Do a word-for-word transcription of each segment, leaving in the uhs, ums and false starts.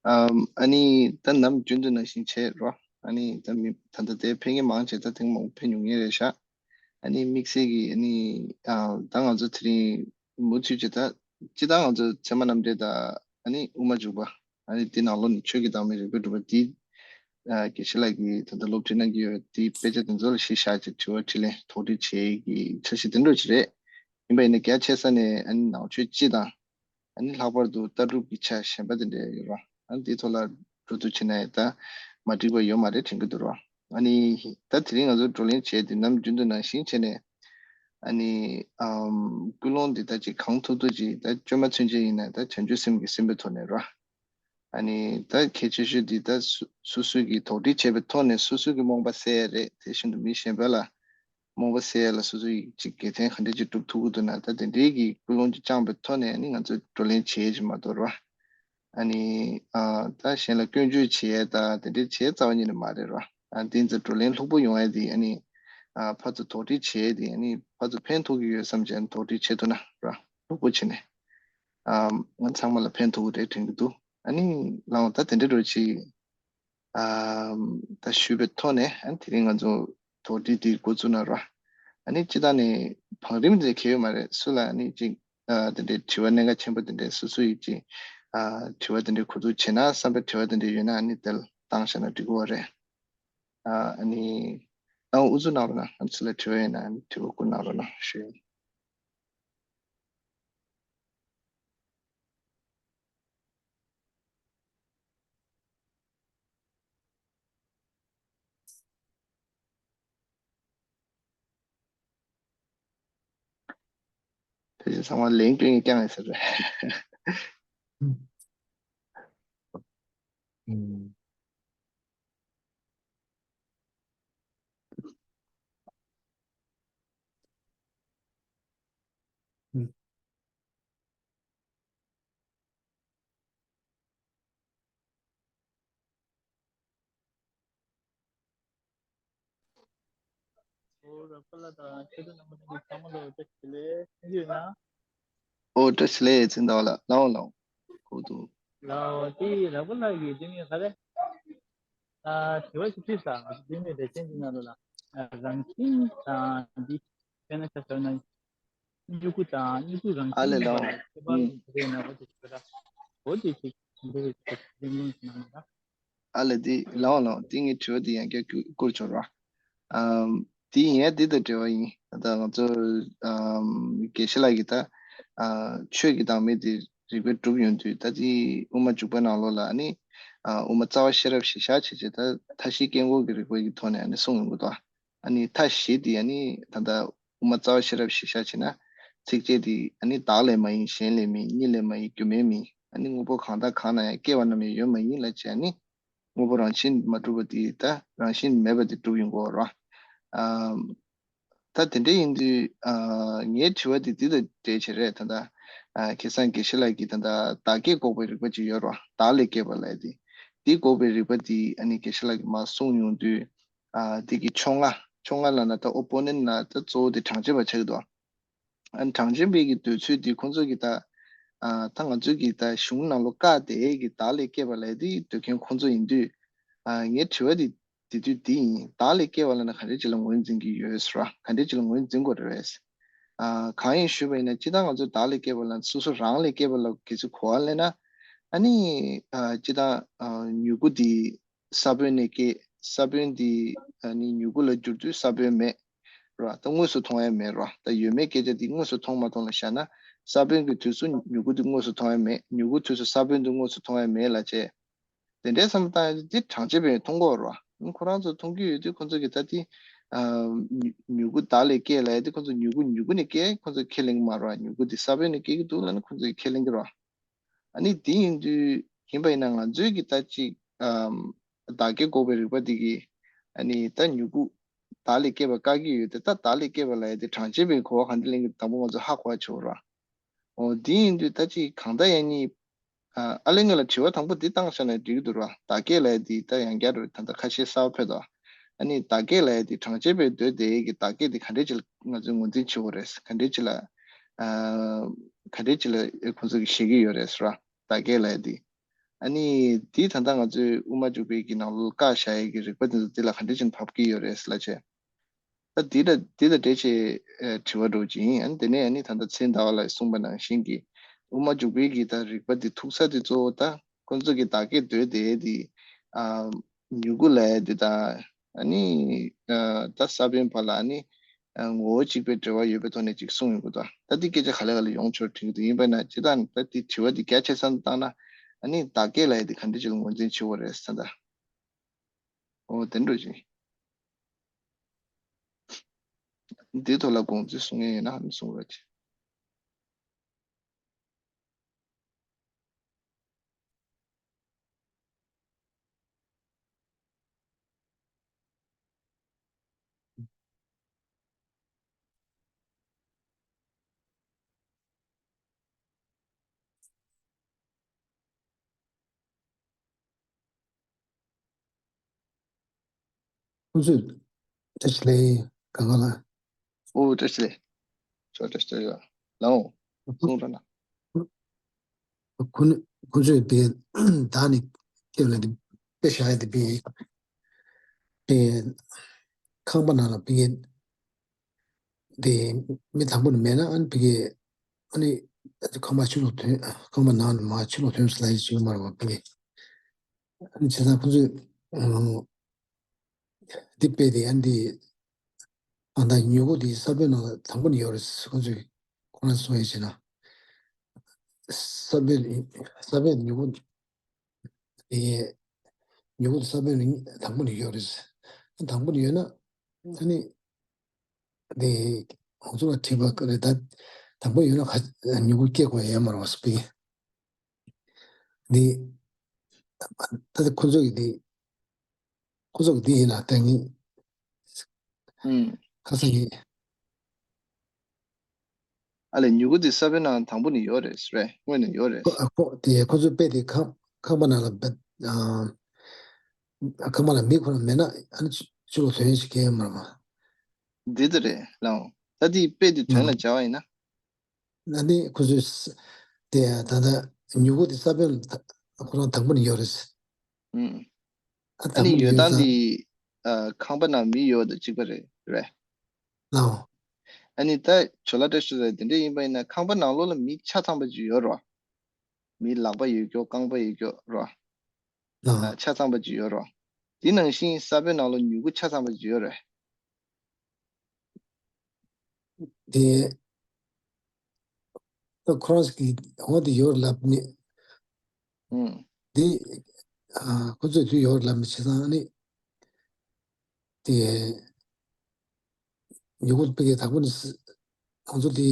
ཨམ། ཨ་ནི་ད་ནམ་རྒྱུན་དུ་ནང་བཞིན་བྱས་རོ། ཨ་ནི་ད་མི་ད་ལྟ་དེ་ཕེབས་མཁན་མང་ཆེ་ད་ཐེངས་མང་པོ་ཕེབས་མྱོང་མཁན་རེད་ཤག་ཨ་ནི་དམིགས་བསལ་གྱི་ཨ་ནི་ཨ་ད་ང་ཚོ་དེ་རིང་མུ་མཐུད་བྱས་ད་སྤྱིར་བཏང་ང་ཚོ་ཚད་མ་རྣམ་འགྲེལ་དང་ཨ་ནི་དབུ་མ་འཇུག་པ། ཨ་ནི་དེ་ནང་ལོགས་ནས་ཆོས་ཀྱི་བདག་མེད་རིགས་པའི་གྲུབ་པ་དེ་ཨ་དགེ་བཤེས་ལགས་ཀྱིས་ད་ལྟ་སློབ་ཁྲིད་གནང་གི་ཡོད། དེ་དཔེ་ཆ་དེ་ཚོ་ལ་གཞི་བཞག་བྱས་དྲི་བ་དྲིས་ལན་དོགས་འདྲི་བྱེད་ཀྱི་འཆར་གཞི་དེ་འདྲ་ཅིག་རེད། ཡིན་པ་ཡིན་ན་རྒྱ་ཆེ་ས་ནས་ཨ་ནི་ནང་ཆོས་སྤྱི་དང་། ཨ་ནི་ལྷག་པར་དུ་ལྟ་གྲུབ་ཀྱི་ཆ་གཞན་པ་དེ་འདྲ་ཡོད་རོགས། ཨ་ནི་དེའི་ཐོག་ལ་འགྲོ་འདུག་བྱེད་ན་ཡང་ད་མ་འགྲིག་པ་ཡོད་མ་རེད་དྲན་གྱི་འདུག་རོགས། ཨ་ནི་ད་དེ་རིང་ང་ཚོ་བགྲོ་གླེང་བྱས་ཏེ་ནམ་རྒྱུན་དུ་ནང་བཞིན་བྱས་ནས་ཨ་ནི་ཨམ་ཀུན་སློང་འདི་ད་ཅིག་གང་ཐུབ་ཐུབ་ཅིག་ད་བཅོས་མ་ཚུན་ཆད་ཡིན་ན་ད་བྱང་ཆུབ་སེམས་ཀྱིས་ཟིན་པའི་ཐོག་ནས་རོགས། ཨ་ནི་ད་གལ་ཆེ་ཤོས་འདི་ད་སོ་སོ་སོ་གིས་དོགས་འདྲི་བྱས་པའི་ཐོག་ནས་སོ་སོ་གི་རྨོངས་པ་བསལ་ཡ་རེད། དེ་བཞིན་དུ་མི་གཞན་པ་ལ་རྨོངས་པ་བསལ་ཡ་ལ་སོ་སོ་ཡིས་ཅིག་དགེ་མཚན་ག་འདྲ་ཅིག་སྒྲུབ་ཐུབ་ཀྱི་འདུག་ན་ད་དེ་འདྲའི་གི་ཀུན་སློང་ཅིག་བཅངས་པའི་ཐོག་ནས་ཨ་ནི་ང་ཚོ་བགྲོ་གླེང་བྱེད་ཀྱི་མ་གཏོགས་རོ། ཨ་ནི་ཨ་ད་གཞན་ལ་སྐྱོན་བརྗོད་བྱེད་ཡ་ད་དེ་འདྲའི་བྱེད་རྩ་བ་ཉིད་ནས་མ་རེད་རོ། ཨ་དེ་ཚོ་བགྲོ་གླེང་ལྷུག་པོ་ཡོང་ཡ་དེ་ཨ་ནི་ཨ་ཕར་ཚུར་དོགས་འདྲི་བྱེད་ཡ་དེ་ཨ་ནི་ཕར་ཚུར་ཕན་ཐོགས་ཀྱི་ཡོད་བསམ་བྱས་ཨ་ནི་དོགས་འདྲི་བྱེད་ཐུབ་ན་རོ། ལྷུག་པོ་བྱས་ནས་ཨ་ང་ཚང་མ་ལ་ཕན་ཐོགས་ཀྱི་རེད་དྲན་གྱི་འདུག་ཨ་ནི་ལགས་འོང་ད་དེ་འདྲ་འགྲོ་ཅིག་ཨམ། ད་ཞུས་པའི་ཐོག་ནས་ཨ་དེ་རིང་ང་ཚོ་དོགས་འདྲི་འདི་འགོ་བཙུགས་ན་རོ། ཨ་ནི་སྤྱིར་བཏང་ནས་བང་རིམ་དེ་གལ་ཡོད་མ་རེད། སུ་ལ་ཨ་ནི་ཅིག་ཨ་དེ་འདྲའི་དྲི་བ་གནད་འགག་ཆེན་པོ་དེ་འདྲའི་སོ་སོ་ཡིས་ཅིག་ཨ་དྲི་བ་དེ་འདྲའི་གོ་བསྡུར་བྱེད་ན་བསམ་པའི་དྲི་བ་དེ་འདྲའི་ཡོད་ན་ཨ་ནི་དེ་ལ་བཏང་བཞག་ན་འགྲིག་གི་རེད། ཨ་ཨ་ནི་ཨ་འུ་ཚོ་ནང་རོ་ན་ཨ་ཚོ་ལ་དྲི་བ་ཡོད་ན་ཨ་ནི་དྲི་བ་བསྐུར་གནང་རོགས་གནང་ཞུ། ཕལ་ཆེར་ཚང་མ་ལན་སྐྱོན་གྱི་རྐྱང་ཡིན་ས་རེད། ཨོ་བཀྲ་ཤིས་བདེ་ལེགས་ཚེ་ཟླ་བ་ལགས། ལའོ་ལའོ། གོ་འདུག་ལའོ་དེ་ར་པ་ལགས་ཀྱིས་དེ་ནས་ག་རེ། ཨ་དྲི་བ་ཞིག་དྲིས་ས་ང་ཚོ་དེ་ནས་ལས་ཅན་གྱི་ནང་ལ་ལ་རང་བཞིན་དང་འདི་དཔེར་ན་ཆ་བཞག་ན། མྱུ་གུ་དང་མྱུ་གུ་རང་བཞིན་མེད་པ་ལ་ཁྱད་པར་ཡོད་པ་རེད་ན། འོ་དེ་ཞིག་ར། འོ་དེ་ཞིག་འདི་རེད་ཅེས་གླེང་སློང་ཞིག་གནང་ན་ར། ཨ་ལེ་འདི་ལའོ་ལའོ་འདི་ངའི་དྲི་བ་འདི་ཡང་བསྐྱར་བསྐུར་བསྐུར་ཆོག་ར། ཨམ། འདི་ཡིན་ཡ་འདི་དང་འབྲེལ་བ་ཡིན། ད་ང་ཚོ་ཨམ་དགེ་བཤེས་ལགས་ཀྱིས་ད་ཨ་ཆོས་ཀྱི་བདག་མེད་འདི་རིགས་པས་གྲུབ་ཡོང་དུས་ད་འདི་དབུ་མ་འཇུག་པ་ནང་ལོགས་ལ་ཨ་ནི་ཨ་དབུ་མ་རྩ་བ་ཤེས་རབ་གཞིར་བཞག་བྱས་བྱས་ད་མཐའ་བཞིའི་སྐྱེ་འགོག་གི་རིགས་པ་ཡི་ཐོག་ནས་ཨ་ནི་གསུངས་ཡོང་གི་འདུག་ཨ་ནི་མཐའ་བཞི་འདི་ཨ་ནི་ད་ལྟ་དབུ་མ་རྩ་བ་ཤེས་རབ་གཞིར་བཞག་བྱས་ན་ཚིགས་བཅད་འདི་ཨ་ནི་བདག་ལས་མ་ཡིན། གཞན་ལས་མིན། གཉིས་ལས་མ་ཡིན། རྒྱུ་མེད་མིན། ཨ་ནི་དངོས་པོ་གང་དག་གང་ན་ཡང་། སྐྱེ་བ་རྣམས་ཡང་ཡོད་མ་ཡིན་ལ་བྱས། ཨ་ནི་དངོས་པོ་རང་བཞིན་མ་གྲུབ་པ་འདི་ད་རང་བཞིན་མེད་པ་འདི་གྲུབ་ཡོང་གི་ཡོད་རེད། ཨ་ད་དེ་འདྲ་ཡིན་དུས་ཨ་ངའི་དྲི་བ་འདི་འདི་དང་འབྲེལ་བྱས་རེད། ད་ལྟ་ཨ་ཁ་སང་དགེ་བཤེས་ལགས་ཀྱིས་ད་ལྟ་བདག་སྐྱེ་འགོག་པའི་རིགས་པ་ཅིག་ཡོད་རེད། བདག་ལས་སྐྱེས་པ་ལབ་ཡ་འདི། འདི་འགོག་པའི་རིགས་པ་འདི་ཨ་ནི་དགེ་བཤེས་ལགས་ཀྱིས་མར་གསུངས་ཡོང་དུས་ཨ་འདི་གི་ཕྱོགས་སྔ་ཕྱོགས་སྔ་ལབ་ན་ད་ཨོ་པོ་ནེན་ཊི་ལབ་ན་ད་གཙོ་བོ་འདི་གྲངས་ཅན་པ་ཆགས་ཀྱི་འདུག་ཨ་ནི་གྲངས་ཅན་པའི་གི་འདོད་ཚུལ་འདི་ཁོང་ཚོ་གི་ད་ཨ་ད་ང་ཚོ་གི་ད་གཞུང་ནང་ལོགས་བཀག་སྟེ་གི་བདག་ལས་སྐྱེས་པ་ལབ་ཡ་འདི་འདོད་མཁན་ཁོང་ཚོ་ཡིན་དུས། ཨ་ངའི་དྲི་བ་འདི་དེ་དུས་འདི་ཡིན། བདག་ལས་སྐྱེས་པ་ལབ་ན་ག་འདྲས་ཅིག་ལ་ངོས་འཛིན་གྱི་ཡོད་ཟེར་བ། ག་འདྲས་ཅིག་ལ་ངོས་འཛིན་དགོས་རེད་བས། ཨ་གང་ཡིན་ཞུས་པ་ཡིན་ན་སྤྱིར་བཏང་ང་ཚོ་བདག་ལས་སྐྱེས་པ་ལ་སོ་སོ་རང་ལས་སྐྱེས་པ་ལ་གལ་སྲིད་གོ་བ་ལེན་ན། ཨ་ནི་ཨ་སྤྱིར་བཏང་ཨ་མྱུ་གུ་འདི་ས་བོན་ནས་སྐྱེས། ས་བོན་འདི་ཨ་ནི་མྱུ་གུ་ལ་འགྱུར་དུས་ས་བོན་མེད་ར། ད་དངོས་སུ་མཐོང་ཡ་མེད་ར། ད་ཡོད་མེད་སྐད་ཆ་འདི་དངོས་སུ་མཐོང་མ་མཐོང་ལ་བཞག་ན། ས་བོན་གྱི་དུས་སུ་མྱུ་གུ་འདི་དངོས་སུ་མཐོང་ཡ་མེད། མྱུ་གུ་དུས་སུ་ས་བོན་འདི་དངོས་སུ་མཐོང་ཡ་མེད་ལབ་བྱས། དེ་འདྲའི་བསམ་བློ་བཏང་ཡ་དེ་གྲངས་ཅན་པས་མཐོང་གི་ཡོད་རེད་བ། ཁོ་རང་ཚོ་མཐོང་གི་ཡོད་དུས་ཁོ་ཚོ་གིས་ད་དེ་ཨ་མྱུ་མྱུ་གུ་བདག་ལས་སྐྱེས་ལབ་ཡ་དེ་ཁོ་ཚོ་མྱུ་གུ་མྱུ་གུ་ནས་སྐྱེས། ཁོ་ཚོ་ཁས་ལེན་གི་མ་རེད་བ། མྱུ་གུ་དེ་ས་བོན་ནས་སྐྱེ་གི་འདུག་ལབ་ན་ཁོ་ཚོ་གིས་ཁས་ལེན་གི་རེད་བ། ཨ་ནི་དེ་ཡིན་དུས་ཡིན་པ་ཡིན་ན་ང་ཚོའི་གི་ད་ཅིག་ཨམ་བདག་སྐྱེ་འགོག་པའི་རིགས་པ་དེ་གིས་ཨ་ནི་ད་མྱུ་གུ་བདག་ལས་སྐྱེས་པ་བཀག་གི་ཡོད་དེ། ད་བདག་ལས་སྐྱེས་པ་ལབ་ཡ་དེ་གྲངས་ཅན་པས་གོ་བ་ག་འདྲ་ལེན་གི་དང་པོ་ང་ཚོ་ཧ་གོ་བ་བྱེད་དགོས་རེད་བ། འོ་དེ་ཡིན་དུས་ད་ཅིག་གང་ལྟར་ཡང་ནི། ཨ་ཨ་ལས་ངོས་ལ་དྲི་བ་དང་པོ་འདི་བཏང་བཞག་ན་འགྲིག་གི་འདུག་ར། བདག་སྐྱེ་ལབ་ཡ་འདི་ད་ཡང་བསྐྱར་རུ་ད་ལྟ་ཁ་ཤས་གསར་པ་ཕེབས་འདུག་ཨ་ནི་བདག་སྐྱེ་ལབ་ཡ་འདི་གྲངས་ཅན་པས་འདོད་དེ་གི་བདག་སྐྱེ་འདི་ག་འདྲས་ཅིག་ལ་ང་ཚོས་ངོས་འཛིན་བྱེད་དགོས་རེད། ག་འདྲས་ཅིག་ལ་ཨ་ག་འདྲས་ཅིག་ལ་ཁོང་ཚོ་གིས་བཞེད་ཀྱི་ཡོད་རེད་ཟེར་བ། བདག་སྐྱེ་ལབ་ཡ་འདི། ཨ་ནི་དེ་ད་ལྟ་ང་ཚོས་དབུ་མ་འཇུག་པའི་གི་ནང་ལོགས་བཀག་བཞག་ཡས་ཀྱི་རིགས་པ་དེ་ཚོ་དེ་ལ་ག་འདྲ་ཅིག་བབས་ཀྱི་ཡོད་རེད་ལབ་བྱས། ད་འདི་ལ་འདི་ལ་འབྲེལ་བྱས་ཨ་དྲི་བ་འདྲ་བོ་ཅིག་ཡིན། ཨ་ནི་དེ་ནས་ཨ་ནི་ད་ལྟ་ཚེ་ཟླ་བ་ལགས་གསུངས་པ་ནང་བཞིན་གྱི་དབུ་མ་འཇུག་པའི་གི་ད་རིགས་པ་འདི་ཐུག་ས་དེ་གཙོ་བོ་ད་ཁོང་ཚོ་གི་བདག་བསྐྱེད་འདོད་དེ་དེ་ཨ་མྱུ་གུ་ལབ་ཡས་དེ་དང་ཨ་ནི་ཨ་ད་ས་བོན་བར་ལ་ཨ་ནི་ཨ་ངོ་བོ་གཅིག་པའི་འབྲེལ་བ་ཡོད་པའི་ཐོག་ནས་ཅིག་གསུངས་ཡོང་གི་འདུག་ད་འདི་སྐད་ཆ་ག་ལེ་ག་ལེ་ཡོང་ཆོག་དྲན་གྱི་འདུག་ཡིན་པ་ན་ཇི་ལྟར་ད་འདི་དྲི་བ་འདི་རྒྱ་ཆེ་ས་ནས་བཏང་ན་ཨ་ནི་བདག་བསྐྱེད་ལབ་ཡས་དེ་ག་འདྲ་ཅིག་ལ་ངོས་འཛིན་བྱེད་དགོས་རེད་ཟེར་ད། ཨོ་དེ་འདྲ་ཅིག་འདིའི་ཐོག་ལ་དགོངས་ཚུལ་གསུང་མཁན་ཡོད་ན་གསུང་རོགས་གྱིས། ཁོང་ཚོས་བཀྲ་ཤིས་བདེ་ལེགས་གང་ག་ལ། ཨོ་བཀྲ་ཤིས་བདེ་ལེགས། ཚོ་བཀྲ་ཤིས་བདེ་ལེགས་ལགས། ལའོ་གསུང་རོགས་གནང་། ཁོ་ཁོ་ཚོས་དེ་བདག་ནི་སྐྱེ་ལ་དེ་དཔེ་བཞག་ཡ་དེ་དཔེ་དེ་ཁང་པ་ནང་ལ་དཔེ་དེ་མི་དང་པོ་ནི་མེད་ན་ཨ་ནི་ཕ་གི་ཨ་ནི་ཁང་པ་ཕྱི་ལོགས་ཐོན། ཁང་པ་ནང་ནས་མར་ཕྱི་ལོགས་ཐོན་སོང་ལབ་ཡ་ཅིག་ཡོད་མ་རེད་བ། ཕ་གི་ཨ་ནི་བྱས་ཙང་ཁོ་ཚོས་འདི་དཔེ་དེ་ཨ་ནི་འདི་ཨ་ད་མྱུ་གུ་དེ་ས་བོན་ནང་ལ་དང་པོ་ནས་ཡོད་རེད། ཁོ་ཚོས་ཁོ་རང་གསུང་ཡ་བྱས་ན་ས་བོན་ས་བོན་མྱུ་གུ་དེ་མྱུ་གུ་དེ་ས་བོན་ནས་དང་པོ་ནས་ཡོད་རེད། དང་པོ་ནས་ཡོད་ན་ཨ་ནི། དེ་ཁོང་ཚོ་ལ་དྲིས་པ་རེད་ད། དང་པོ་ཡོད་ན་ཁ་མྱུ་གུ་སྐྱེ་དགོས་ཡོད་མ་རེད་བ་སྤི། འདི་ད་ལྟ་ཁོང་ཚོ་གི་འདི་ཁོང་ཚོ་གི་འདི་ཡིན་ན་ལྟ་ངེས། ཨུམ། ཁ་སང་ཡིན། ཨ་ལས་མྱུ་གུ་འདི་ས་བོན་ནང་དང་པོ་ནས་ཡོད་རེད་རེད། སྔོན་ནས་ཡོད་རེད། ཁོ་ཨ་ཁོ་དེ་ཁོ་ཚོའི་དཔེ་དེ་ཁང་ཁང་པ་ནང་ལ་བབས་ཨ། ཁང་པ་ལ་མི་ཁོ་རང་མེད་ན་ཨ་ནི་ཕྱི་ལོགས་ཐོན་ཡས་ཞིག་གང་ཡང་མ་རེད་པ། འདི་ལྟ་རེད་ལགས། ད་འདི་དཔེ་འདི་དོན་ལ་སྦྱར་བ་ཡིན་ན། ཨ་ནི་ཁོ་ཚོས་དེ་ད་ལྟ་མྱུ་གུ་དེ་ས་བོན་ཁོ་རང་དང་པོ་ནས་ཡོད་རེད། ཨ་ཨ་དང་ནི་པོ་ནས་ཡོད་ཡོད་སྟངས་ཙང་། འདི་ཨ་ཁང་པ་ནང་མི་ཡོད་དང་གཅིག་པ་རེད་རེད། ལགས། ཨ་ནི་ད་ཇོ་ལ་བཀྲ་ཤིས་རེད། དེ་འདྲ་ཡིན་པ་ཡིན་ན་ཁང་པ་ནང་ལོགས་ལ་མི་ཆ་ཚང་པ་ཅིག་ཡོད་རོ། མི་ལག་པ་ཡོད་རྒྱུ་རྐང་པ་ཡོད་རྒྱུ་རོ། ལགས། ཆ་ཚང་པ་ཅིག་ཡོད་རོ། དེ་ནང་བཞིན་ས་བོན་ནང་ལོགས་མྱུ་གུ་ཆ་ཚང་པ་ཅིག་ཡོད་རེད། དེ་ཁོ་རང་གི་འོ་དེ་ཡོད་ལབ་ནི། ཨུམ། དེ་ཁོ་ཚོས་དེ་ཡོད་ལབ་ནི་བྱས་ཙང་ནི། དེ་མྱུ་གུ་དཔེ་དེ་དང་པོ་ནི་ཁོང་ཚོ་དེ།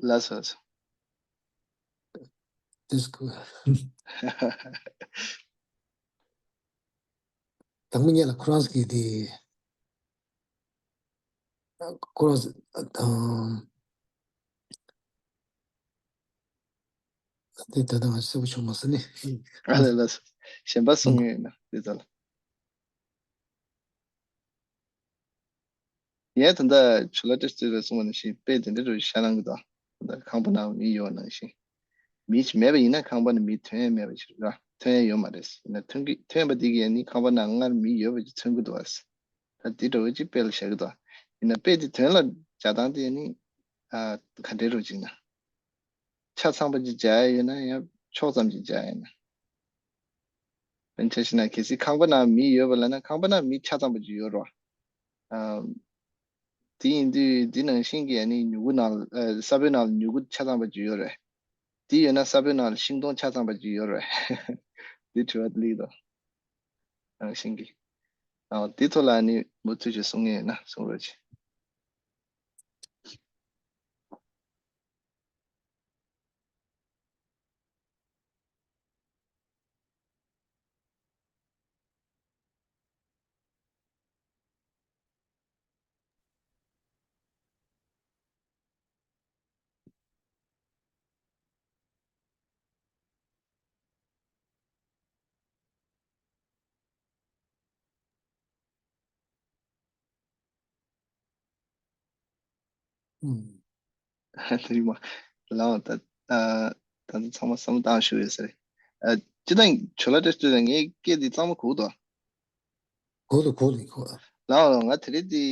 ལགས་སོ། དེ་སྐུ། དང་པོ་ཉིད་ལ་ཁོ་རང་གིས་དེ་ཁོ་རང་དང་དེ་ད་ལྟ་ང་གསལ་པོ་བྱུང་མ་སོང་ནི། ཨ་ལ་ལ་སོ། གཞན་པ་གསུང་ཡོད་ན་དེ་ད་ལ། ཡང་ད་ལྟ་ཇོ་ལ་བཀྲ་ཤིས་ལགས་གསུངས་པ་ནང་བཞིན་དཔེ་དེ་འདྲ་རུ་ཤར་ལངས་ཀྱི་འདུག་ད་ལྟ་ཁང་པ་ནང་མི་ཡོད་ནང་བཞིན། མི་ཞིག་མེད་པ་ཡིན་ན་ཁང་པ་ནང་མི་ཐོན་ཡས་མེད་པ་ཞིག་རེད། ཐོན་ཡས་ཡོད་མ་རེད། ཡིན་ན་ཐོན་གྱི་ཐོན་པ་དེ་གིས་ནི་ཁང་པ་ནང་སྔར་མི་ཡོད་པ་ཅིག་མཚོན་གྱི་འདུག་བ། ད་དེ་འདྲ་བོ་ཅིག་དཔེ་ལ་བཞག་གི་འདུག་ཡིན་ན་དཔེ་དེ་དོན་ལ་སྦྱར་སྟངས་དེ་ནི་ཨ་ག་འདྲ་རུ་ཅིག་ན། ཆ་ཚང་པ་ཅིག་སྦྱར་ཡ་ཡོད་ན་ཡང་ཕྱོགས་ཙམ་ཅིག་སྦྱར་ཡ་ཡིན་ན། དཔེར་ན་ཆ་བཞག་ན་གལ་སྲིད་ཁང་པ་ནང་མི་ཡོད་པ་ལབ་ན་ཁང་པ་ནང་མི་ཆ་ཚང་པ་ཅིག་ཡོད་རོ། ཨ། དེ་ཡིན་དུས་འདི་ནང་བཞིན་གྱི་ཨ་ནི་མྱུ་གུ་ནང་ལ་ཨ་ས་བོན་ནང་ལ་མྱུ་གུ་ཆ་ཚང་པ་ཅིག་ཡོད་རེད། དེ་ཡོད་ན་ས་བོན་ནང་ལ་ཤིང་སྡོང་ཆ་ཚང་པ་ཅིག་ཡོད་རེད། འདི་དྲི་བ་འདི་ལེགས་འདུག་ནང་བཞིན་གྱི། ཨ་འདི་ཐོག་ལ་ཨ་ནི་མུ་མཐུད་ཅིག་གསུང་མཁན་ཡོད་ན་གསུང་རོགས་གྱིས། ཨུམ། ལགས་ད། ཨ། ད་ཚང་མ་བསམ་བློ་བཏང་ཞུ་ཡོད་ས་རེད། ཨ། སྤྱིར་བཏང་ཇོ་ལ་བཀྲ་ཤིས་ལགས། ངའི་སྐད་འདི་གཙང་མ་གོ་འདུག་གོ་འདུག་གོ་འདུག་གོ། ལགས་ལགས། ང་དེ་རིང་འདི་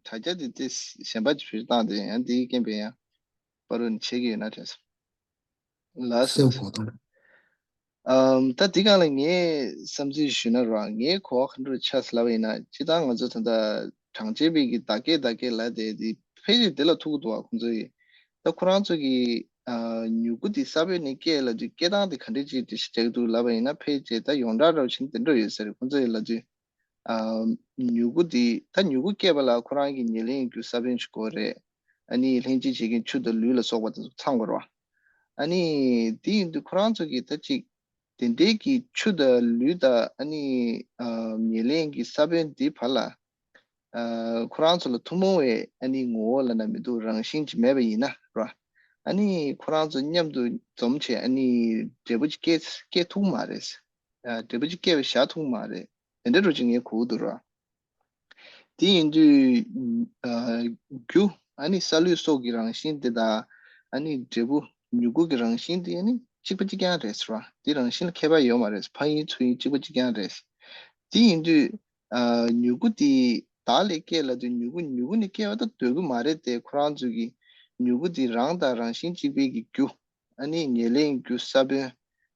དྲ་རྒྱ་འདི་དེ་གཞན་པ་ཅིག་བེད་སྤྱོད་བཏང་སྟེ། ཡང་འདིའི་རྐྱེན་པས་ཡང་པར་རུ་ནས་བྱེད་ཀྱི་ཡོད་ན་དྲན་སོང་། ལགས་སོ། སེམས་གོ་དང་། ཨམ། ད་འདི་སྒང་ལ་ངས་བསམ་ཚུལ་ཞུས་ན་ར། ངའི་གོ་བ་ག་འདྲ་ཆགས་ལབ་པ་ཡིན་ན། སྤྱིར་བཏང་ང་ཚོ་ད་ལྟ་གྲངས་ཅན་པའི་གི་བརྡ་སྐད་བརྡ་སྐད་ལབ་དེ་འདི་ཕལ་ཆེར་འདི་ལ་ཐུག་གི་འདུག་བ། ཁོང་ཚོ་ཡིས་ད་ཁོ་རང་ཚོ་གི་ཨ། མྱུ་གུ་འདི་ས་བོན་ནས་སྐྱེ་ལབ་དུས་སྐྱེ་སྟངས་དེ་ག་འདྲ་ཅིག་འགྲེལ་བཤད་རྒྱག་གི་འདུག་ལབ་པ་ཡིན་ན། ཕལ་ཆེར་ད་ཡོངས་གྲགས་འདྲ་བོ་ཞིག་དེ་འདྲ་ཡོད་ས་རེད། ཁོང་ཚོ་ཡིས་ལབ་དུས། ཨ། མྱུ་གུ་འདི་ད་མྱུ་གུ་སྐྱེས་པ་ལ་ཁོ་རང་གི་ཉེར་ལེན་རྒྱུ་ས་བོན་ཞིག་དགོས་རེད། ཨ་ནི་ལྷན་ཅིག་བྱེད་མཁན་ཆུ་དང་ལུད་ལ་སོགས་པ་དེ་ཚོ་ཚང་དགོས་རེད་བ། ཨ་ནི་དེ་ཡིན་དུས་ཁོ་རང་ཚོ་གིས་ད་ཅིག་དེ་འདྲའི་གི་ཆུ་དང་ལུད་དང་ཨ་ནི་ཨ། ཉེར་ལེན་གྱི་ས་བོན་འདི་བར་ལ། ཨ། ཁོ་རང་ཚོ་ལ་ཐུན་མོང་བའི་ཨ་ནི་ངོ་བོ་ལབ་ན་མི་འདུག་རང་བཞིན་ཅིག་མེད་པ་ཡིན་ན་ར། ཨ་ནི་ཁོ་རང་ཚོ་མཉམ་དུ་འཛོམས་བྱས་ཨ་ནི་འབྲས་བུ་ཅིག་སྐྱེ་སྐྱེ་ཐུབ་མ་རེད། ཨ། འབྲས་བུ་ཅིག་སྐྱེ་བའི་བཞག་ཐུབ་མ་རེད། དེ་འདྲ་འདྲ་བོ་ཅིག་ངས་གོ་གི་འདུག་ར། དེ་ཡིན་དུས། ཨ། རྒྱུ་ཨ་ནི་ས་ལུད་སོགས་ཀྱི་རང་བཞིན་དེ་དང་། ཨ་ནི་འབྲས་བུ་མྱུ་གུ་གི་རང་བཞིན་དེ་ཨ་ནི་གཅིག་པ་གཅིག་རྐྱང་རེད་ཟེར་བ། དེ་རང་བཞིན་ལ་ཁྱད་པར་ཡོད་མ་རེད། ཕ་ཡིན་ཚུ་ཡིན་གཅིག་པ་གཅིག་རྐྱང་རེད། དེ་ཡིན་དུས། ཨ། མྱུ་གུ་དེ་བདག་ལས་སྐྱེ་ལབ་དུས་མྱུ་གུ་མྱུ་གུ་ནས་སྐྱེ་བ་ད་འདོད་ཀྱི་མ་རེད་དེ། ཁོ་རང་ཚོ་གི་མྱུ་གུ་དེ་རང་དང་རང་བཞིན་གཅིག་པའི་གི་རྒྱུ། ཨ་ནི་ཉེར་ལེན་རྒྱུ་ས་བོན།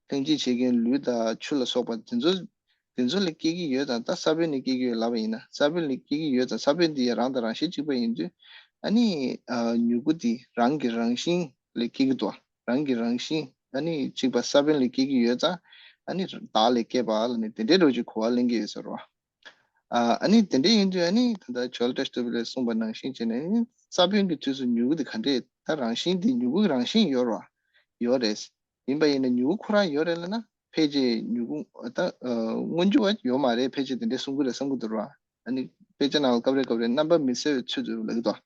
ལྷན་ཅིག་བྱེད་མཁན་ལུད་དང་ཆུ་ལ་སོགས་པ་དེ་ཚོ། དེ་ཚོ་ལས་སྐྱེ་གི་ཡོད་དང་། ད་ས་བོན་ལས་སྐྱེ་གི་ཡོད་ལབ་པ་ཡིན་ན། ས་བོན་ལས་སྐྱེ་གི་ཡོད་དང་། ས་བོན་འདི་ཡང་རང་དང་རང་བཞིན་གཅིག་པ་ཡིན་དུས། ཨ་ནི་ཨ། མྱུ་གུ་འདི་རང་གི་རང་བཞིན་ལས་སྐྱེ་གི་འདུག་རང་གི་རང་བཞིན་ཨ་ནི་གཅིག་པ་ས་བོན་ལས་སྐྱེ་གི་ཡོད་ཙང་། ཨ་ནི་བདག་ལས་སྐྱེས་པ་ལ་ནི་དེ་འདྲའི་འདྲ་བོ་ཅིག་གོ་བ་ལེན་གི་ཡོད་ཟེར་བ། ཨ། ཨ་ནི་དེ་འདྲ་ཡིན་དུས་ཨ་ནི་ད་ལྟ་ཇོ་ལ་བཀྲ་ཤིས་རྡོ་རྗེ་ལགས་གསུངས་པ་ནང་བཞིན་བྱས་ནས། ཨ་ནི་ས་བོན་གྱི་དུས་སུ་མྱུ་གུ་དེ་ག་འདྲས། ད་རང་བཞིན་དེ་མྱུ་གུ་གི་རང་བཞིན་ཡོད་རེད་བ། ཡོད་རེད། ཡིན་པ་ཡིན་ན་མྱུ་གུ་ཁོ་རང་ཡོད་རེད་ལབ་ན། ཕལ་ཆེར་མྱུ་གུ་ད་ཨ། མངོན་གྱུར་བ་ཡོད་མ་རེད། ཕལ་ཆེར་དེ་འདྲས་གསུང་གི་རེད་བསམ་གྱི་འདུག་ར། ཨ་ནི་དཔེ་ཆ་ནང་ལ་སྐབས་རེ་སྐབས་རེ་རྣམ་པ་མི་གསལ་བའི་ཚུལ་དུ་ལབ་ཀྱི་འདུག་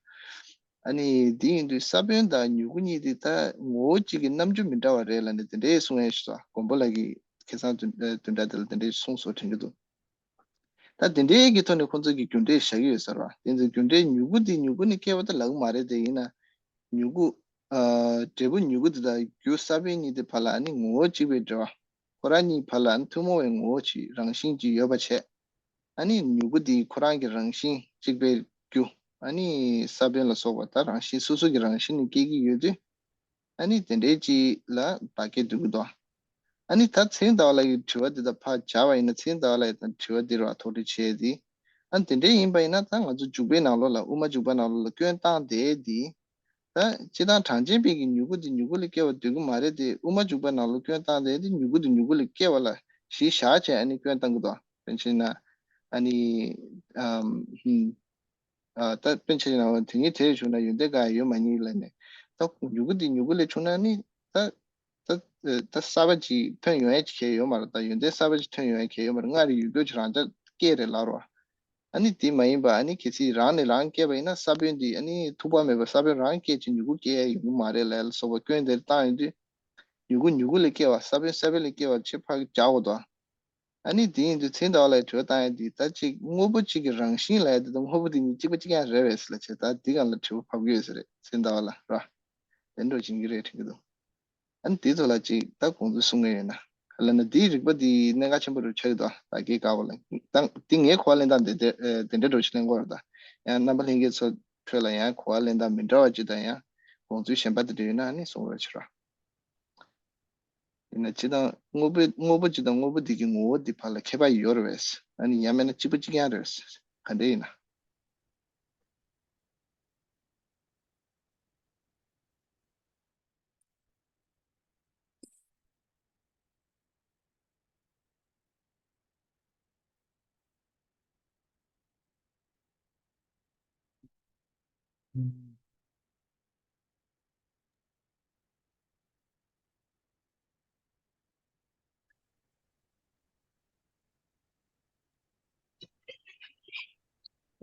ཨ་ནི་དེ་ཡིན་དུས་ས་བོན་དང་མྱུ་གུ་གཉིས་དེ་ད་ངོ་བོ་གཅིག་གི་རྣམ་འགྱུར་མི་འདྲ་བ་རེད་ལབ་ནས་དེ་འདྲས་གསུང་ཡས་ཞིག་འདུག་མགོན་པོ་ལགས་ཀྱིས་ཁ་སང་བདུན་བདུན་ཕྲག་དེ་ལ་དེ་འདྲས་གསུངས་སོང་དྲན་གྱི་འདུག་ད་དེ་འདྲའི་གི་ཐོག་ནས་ཁོང་ཚོ་གིས་རྒྱུ་འབྲས་བཞག་གི་ཡོད་ས་རེད་བ། དེ་ཚོ་རྒྱུ་འབྲས་མྱུ་གུ་དེ་མྱུ་གུ་ནས་སྐྱེ་བ་ད་ལབ་ཀྱི་མ་རེད་དེ། ཡིན་ན་མྱུ་གུ། ཨ། འབྲས་བུ་མྱུ་གུ་དེ་དང་རྒྱུ་ས་བོན་གཉིས་དེ་བར་ལ་ཨ་ནི་ངོ་བོ་གཅིག་པའི་འབྲེལ་བ། ཁོ་རང་གཉིས་བར་ལ་ཨ་ནི་ཐུན་མོང་བའི་ངོ་བོ་གཅིག་རང་བཞིན་གཅིག་ཡོད་པ་བྱས། ཨ་ནི་མྱུ་གུ་དེ་ཁོ་རང་གི་རང་བཞིན་གཅིག་པའི་རྒྱུ། ཨ་ནི་ས་བོན་ལ་སོགས་པ་ད་རང་བཞིན་སོ་སོ་གི་རང་བཞིན་ནས་སྐྱེ་གི་ཡོད་དུས། ཨ་ནི་དེ་འདྲའི་ཅིག་ལ་བདག་སྐྱེ་འདོད་ཀྱི་འདུག་ཨ་ནི་ད་མཚན་ཟླ་བ་ལགས་ཀྱི་དྲི་བ་འདི་དང་ཕར་སྦྱར་བ་ཡིན་ན། མཚན་ཟླ་བ་ལགས་ཀྱི་དྲི་བ་འདི་རུ་ཐོགས་འདྲི་བྱས་ཏེ། ཨ་ནི་དེ་འདྲའི་ཡིན་པ་ཡིན་ན་ད་ང་ཚོ་འཇུག་པའི་ནང་ལོགས་ལ། དབུ་མ་འཇུག་པ་ནང་ལོགས་ལ་སྐྱོན་བཏང་བསྡད་དེ། ད་སྤྱིར་བཏང་གྲངས་ཅན་པའི་གི་མྱུ་གུ་འདི་མྱུ་གུ་ལས་སྐྱེ་བ་འདོད་ཀྱི་མ་རེད་དེ། དབུ་མ་འཇུག་པ་ནང་ལོགས་སྐྱོན་བཏང་བསྡད་དེ། མྱུ་གུ་འདི་མྱུ་གུ་ལས་སྐྱེ་བ་ལ་གཞི་བཞག་བྱས་ཨ་ནི་སྐྱོན་བཏང་གི་འདུག་དཔེར་ན་ཆ་བཞག་ན་ཨ་ནི། ཨམ། ཧུམ། ཨ། ད་དཔེར་ན་ཆ་བཞག་ན་དེ་ཉིད་དེར་བྱུང་ན་ཡོན་ཏན་གང་ཡང་ཡོད་མ་ཡིན་ལབ་ནས། ད་མྱུ་གུ་འདི་མྱུ་གུ་ལས་བྱུང་ན་ནི་ད། ད་ད་གསར་པ་ཅིག་ཐོན་ཡོང་ཡ་ཅིག་གང་ཡང་ཡོད་མ་རེད། ད་ཡོན་ཏན་གསར་པ་ཅིག་ཐོན་ཡོང་ཡ་གང་ཡང་ཡོད་མ་རེད། སྔར་ཡོད་རྒྱུ་ཅིག་རང་ཅག་སྐྱེས་རེད་ལབ་རོ། ཨ་ནི་དེ་མ་ཡིན་པ། ཨ་ནི་གལ་སྲིད་རང་ནས་རང་སྐྱེས་པ་ཡིན་ན་ས་བོན་འདི་ཨ་ནི་ཐུག་པ་མེད་པར་ས་བོན་རང་སྐྱེས་ཀྱི་མྱུ་གུ་སྐྱེ་ཡ་ཡོང་གི་མ་རེད་ལབ་ལ་སོགས་པ་སྐྱོན་དེ་བཏང་ཡོང་དུས། མྱུ་གུ་མྱུ་གུ་ལས་སྐྱེ་བ། ས་བོན་ས་བོན་ལས་སྐྱེ་བ་ཅེས་ཕར་སྦྱར་དགོས་དོ། ཨ་ནི་དེ་ཡིན་དུས་མཚན་ཟླ་བ་ལགས་ཀྱིས་དྲི་བ་བཏང་ཡ་འདི། ད་ཅིག་དངོས་པོ་གཅིག་གི་རང་བཞིན་ལབ་ཡ་འདི་དང་དངོས་པོ་འདི་གཉིས་གཅིག་པ་གཅིག་རྐྱང་རེད་པས་ལབ་བྱས། ད་འདི་སྒང་ལ་དྲི་བ་ཕབ་ཀྱི་ཡོད་ས་རེད། མཚན་ཟླ་བ་ལགས་ར། དེ་འདྲ་བྱེད་ཀྱི་རེད་དྲན་གྱི་འདུག་ཨ་ནི་དེ་ཚོ་ལ་ཅིག་ད་དགོངས་ཚུལ་གསུང་གི་ཡོད་ན། ལབ་ན་འདིའི་རིགས་པ་འདི་གནད་འགག་ཆེན་པོ་རུ་ཆགས་ཀྱི་འདུག་ད་གའི་སྐབས་ལ་ད་འདི་ངའི་གོ་བ་ལེན་སྟངས་དེ་དེ་དེ་འདྲ་འདྲ་ཞིག་ལེན་དགོས་རེད། ད་ཡང་རྣམ་པ་ལྷན་རྒྱས་ཚོ་ཁྲོད་ལ་ཡང་གོ་བ་ལེན་སྟངས་མི་འདྲ་བ་ཅིག་དང་། ཡང་དགོངས་ཚུལ་གཞན་པ་དེ་འདྲ་ཡོད་ན་ཨ་ནི་གསུང་རོགས་བྱེད་རོགས། ཡིན་ན་སྤྱིར་བཏང་དངོས་པོ་དངོས་པོ་གཅིག་དང་དངོས་པོ་དེ་གི་ངོ་བོ་དེ་བར་ལ་ཁྱད་པར་ཡོད་རེད་པས། ཨ་ནི་ཡང་མིན་ན་གཅིག་པ་གཅིག་རྐྱང་རེད་པས། ག་འདྲ་ཡིན་ན།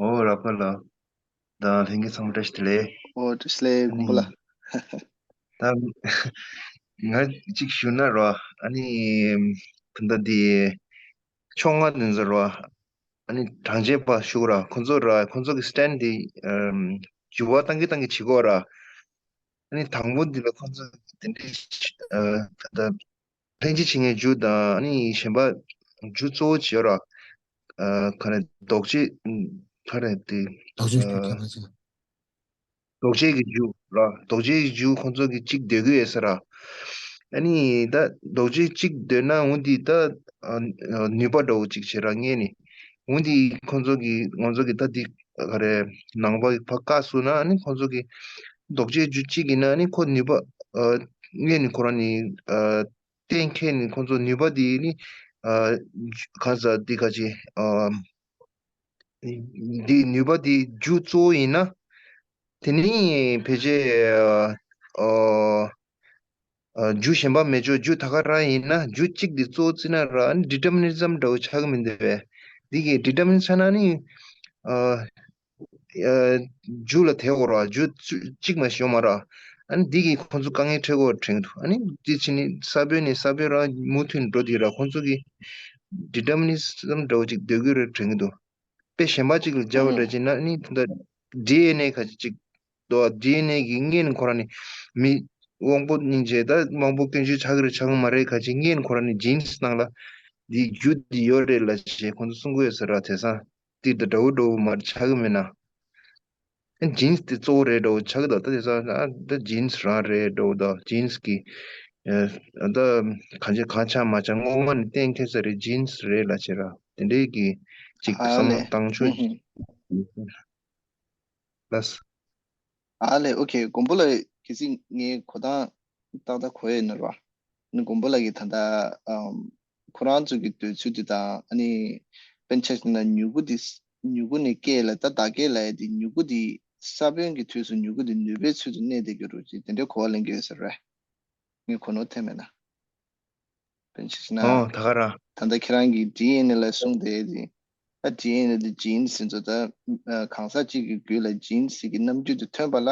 ཨོ། རག་པ་ལགས། དང་ལྷན་རྒྱས་ཚང་མ་བཀྲ་ཤིས་བདེ་ལེགས། ཨོ། བཀྲ་ཤིས་བདེ་ལེགས། ཨ་ནི་མགོན་པོ་ལགས། ད་ང་གཅིག་ཞུ་ན་རོ། ཨ་ནི་ད་ལྟ་འདི་ཕྱོགས་སྔ་འདི་ཚོ་རོ། ཨ་ནི་གྲངས་ཅན་པ་ཞུ་ར། ཁོང་ཚོ་ར། ཁོང་ཚོ་གི་སི་ཊེན་ཌི་འདི་ཨམ་འགྱུར་བ་གཏང་གི་གཏང་གི་བྱེད་དགོས་ར། ཨ་ནི་དང་པོ་འདི་ལ་ཁོང་ཚོ་དེ་འདྲའི་ཨ་ད་ལྷན་ཅིག་བྱེད་མཁན་རྒྱུ་དང་ཨ་ནི་གཞན་པ་རྒྱུ་གཙོ་བོ་བྱས་ར། ཨ་ག་རེ་ལྡོག་ཕྱོགས་ག་རེ་དེ་ལྡོག་ཕྱོགས་ཨ་ལྡོག་ཕྱོགས་ཀྱི་རྒྱུ་ར། ལྡོག་ཕྱོགས་ཀྱི་རྒྱུ་ཁོང་ཚོ་གི་གཅིག་སྡོད་ཀྱི་ཡོད་ས་ར། ཨ་ནི་ད་ལྡོག་ཕྱོགས་གཅིག་སྡོད་ན་འོ་འདི་ད་ཨ་ཨ་ནུས་པ་འདྲ་བོ་གཅིག་བྱེད་ར་ངས་ནི། འོ་འདི་ཁོང་ཚོ་གི་ང་ཚོ་གི་ད་འདི་ག་རེ་ནང་པ་གི་ཕ་བཀག་སོང་ན་ཨ་ནི་ཁོང་ཚོ་གི་ལྡོག་ཕྱོགས་རྒྱུ་གཅིག་ཡིན་ན་ཨ་ནི་ཁོ་ནུས་པ་ཨ་ངས་ནི་ཁོ་རང་ནི་ཨ་གཏན་འཁེལ་ནས་ཁོང་ཚོ་ནུས་པ་དེ་ནི་ཨ་གང་ཟག་དེ་ག་ཅི་ཨ་དེ་ནུས་པ་དེ་རྒྱུ་གཙོ་བོ་ཡིན་ན། དེ་ནི་ཕལ་ཆེར་ཨ་ཨ་རྒྱུ་གཞན་པ་མེད་ཆོག་རྒྱུ་ད་ག་རང་ཡིན་ན་རྒྱུ་གཅིག་དེ་གཙོ་བོ་བརྩིས་ན་ར་ཌི་ཊར་མི་ནི་ཛམ་འདྲ་བོ་ཆགས་ཀྱི་མི་འདུག་པས། འདི་གི་ཌི་ཊར་མི་ནི་ཛམ་ཆགས་ན་ནི་ཨ། ཨ་རྒྱུ་ལ་དེ་གོ་ར་རྒྱུ་གཅིག་མ་ཤོ་མ་ར། ཨ་ནི་འདི་གིས་ཁོང་ཚོ་དཀའ་ངལ་འཕྲད་གོ་དྲན་གི་འདུག་ཨ་ནི་འདི་ཕྱི་ནི་ས་བོན་ནི་ས་བོན་རང་མུ་མཐུད་འགྲོ་དེ་ར་ཁོང་ཚོ་གི་ཌི་ཊར་མི་ནི་ཛམ་འདྲ་བོ་ཅིག་སྡོད་གི་རེད་དྲན་གི་འདུག་དཔེ་གཞན་པ་ཅིག་ལ་སྦྱར་བ་འདྲ་ཅིག་ན་ནི་ད་ཌི་ཨེན་ཨེ་ཁ་ཅིག་ཅིག་འདུག་ཌི་ཨེན་ཨེ་གི་ངན་ཁོ་ར་ནི་མི་དབང་པོ་སྙིང་རྗེ་ད་དབང་པོ་སྐྱོན་བརྗོད་ཆགས་གི་རེད་ཆགས་གི་མ་རེད་ཁ་ཅིག་ངན་ཁོ་ར་ནི་ཇིན་སི་ནང་ལ་འདི་རྒྱུ་འདི་ཡོད་རེད་ལ་ཞེས་ཁོང་ཚོ་གསུང་གི་ཡོད་ས་ར་དེང་སང་། དེ་དང་འདྲ་བོ་འདྲ་བོ་མར་ཆགས་ཀྱི་མེད་ན། ཨ་ཇིན་སི་དེ་གཙོ་བོ་རེད་འདྲ་བོ་ཆགས་ཀྱི་འདུག་ད་དེ་ཚོ་ཨ་ད་ཇིན་སི་རང་རེད་འདྲ་བོ་དང་ཇིན་སི་གི་ཨ་ད་གང་ཆ་གང་ཆགས་མ་ཆགས་སྔོན་མ་ནས་གཏན་འཁེལ་ས་རེད་ཇིན་སི་རེད་ལབ་བྱས་ར་དེ་འདྲའི་གི་ཅིག་ཨ་བསམ་བློ་ལས་བཏང་ཆོག་ཨུ་ཧུ། ལགས། ཨ་ལས་ཨོ་ཁེ་མགོན་པོ་ལགས་གལ་སྲིད་ངས་གོ་སྟངས་ཏག་ཏག་གོ་ཡོད་ན་ར། ནི་མགོན་པོ་ལགས་ཀྱིས་ད་ལྟ་ཨམ་ཁོ་རང་ཚོ་གི་འདོད་ཚུལ་དེ་དང་ཨ་ནི་དཔེར་ན་ཆ་བཞག་ན་མྱུ་གུ་དེ་མྱུ་གུ་ནས་སྐྱེས་ལ་ད་བདག་སྐྱེས་ལབ་ཡ་དེ་མྱུ་གུ་དེ་ས་བོན་གྱི་དུས་སུ་མྱུ་གུ་དེ་ནུས་པའི་ཚུལ་དུ་གནས་བསྡད་ཀྱི་རེད་ཅེས་དེ་འདྲའི་གོ་བ་ལེན་གྱི་ཡོད་ས་རེད། ངས་གོ་ནོར་ཐེབས་མེད་ན། དཔེར་ན་ཆ་བཞག་ན། ཨོ་ད་ག་རང་། ད་ལྟ་ཁྱེད་རང་གིས་ཌི་ཨེན་ཨེ་ལ་གསུངས་བསྡད་དེ། ད་ཌི་ཨེན་ཨེ་དེ་ཇིན་སི་ཚོ་ད་ཨ་གང་ཟག་གཅིག་གི་རྒྱུད་ལ་ཇིན་སི་གི་རྣམ་འགྱུར་དེ་ཐོན་པ་ལ་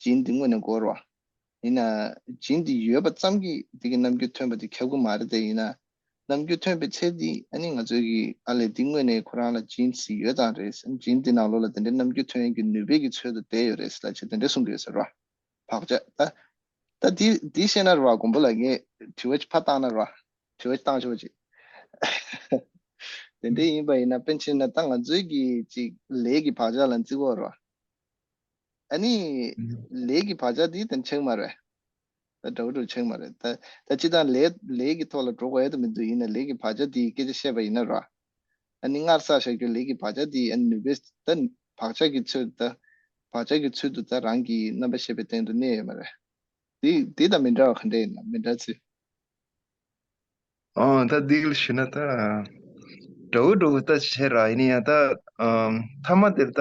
ཇིན་དེ་དངོས་གནས་དགོས་རེད་བ། ཡིན་ན་ཇིན་དེ་ཡོད་པ་ཙམ་གྱིས་དེ་གི་རྣམ་འགྱུར་ཐོན་པ་དེ་ཁྱབ་ཀྱི་མ་རེད་དེ་ཡིན་ན། རྣམ་འགྱུར་ཐོན་པའི་ཚེ་དེ་ཨ་ནི་ང་ཚོའི་གི་ཨ་ལས་དེ་དངོས་གནས་ཁོ་རང་ལ་ཇིན་སི་ཡོད་ཙང་རེད། ཇིན་དེ་ནང་ལོགས་ལ་དེ་འདྲའི་རྣམ་འགྱུར་ཐོན་ཡས་ཀྱི་ནུས་པའི་གི་ཚུལ་དུ་བསྡད་ཡོད་རེད་ལབ་བྱས་དེ་འདྲ་གསུང་གི་ཡོད་ཟེར་བ། བག་ཆགས་ད། ད་འདི་འདི་བཤད་ན་རེད་བ་མགོན་པོ་ལགས་ངས་དྲི་བ་ཅིག་ཕར་བཏང་ན་རེད་བ། དྲི་བ་ཅིག་བཏང་ཆོག་ཅིག་དེ་འདྲ་ཡིན་པ་ཡིན་ན་དཔེར་ན་ཆ་བཞག་ན་ད་ང་ཚོའི་གི་ཅིག་ལས་ཀྱི་བག་ཆགས་ལ་བརྩི་གི་ཡོད་རེད་བ། ཨ་ནི་ལས་ཀྱི་བག་ཆགས་འདི་ད་ཆགས་མ་རེད། ད་འདྲ་བོ་འདྲ་བོ་ཆགས་མ་རེད། ད་ད་སྤྱིར་བཏང་ལས་ལས་ཀྱི་ཐོག་ལ་འགྲོ་དགོས་ཡ་ད་མི་འདུག་ཡིན་ན་ལས་ཀྱི་བག་ཆགས་འདིའི་སྐད་ཆ་བཤད་པ་ཡིན་ན་ར། ཨ་ནི་སྔར་བསགས་བཞག་རྒྱུ་ལས་ཀྱི་བག་ཆགས་འདི་ཨ་ནི་ནུས་པའི་ད་བག་ཆགས་ཀྱི་ཚུལ་ད་བག་ཆགས་ཀྱི་ཚུལ་དུ་ད་རང་གི་རྣམ་པ་ཤེས་པའི་སྟེང་དུ་གནས་ཡོད་མ་རེད། འདི་འདི་དང་མི་འདྲ་བ་ག་འདྲ་ཡིན་ན་མི་འདྲ་ཚུལ། ཨོ་ད་འདི་ལ་ཞུ་ན་ད་འདྲ་བོ་འདྲ་བོ་ད་བྱས་ར་ཡིན་ཡང་ད་ཨམ་ཐ་མ་དེར་ད་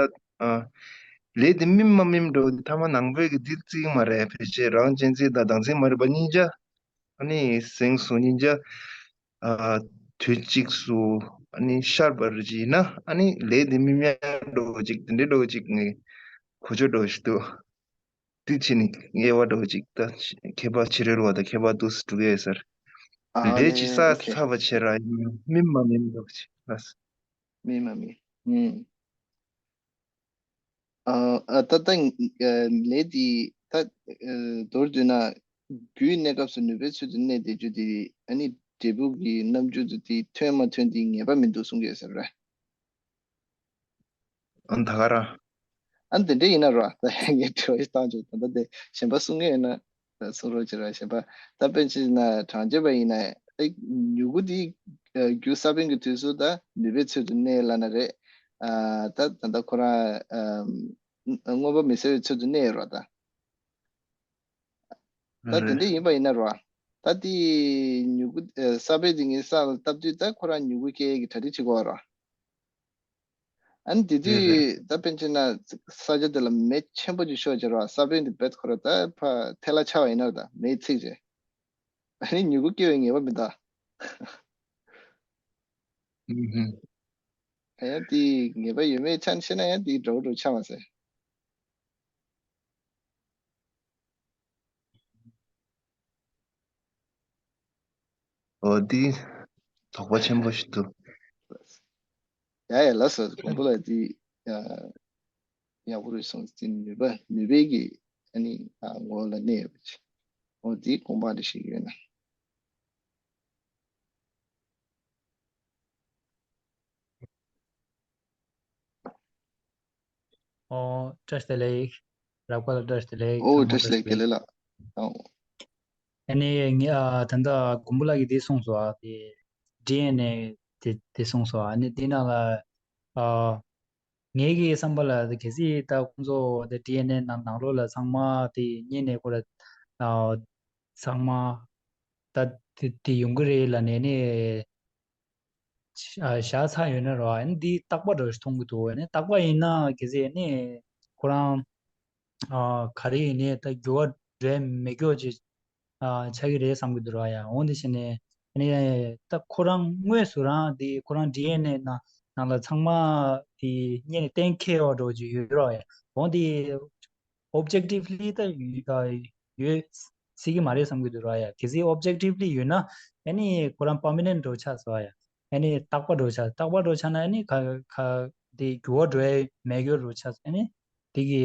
ཨ་ལས་དེ་སྨིན་མ་སྨིན་འདྲ་བོ་དེ་ཐ་མ་ནང་པའི་གི་འདི་རྩིས་མ་རེད། ཕལ་ཆེར་རང་གཅེས་འཛིན་དང་བདག་འཛིན་མ་རེད་པ་གཉིས་ཆ་ཨ་ནི་སེམས་སུ་གཉིས་ཆ་ཨ་དུས་གཅིག་སུ་ཨ་ནི་ཤར་བ་རེད་ཅེ་ཡིན་ན་ཨ་ནི་ལས་དེ་སྨིན་མ་འདྲ་བོ་ཅིག་དེ་འདྲའི་འདྲ་བོ་ཅིག་ངས་གོ་ཆོད་འདྲ་བོ་ཞིག་འདུག་དེ་བྱས་ནས་དབྱེ་བ་འདྲ་བོ་ཅིག་ད་མཁས་པ་ཕྱི་རོལ་བ་དང་མཁས་པ་འདུག་སེ་གྲུབ་ཡོད་ཟེར། ཨ་ལས་ནི་ཅི་ས་ཨོ་ཁེ། ཚ་བ་བྱེད་ར་ཡིན་སྨིན་མ་སྨིན་འདྲ་བོ་ཅིག་ལ། སྨིན་མ་སྨིན། ཨུམ། ཨ་ཨ་ད་ལྟ་ཨ་ལས་དེ་ད་ཨ་མདོར་བསྡུས་ན་རྒྱུའི་གནས་སྐབས་སུ་ནུས་པའི་ཚུལ་དུ་གནས་བསྡད་རྒྱུ་དེ་ཨ་ནི་འབྲས་བུ་གི་རྣམ་འགྱུར་དུ་དེ་ཐོན་མ་ཐོན་དེ་ངེས་པ་མི་འདུག་གསུང་གི་ཡོད་ཟེར་རེད། ཨ་ད་ག་རང་། ཨ་འདི་འདྲ་ཡིན་ན་རོ། ད་ངས་དྲི་བ་ཞིག་བཏང་བྱུང་། ད་ལྟ་དེ་གཞན་པ་གསུང་གི་ཡོད་ན་ད་གསུང་རོགས་བྱེད་ར། གཞན་པ་ད་དཔེར་ན་ཆ་བཞག་ན་གྲངས་ཅན་པ་ཡིན་ན་ཨེ་མྱུ་གུ་འདི་ཨ་རྒྱུ་ས་བོན་གྱི་དུས་སུ་ད་ནུས་པའི་ཚུལ་དུ་གནས་ལབ་ན་རེད། ཨ་ད་ད་ལྟ་ཁོ་རང་ཨ་མངོན་པ་མི་གསལ་བའི་ཚུལ་དུ་གནས་ཡོད་རོ་ད། ད་དེ་འདྲ་ཡིན་པ་ཡིན་ན་རོ། ད་དེ་མྱུ་གུ་ཨ་ས་བོན་དེ་ངའི་ས་ལ་བཏབ་དུས་ད་ཁོ་རང་མྱུ་གུ་སྐྱེ་ཡས་ཀྱི་གྲ་སྒྲིག་བྱེད་དགོས་རོ། ཨ་ནི་དེ་དུས་ད་དཔེར་ན་ཆ་བཞག་ན་ས་ཆ་དེ་ལ་མེ་ཆེན་པོ་ཅིག་ཤོར་བྱས་རོ། ས་བོན་དེ་རྦད་ཁོ་ར་ད་ཕར་ཐལ་ལ་ཆགས་པ་ཡིན་ན་རོ། ད་མེས་ཚིག་བྱས། ཨ་ནི་མྱུ་གུ་སྐྱེ་བའི་ངེས་པ་མི་འདུག་ཨ་ཡ་དེ་ངེས་པ་ཡོད་མེད་ཆ་ནས་བཤད་ན་ཡང་དེ་འདྲ་བོ་འདྲ་བོ་ཆགས་མ་སོང་། འོ་འདི་དོགས་པ་ཆེན་པོ་ཞིག་འདུག་ཡ་ཡ་ལགས་སོ། མགོན་པོ་ལགས་འདི་ཡག་པོ་རེད་སོང་། འདི་ནུས་པ་ནུས་པའི་གི་ ནི་ངོ་བོ་ལ་གནས་ཡོད་པ་ཅིག་འོ་དེའི་དགོངས་པ་འདྲ་ཞིག་ཡོད་ན། ཨོ་བཀྲ་ཤིས་བདེ་ལེགས། རབ་དཀར་ལགས་བཀྲ་ཤིས་བདེ་ལེགས། ཨོ་ཚང་མ་བཀྲ་ཤིས་བདེ་ལེགས། ཨ་ནི་ངས་ཨ་ད་ལྟ་མགོན་པོ་ལགས་ཀྱིས་འདི་གསུངས་སོང་ཨ། དེ་ཌི་ཨེན་ཨེ་དེ་དེ་གསུངས་སོང་ཨ། ནི་འདི་ནང་ལ་ཨ་ངེད་ཀྱི་བསམ་པ་ལ་གལ་སྲིད་ད་ཁོང་ཚོ་དེ་ཌི་ཨེན་ཨེ་ནང་ནང་ལོགས་ལ་ཚང་མ་དེ་རྙེད་ནས་ཁོ་ར་ཨ་ཚང་མ་ད་དེ་དེ་ཡོང་གི་རེད་ལབ་ནས་ནི་ཨ་བཞག་ཚར་ཡོད་ན་རོ། ཨ་ནི་འདི་རྟག་པ་འདྲ་ཞིག་མཐོང་གི་འདུག་ཨ་ནི་རྟག་པ་ཡིན་ན་གལ་སྲིད་ནི་ཁོ་རང་ཨ་ག་རེ་ཡིན་ནའི་ད་འགྱུར་བ་འགྲོ་ཡ་མེད་མཁན་ཅིག་ཨ་ཆགས་ཀྱི་རེད་བསམ་གྱི་འདུག་ར། ཡ་འོ་འདི་བྱས་ནས་ཨ་ནི་ད་ཁོ་རང་དངོས་སུ་རང་འདི་ཁོ་རང་ཌི་ཨེན་ཨེ་ནང་ནང་ལ་ཚང་མ་དེ་རྙེད་ནས་གཏན་འཁེལ་བ་འདྲ་ཅིག་ཡོད་ར། ཡ་འོ་འདི་ཨོབ་ཇེག་ཊིབ་ལི་ད་ཡོད་ཡོད་སྲིད་ཀྱི་མ་རེད་བསམ་གྱི་འདུག་ར། ཡ་གལ་སྲིད་ཨོབ་ཇེག་ཊིབ་ལི་ཡོད་ན་ཨ་ནི་ཁོ་རང་པར་མ་ནེན་ཊི་འདྲ་ཆགས་སོང་། ཡ་ཨ་ནི་རྟག་པ་འདྲ་ཆགས། རྟག་པ་འདྲ་ཆགས་ན་ཨ་ནི་ག་ག་དེ་འགྱུར་བ་འགྲོ་ཡ་མེད་མཁན་འདྲ་ཆགས། ཨ་ནི་དེ་གི་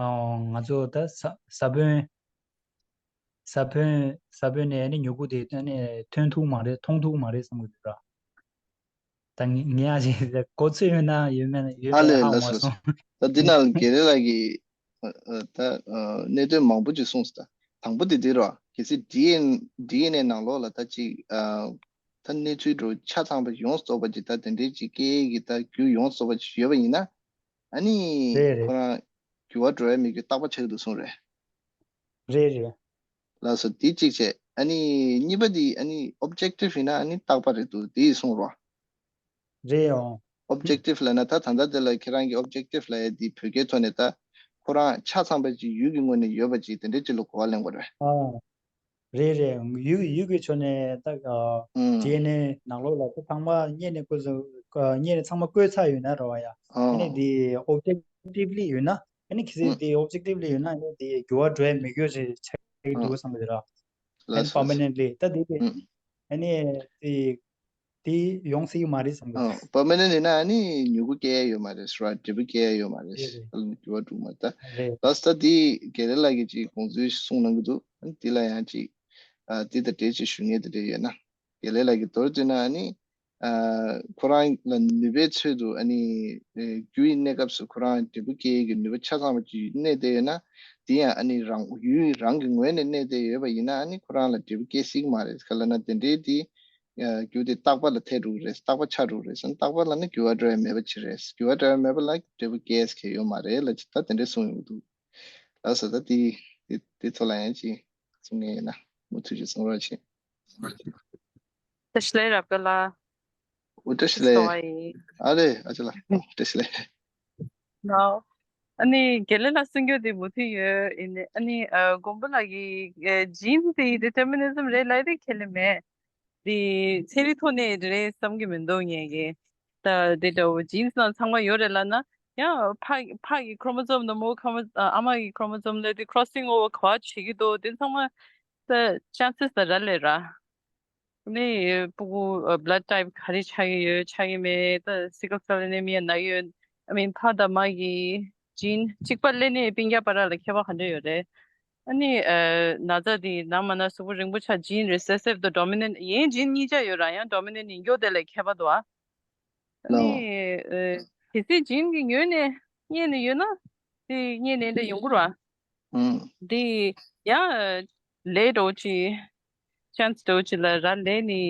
ཨ་ང་ཚོ་ད་ས་ས་བོན་ས་བོན་ས་བོན་ནས་ཨ་ནི་མྱུ་གུ་དེ་ཨ་ནི་ཐོན་ཐུབ་མ་རེད། མཐོང་ཐུབ་མ་རེད་བསམ་གྱི་འདུག་ར། ད་ངས་ངས་ཨ་ཅེ་གོ་ཚོད་ཡོད་ན་ཡོད་མེད་ཡོད་ཨ་མེད་ལས་ཧ་ལས་མ་སོང་། ད་འདི་ནང་དགེ་ལེགས་ལགས་ཀྱིས་ཨ་ཨ་ད་ཨ་གནད་དོན་མང་པོ་ཅིག་གསུངས་སོང་། ད་དང་པོ་དེ་འདི་རོ། གལ་སྲིད་ཌི་ཨེན་ཌི་ཨེན་ཨེ་ནང་ལོགས་ལ་ད་ཅིག་ཨ་ད་གནས་ཚུལ་འདྲ་ཆ་ཚང་པ་ཡོངས་རྫོགས་པ་ཅིག་ད་དེ་འདྲའི་ཅིག་སྐད་ཀྱི་ད་རྒྱུ་ཡོངས་རྫོགས་པ་ཅིག་ཡོད་པ་ཡིན་ན། ཨ་ནི་རེད་རེད། ཁོ་རང་འགྱུར་བ་འགྲོ་ཡ་མེད་རྒྱུ་རྟག་པ་ཆགས་ཀྱི་འདུག་གསུངས་རེད། རེད་རེད། ལགས་སོ། དེ་གཅིག་བྱས། ཨ་ནི་གཉིས་པ་དེ་ཨ་ནི་ཨོབ་ཇེག་ཊིབ་ཡིན་ན་ཨ་ནི་རྟག་པ་རེད་འདུག་དེ་གསུངས་རོགས། རེད་ཡོང་། ཨོབ་ཇེག་ཊིབ་ལབ་ན་ད་ད་ལྟ་དེ་ལ་ཁྱེད་རང་གི་ཨོབ་ཇེག་ཊིབ་ལབ་ཡ་དེ་བོད་སྐད་ཐོག་ནས་ད་ཁོ་རང་ཆ་ཚང་པ་ཅིག་ཡུལ་གྱི་ངོས་ནས་ཡོད་པ་ཅིག་དེ་འདྲའི་ཅིག་ལ་གོ་བ་ལེན་དགོས་རེད། ཨ། རེད་རེད། ཡུལ་ཡུལ་གྱི་ཕྱོགས་ནས་ད་ཨ། ཨུམ། ཌི་ཨེན་ཨེ་ནང་ལོགས་ལ་ད་ཚང་མ་རྙེད་ནས་ཁོ་ཚོ་ཨ་རྙེད་ནས་ཚང་མ་བཀོད་ཚར་ཡོད་ན་ར་བ་ཡ། ཨ་ནི་ཨ། དེ་ཨོབ་ཇེག་ཊིབ་ལི་ཡོད་ན་ཨ་ནི་གལ་སྲིད་ཨུམ། དེ་ཨོབ་ཇེག་ཊིབ་ལི་ཡོད་ན་ཨ་ནི་དེ་འགྱུར་བ་འགྲོ་ཡ་མེད་རྒྱུ་ཞིག་ཆགས་ཀྱི་འདུག་བསམ་གྱི་རེད་ར། ཨ་ནི་ལགས་སོ་པར་མ་ནེན་ལི་ད་དེ་དེ་ཨུམ། ཨ་ནི་དེ་དེ་ཡོང་སྲིད་ཀྱི་མ་རེད་བསམ་གྱི་འདུག་ཨ་པར་མ་ནེན་ལི་ན་ཨ་ནི་མྱུ་གུ་སྐྱེ་ཡ་ཡོད་མ་རེད་ར། འབྲས་བུ་སྐྱེ་ཡ་ཡོད་མ་རེད། རེད་རེད། ཨ་ནི་འགྱུར་བ་འགྲོ་མ་ད། རེད། ལགས་སོ། ད་དེ་དགེ་ལེགས་ལགས་ཀྱིས་ཅིག་དགོངས་ཚུལ་གསུངས་གནང་གི་འདུག་ཨ་ནི་དེ་ལ་ཡང་ཅིག་ཨ་དེ་དང་འབྲེལ་ཅིག་ཞུ་ངེས་དེ་འདྲ་ཡོད་ན། དགེ་ལེགས་ལགས་ཀྱིས་མདོར་བསྡུས་ན་ཨ་ནི། ཨ་ཁོ་རང་ལ་ནུས་པའི་ཚོད་དུ་ཨ་ནི་ཨེ་རྒྱུ་ཡི་གནས་སྐབས་སུ་ཁོ་རང་འབྲས་བུ་སྐྱེ་ཡི་གི་ནུས་པ་ཆ་ཚང་བ་ཅིག་གནས་བསྡད་ཡོད་ན། དེ་ཡང་ཨ་ནི་རང་ཡུལ་རང་གི་ངོས་ནས་གནས་བསྡད་ཡོད་པ་ཡིན་ན་ཨ་ནི་ཁོ་རང་ལ་འབྲས་བུ་སྐྱེ་སྲིད་ཀྱི་མ་རེད། ག་ལབ་ན་དེ་འདྲའི་དེ་ཨ་རྒྱུ་དེ་རྟག་པ་ལ་ཐལ་འགྲོ་གི་རེད། རྟག་པ་ཆགས་འགྲོ་གི་རེད་ཟེར་ན། རྟག་པ་ལ་ནི་འགྱུར་བ་འགྲོ་ཡ་མེད་པ་ཅིག་རེད། འགྱུར་བ་འགྲོ་ཡ་མེད་པ་ལ་འབྲས་བུ་སྐྱེ་ཡ་གི་ཡོད་མ་རེད་ལབ་ཅིག་ད་དེ་འདྲའི་གསུངས་ཡོང་གི་འདུག་ལགས་སོ། ད་དེ་དེ་དེ་ཐོག་ལ་ཡང་ཅིག་གསུང་མཁན་ཡོད་ན་མུ་མཐུད་ཅིག་གསུང་རོགས་བྱེད། བཀྲ་ཤིས་བདེ་ལེགས་རབ་དགའ་ལགས། ཨོ་བཀྲ་ཤིས་བདེ་ལེགས། སོ་ཨ་ཡིན། ཨ་རེ་ཨ་ཅག་ལགས། ཨོ་བཀྲ་ཤིས་བདེ་ལེགས། ལགས། ཨ་ནི་དགེ་ལེགས་ལགས་གསུང་རྒྱུ་དེ་མུ་མཐུད་ཡོད། ཡིན་ནའི་ཨ་ནི་ཨ་མགོན་པོ་ལགས་ཀྱིས་ཨ་ཇིན་དེ་ཌི་ཊར་མི་ནི་ཛམ་རེད་ལབ་དེ་ཁས་ལེན་མེད། དེ་ཚན་རིག་ཐོག་ནས་རེད་བསམ་གྱི་མི་འདུག་ངས་ཀྱི། ད་དེ་འདྲ་བོ་ཇིན་ནང་ཚང་མ་ཡོད་རེད་ལབ་ན་ཡང་ཕ་ཕ་གི་ཁྲོ་མོ་ཛོམ་དང་མོ་ཁྲོ་མོ་ཨ་མ་གི་ཁྲོ་མོ་ཛོམ་ལ་དེ་ཁྲོ་སིང་ཨོ་བར་ག་བ་བྱེད་ཀྱི་འདུག་དེ་ཚང་མ་ད་ཅན་སེ་སི་ད་རག་ལས་ར། ནི་སྤུ་གུ་ཨ་བྷ་ལཌ་ཊའིབ་ག་རེ་ཆགས་ཀྱི་ཡོད་ཆགས་ཀྱི་མེད། ད་སི་ཀལ་སེལ་ཨེ་ནི་མི་ཡ་ན་གི་ཡོད། ཨ་མིན་ཕ་དང་མ་གི་ཇིན་གཅིག་པ་ལས་ནི་སྤུན་ཀྱག་བར་ལ་ཁྱད་པར་ག་འདྲ་ཡོད་རེད། ཨ་ནི་ཨ་ན་ཚ་དེ་ན་མ་ན་གཟུགས་པོ་རིང་པོ་ཆགས་ཇིན་རི་སེ་སིབ་དང་ཌོ་མི་ནེན་ཡན་ཇིན་གཉིས་ཆ་ཡོད་ར། ཡང་ཌོ་མི་ནེན་ཡིན་མགྱོགས་དེ་ལས་ཁྱད་པར་འདུག་ཨ། ཨ་ནི་ལའོ། ཨ་གལ་སྲིད་ཇིན་གྱི་ངོས་ནས་རྙེད་ནས་ཡོད་ན་དེ་རྙེད་ནས་འདྲ་ཡོང་གི་ར། ཨུམ། དེ་ཡང་ལས་འགྲོ་ཅི་ཅན་སི་འགྲོ་ཅི་ལ་ར་ལས་ནི་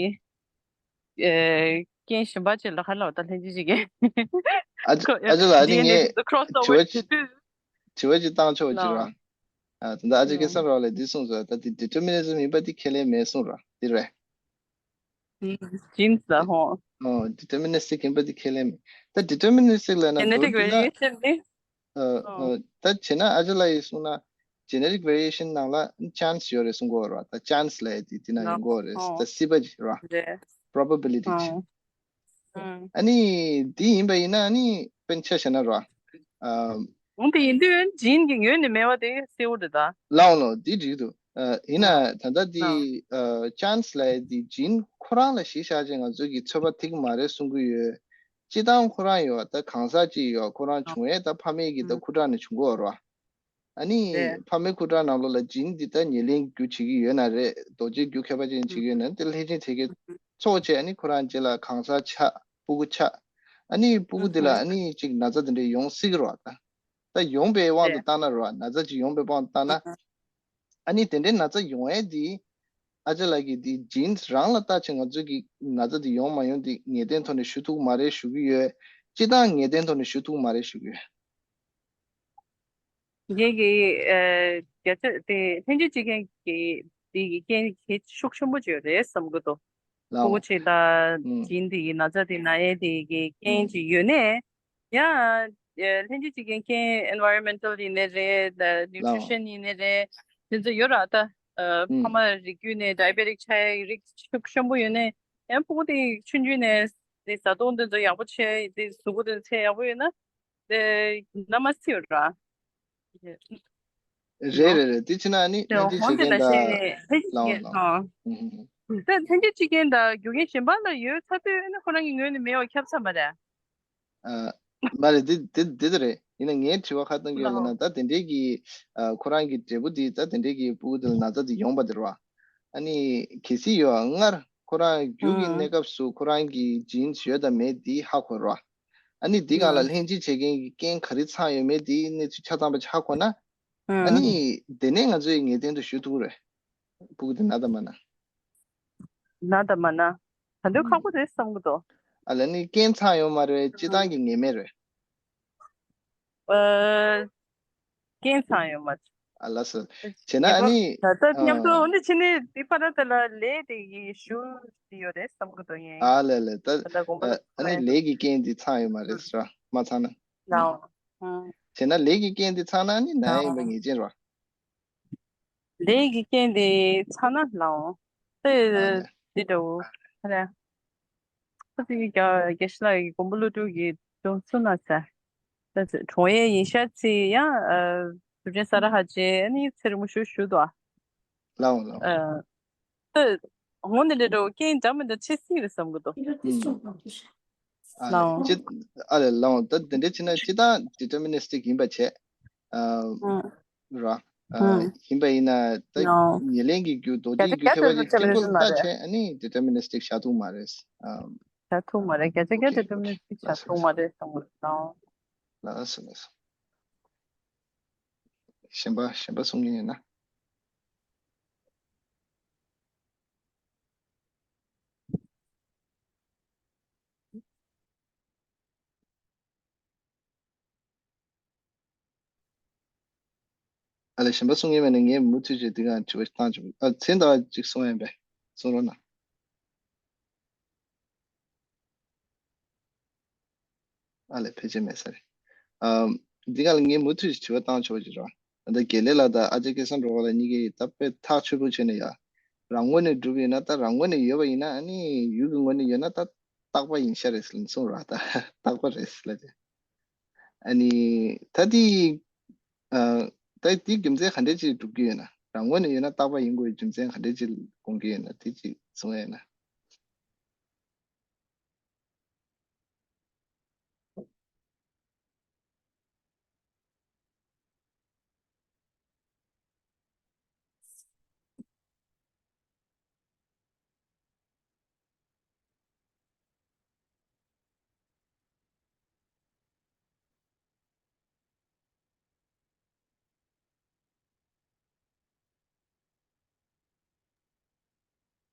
ཨེ་རྐྱེན་གཞན་པ་ཅིག་ལ་ཁ་ལ་བ་ད་ལྷན་ཅིག་ཅིག་གི་ཨ་ཅག་ཨ་ཅག་ལགས། ཨ་ནི་ངས་ཌི་ཨེན་ཨེ་དེ་ཁྲོ་སི་ཨོ་དྲི་བ་ཅིག་དྲི་བ་ཅིག་བཏང་ཆོག་ཅིག་ར། ཨ་ད་ལྟ་ཨ་ཅག་སྐལ་བཟང་ར་བ་ལས་འདི་གསུངས་སོང་། ད་དེ་ཌི་ཊར་མི་ནི་ཛམ་ཡིན་པ་དེ་ཁས་ལེན་མེད་གསུངས་ར་འདི་རེད། ཇིན་སི་ལ་ཧོ། ཨོ་ཌི་ཊར་མི་ནི་སི་ཊིག་ཡིན་པ་དེ་ཁས་ལེན་མེད། ད་ཌི་ཊར་མི་ནི་སི་ཊིག་ལབ་ན་ཇེ་ནེ་ཊིག་མདོར་བསྡུས་ན་ཝེ་རི་ཡེ་ཤན་ནི། ཨ་ཨོ། ཨ་ད་བྱས་ན་ཨ་ཅག་ལགས་ཡིས་གསུངས་ན་ཇེ་ནེ་ཊིག་ཝེ་རི་ཡེ་ཤན་ནང་ལ་ཅན་སི་ཡོད་རེད་གསུང་གི་ཡོད་རེད་བ། ད་ཅན་སི་ལབ་ཡ་དེ་དེ་ན་ཡོང་གི་ཡོད་རེད། ད་སྲིད་པ་ཅིག་རེད་བ། རེད། པོ་རོ་བེ་བི་ལི་ཊི་ཅིག་ཨོ། ཨ་ནི་འདི་ཡིན་པ་ཡིན་ན་ཨ་ནི་དཔེར་ན་ཆ་བཞག་ན་ར། ཨ། འོང་དེ་ཡིན་དུས་ཇིན་གྱི་ངོས་ནས་མེད་པ་དེ་གསལ་བོ་རེད་ད། ལའོ་ལའོ་འདི་འགྲིག་འདུག་ཨ་ཡིན་ན་ད་ལྟ་འདི་ཅན་སི་ལབ་ཡ་འདི་ཇིན་ཁོ་རང་ལ་གཞི་བཞག་ཅིག་ང་ཚོ་གིས་ཚོད་དཔག་ཐིག་གི་མ་རེད་གསུང་གི་ཡོད། སྤྱིར་བཏང་ཁོ་རང་ཡོད་ད་གང་ཟག་ཅིག་ཡོད་ཁོ་རང་བྱུང་ཡས་ད་ཕ་མེས་ཀྱི་ད་ཁུ་ཁྲག་ནས་བྱུང་གི་ཡོད་ར། ཨ་ནི་རེད། ཕ་མའི་ཁུ་ཁྲག་ནང་ལོགས་ལ་ཇིན་འདི་ད་ཉེར་ལེན་རྒྱུ་བྱེད་ཀྱི་ཡོད་ན་རེད། རྡོ་རྗེ་རྒྱུ་ཁྱད་པར་ཅན་བྱེད་ཀྱི་ཡོད་ན་དེ་ལྷས་བྱིན་ཚེ་རྒྱལ་ཚོགས་བྱས། ཨ་ནི་ཁོ་རང་རྗེས་ལ་གང་ཟག་ཆགས། སྤུ་གུ་ཆགས། ཨ་ནི་སྤུ་གུ་འདི་ལ་ཨ་ནི་ཅིག་ན་ཚ་དེ་འདྲ་ཡོང་སྲིད་ཀྱི་རེད་བ། ད་ད་ཡོང་པའི་དབང་དུ་བཏང་ན་རེད་བ། ན་ཚ་ཅིག་ཡོང་པའི་དབང་དུ་བཏང་ན། ཨ་ནི་དེ་འདྲའི་ན་ཚ་ཡོང་ཡས་འདི་ཨ་ཅག་ལགས་ཀྱིས་འདི་ཇིན་རང་ལ་བལྟ་བྱས་ང་ཚོ་གི་ན་ཚ་འདི་ཡོང་མ་ཡོང་འདི་ངེས་གཏན་ཐོག་ནས་ཞུ་ཐུབ་མ་རེད་ཞུ་གི་ཡོད། སྤྱིར་བཏང་ངེས་གཏན་ཐོག་ནས་ཞུ་ཐུབ་མ་རེད་ཞུ་གི་ཡོད། ངེད་ཀྱི་ཨ་བརྒྱ་ཆ་དེ་ལྷན་ཅིག་བྱེད་མཁན་གྱི་དེ་གི་རྐྱེན་གལ་ཤུགས་ཆེན་པོ་ཅིག་རེད་བསམ་གྱི་འདུག་ལའོ། ཕྲུ་གུ་ཅིག་དང་ཨུམ། ཇིན་དེ་གི་ན་ཚ་དེ་ན་ཡས་དེ་གི་རྐྱེན་ཅིག་ཡོད་ནས། ཡང་ཨ་ལྷན་ཅིག་བྱེད་མཁན་རྐྱེན་environmental་ཡིན་ནའི་རེད། ད་ལའོ། nutrition་ཡིན་ནའི་རེད། དེ་ཚོ་ཡོད་ར། ད་ཨ་ཨུམ། ཕ་མ་རིགས་རྒྱུད་ནས་diabetic་ཆགས་ཡས་རིགས་ཤུགས་ཆེན་པོ་ཡོད་ནས། ཡང་ཕྲུ་གུ་དེ་ཆུང་ཆུང་ནས་དེ་བཟའ་བཏུང་དེ་ཚོ་ཡག་པོ་བྱས། དེ་གཟུགས་པོ་དེ་ཚད་ཡག་པོ་ཡོད་ན། དེ་ན་མ་སྲིད་ར། རེད་རེད་རེད། དེ་ཕྱིན་ན་ནི་དེ་ལྷན་ཅིག་བྱེད་འོང་དེ་མཁན་ལ་ཤེས་དང་། ནས་ལྷན་ཅིག་ལའོ་བྱེད་མཁན་ལའོ། ཨང་། ཧུམ་ཧུམ་ཧུམ། དེ་ལྷན་ཅིག་བྱེད་མཁན་དང་རྒྱུ་རྐྱེན་གཞན་པ་ལ་ཡོད་ཚ་དུས་ནི་ཁོ་རང་གི་ངོས་ནས་མེད་པ་ཁྱབ་ཚར་མ་རེད། ཨ། མ་རེད། དེ་དེ་དེ་དེ་རེད། ཡིན་ན་ངའི་དྲི་བ་ཁ་གཏོང་གི་ཡོད་ལབ་ན། ད་དེ་འདྲའི་གི་ཨ་ཁོ་རང་གི་འབྲས་བུ་དེ་ད་དེ་འདྲའི་གི་སྤུ་གུ་དེ་ལ་ན་ཚ་དེ་ཡོང་པ་དེ་རེད་བ། ཨ་ནི་གལ་སྲིད་ཡོད་ཨ་སྔར་ཁོ་རང་རྒྱུད་ཀྱི་ཨང་གནས་སྐབས་སུ་ཁོ་རང་གི་ཇིན་ཡོད་དང་མེད་དེ་ཧ་གོ་ར། ཨ་ནི་འདི་སྒང་ལ་ཨང་ལྷན་ཅིག་བྱེད་མཁན་གྱི་རྐྱེན་ག་རེ་ཚང་ཡོད་མེད་དེ་གནས་ཚུལ་ཆ་ཚང་པ་ཆ་གོ་ན། ཨ་ཨང་ནི་དེ་ནས་ང་ཚོས་ངེས་གཏན་དུ་ཞུ་ཐུབ་རེད། སྤུ་གུ་དེ་ན་དང་མ་ན། ན་དང་མ་ན། ད་དུང་ཁག་པོ་རེད་བསམ་གི་འདུག་ཨ་ལ་ནི་རྐྱེན་ཚང་ཡོད་མ་རེད། སྤྱིར་བཏང་གི་ངེས་མེད་རེད། ཨ། རྐྱེན་ཚང་ཡོད་མ་རེད། ཨ་ལ་སོ། བྱས་ན་ཨ་ནི། ད་ལྟ་མཉམ་དུ་ཨ་འོ་ན་ཕྱི་ནས་འདི་ཕ་ར་དེ་ལ་ལས་དེ་ཡི་ཞུ་ཡོད་རེད་བསམ་གི་འདུག་ངས། ཨ་ལས་ལས། ད་ད་ལྟ་དགོངས་པ་ཨ་ཨ་ནི་ལས་ཀྱི་རྐྱེན་འདི་ཚང་ཡོད་མ་རེད་ཟེར་བ་མ་ཚང་ན། ལའོ། ཨང་། བྱས་ན་ལས་ཀྱི་རྐྱེན་འདི་ཚང་ན་ཨ་ནི་ན་ཡིན་པ་ངེས་ཅན་རེད་བ། ལས་ཀྱི་རྐྱེན་དེ་ཚང་ན་ལའོ། དེ་ཨ་ལས། འདི་འདྲ་བོ། ཨ་ལས། ཁ་ཅིག་རྒྱ་རྒྱ་ཤི་ལགས་ཀྱི་མགོན་པོ་ཀླུ་སྒྲུབ་ཀྱི་སྒྲུང་གསུང་ན་ཟེར། ད་གྲོང་ཡས་ཡིན་ཤག་ཚེ་ཡང་ཨ་སྐུ་ཕྲེང་ས་ར་ཧ་ཅེ་ཨ་ནི་ཚེ་རིང་མོ་ཞུ་ཞུ་དོ། ལའོ་ལའོ། ཨ་ད་ངོ་ནས་ལས་འགྲོ་རྐྱེན་འདྲ་མི་འདྲ་ཆེ་སྲིད་རེད་བསམ་གི་འདུག་ཨུམ། ཨ་ལས། ལའོ། ཅི། ཨ་ལས་ལའོ། ད་དེ་འདྲ་བྱས་ན་སྤྱིར་བཏང་deterministic་ཡིན་པ་བྱས། ཨ། ཨང་། ར། ཨ། ཨང་། ཡིན་པ་ཡིན་ན་ད་ལའོ། ཉེར་ལེན་གྱི་རྒྱུ་རྡོ་རྗེའི་རྒྱུ་ཁྱད་པར་ཅན་ཀིམ་པོལ་ལྟ་བྱས་ཨ་ནི་deterministic་བཞག་ཐུབ་མ་རེད། ཨ། བཞག་ཐུབ་མ་རེད། བརྒྱ་ཆ་བརྒྱ་ཨོ་ཁེ་ཨོ་ཁེ་deterministic་ལགས་སོ་བཞག་ཐུབ་མ་རེད་བསམ་གི་འདུག་ལའོ། ལགས་སོ་ལགས་སོ། གཞན་པ་གཞན་པ་གསུང་མཁན་ཡོད་ན། ཨ་ལས། གཞན་པ་གསུང་མཁན་མེད་ན་ངས་མུ་མཐུད་བྱས་འདི་ག་དྲི་བ་བཏང་བྱུང་། ཨ། མཚན་དང་གཅིག་གསུང་ཡིན་པས་གསུང་རོགས་གནང་། ཨ་ལས། ཕལ་ཆེར་མེད་ས་རེད། ཨ། འདི་ག་ལ་ངས་མུ་མཐུད་དྲི་བ་བཏང་ཆོག་ཅིག་རོགས། ད་དགེ་ལེགས་ལགས་དང་ཨ་ཅག་སྐལ་བཟང་སྒྲོལ་དཀར་ལགས་གཉིས་ཀས་ད་དཔེ་ཐག་ཆོད་པོ་བྱས་ནས་ཡ། རང་ངོས་ནས་སྒྲུབ་ཡིན་ན་ད་རང་ངོས་ནས་ཡོད་པ་ཡིན་ན་ཨ་ནི་ཡུལ་གྱི་ངོས་ནས་ཡོད་ན་ད་རྟག་པ་ཡིན་ཤག་རེད་ཟེར་གསུངས་ར། ད་རྟག་པ་རེད་ཟེར་ལབ་དེ། ཨ་ནི་ད་དེ། ཨ། ད་དེ་རྒྱུ་མཚན་ག་འདྲས་ཅིག་སྒྲུབ་ཀྱི་ཡོད་ན། རང་ངོས་ནས་ཡོད་ན་རྟག་པ་ཡིན་དགོས་རྒྱུ་མཚན་ག་འདྲས་ཅིག་དགོངས་ཀྱི་ཡོད་ན་དེ་ཅིག་གསུང་ཡ་ཡིན་ན།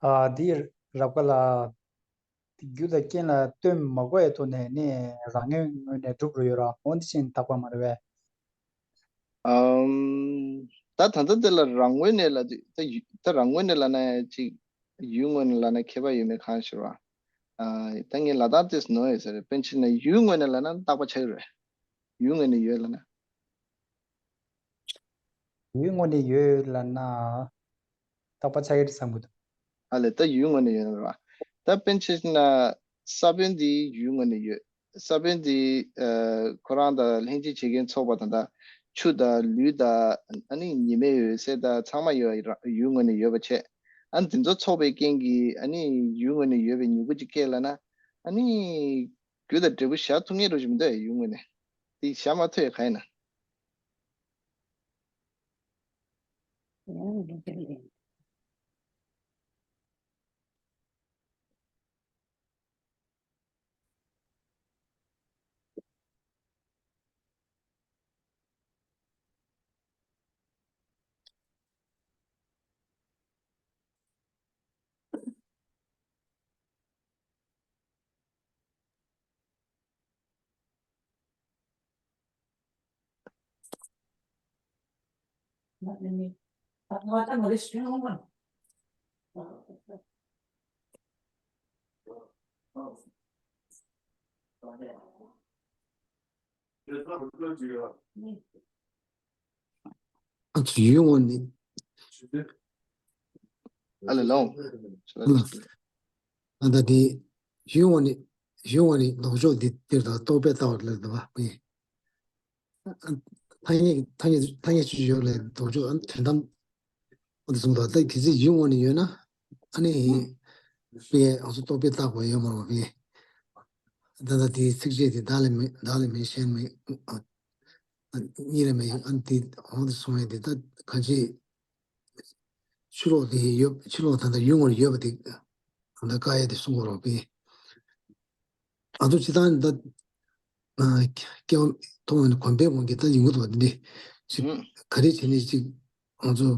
ཨ། འདི་རབ་དགའ་ལགས། རྒྱུ་དང་རྐྱེན་ལ་ལྟོས་མ་དགོས་པའི་ཐོག་ནས་ནི་རང་ངོས་ངོས་ནས་སྒྲུབ་རུ་ཡོད་ར། འོ་འདི་ཕྱིན་རྟག་པ་མ་རེད་པས། ཨམ། ད་ད་ལྟ་དེ་ལ་རང་ངོས་ནས་ལབ་དུས་ད་ཡུ་ད་རང་ངོས་ནས་ལབ་ན་ཅིག་ཡུལ་ངོས་ནས་ལབ་ན་ཁྱད་པར་ཡོད་མེད་གང་ཤེས་ར། ཨ། ད་ངས་ལབ་སྟངས་དེ་ནོར་ཡོད་ས་རེད། དཔེར་ན་ཆ་བཞག་ན་ཡུལ་ངོས་ནས་ལབ་ན་རྟག་པ་ཆགས་ཀྱི་རེད། ཡུལ་ངོས་ནས་ཡོད་ལབ་ན། ཡུལ་ངོས་ནས་ཡོད་ལབ་ན། རྟག་པ་ཆགས་ཀྱི་རེད་བསམ་གྱི་འདུག་ཨ་ལས། ད་ཡུལ་ངོས་ནས་ཡོད་ན་ར། ད་དཔེར་ན་ཆ་བཞག་ན་ས་བོན་འདི་ཡུལ་ངོས་ནས་ཡོད། ས་བོན་འདི་ཨ་ཁོ་རང་དང་ལྷན་ཅིག་བྱེད་མཁན་ཚོགས་པ་དང་། ད་ཆུ་དང་ལུད་དང་ཨ་ནི་ཉི་མའི་འོད་ཟེར་དང་ཚང་མ་ཡོད་ར། ཡུལ་ངོས་ནས་ཡོད་པ་བྱས། ཨ་ནི་འདི་ཚོ་ཚོགས་པའི་རྐྱེན་གྱིས་ཨ་ནི་ཡུལ་ངོས་ནས་ཡོད་པའི་མྱུ་གུ་ཅིག་སྐྱེས་ལབ་ན། ཨ་ནི་རྒྱུ་དང་འབྲས་བུ་བཞག་ཐུབ་མཁན་འདྲ་ཅིག་མི་འདུག་ཡ། ཡུལ་ངོས་ནས་དེ་བཞག་མ་ཐུབ་ཡ་གང་ཡིན་ན། ཨ་ཚོ་ཡུལ་དངོས་ནི། ཨ་ལེ་ལོ། ཨ་ད་དེ་ཡུལ་དངོས་ནི་ཡུལ་དངོས་ནི་ལྡོག་ཕྱོགས་འདི་འདིར་དང་རྟོག་པས་ལྟ་བར་ལབ་འདུག་བ། ཐ་སྙད་ཐ་སྙད་ཐ་སྙད་ཅིག་ཡོད་ལ་ལྡོག་ཕྱོགས་ཨ་དོན་དམ། འོ་དེ་གསུངས་དང་ད་གལ་སྲིད་ཡུལ་དངོས་ནས་ཡོད་ན་ཨ་ནི་པའི་ཨང་སུ་རྟོག་པས་བཏགས་པ་ཡོད་མ་རེད་པས། ད་ལྟ་དེའི་ཚིགས་བཅད་དེ་བདག་ལས་མེད་བདག་ལས་མེད་གཞན་མེད་གཉིས་ལས་མེད་ཨ་ནི་དེ་འོང་དེ་གསུང་ཡས་དེ་ད་གང་ཅི་ཕྱི་ལོགས་དེ་ཡོད་ཕྱི་ལོགས་ད་ལྟ་ཡུལ་དངོས་ཡོད་པ་དེ་ད་ལྟ་བཀག་ཡས་དེ་གསུང་དགོས་རེད་པས། ང་ཚོ་སྤྱི་བཏང་ད་སྐྱེ་བ་མཐོང་བའི་གོམས་པའི་དབང་གིས་ད་ཡིན་དགོས་འདུག་པ་འདི་འདྲ་ཞིག་ག་རེ་བྱས་ནས་ཅིག་ང་ཚོ་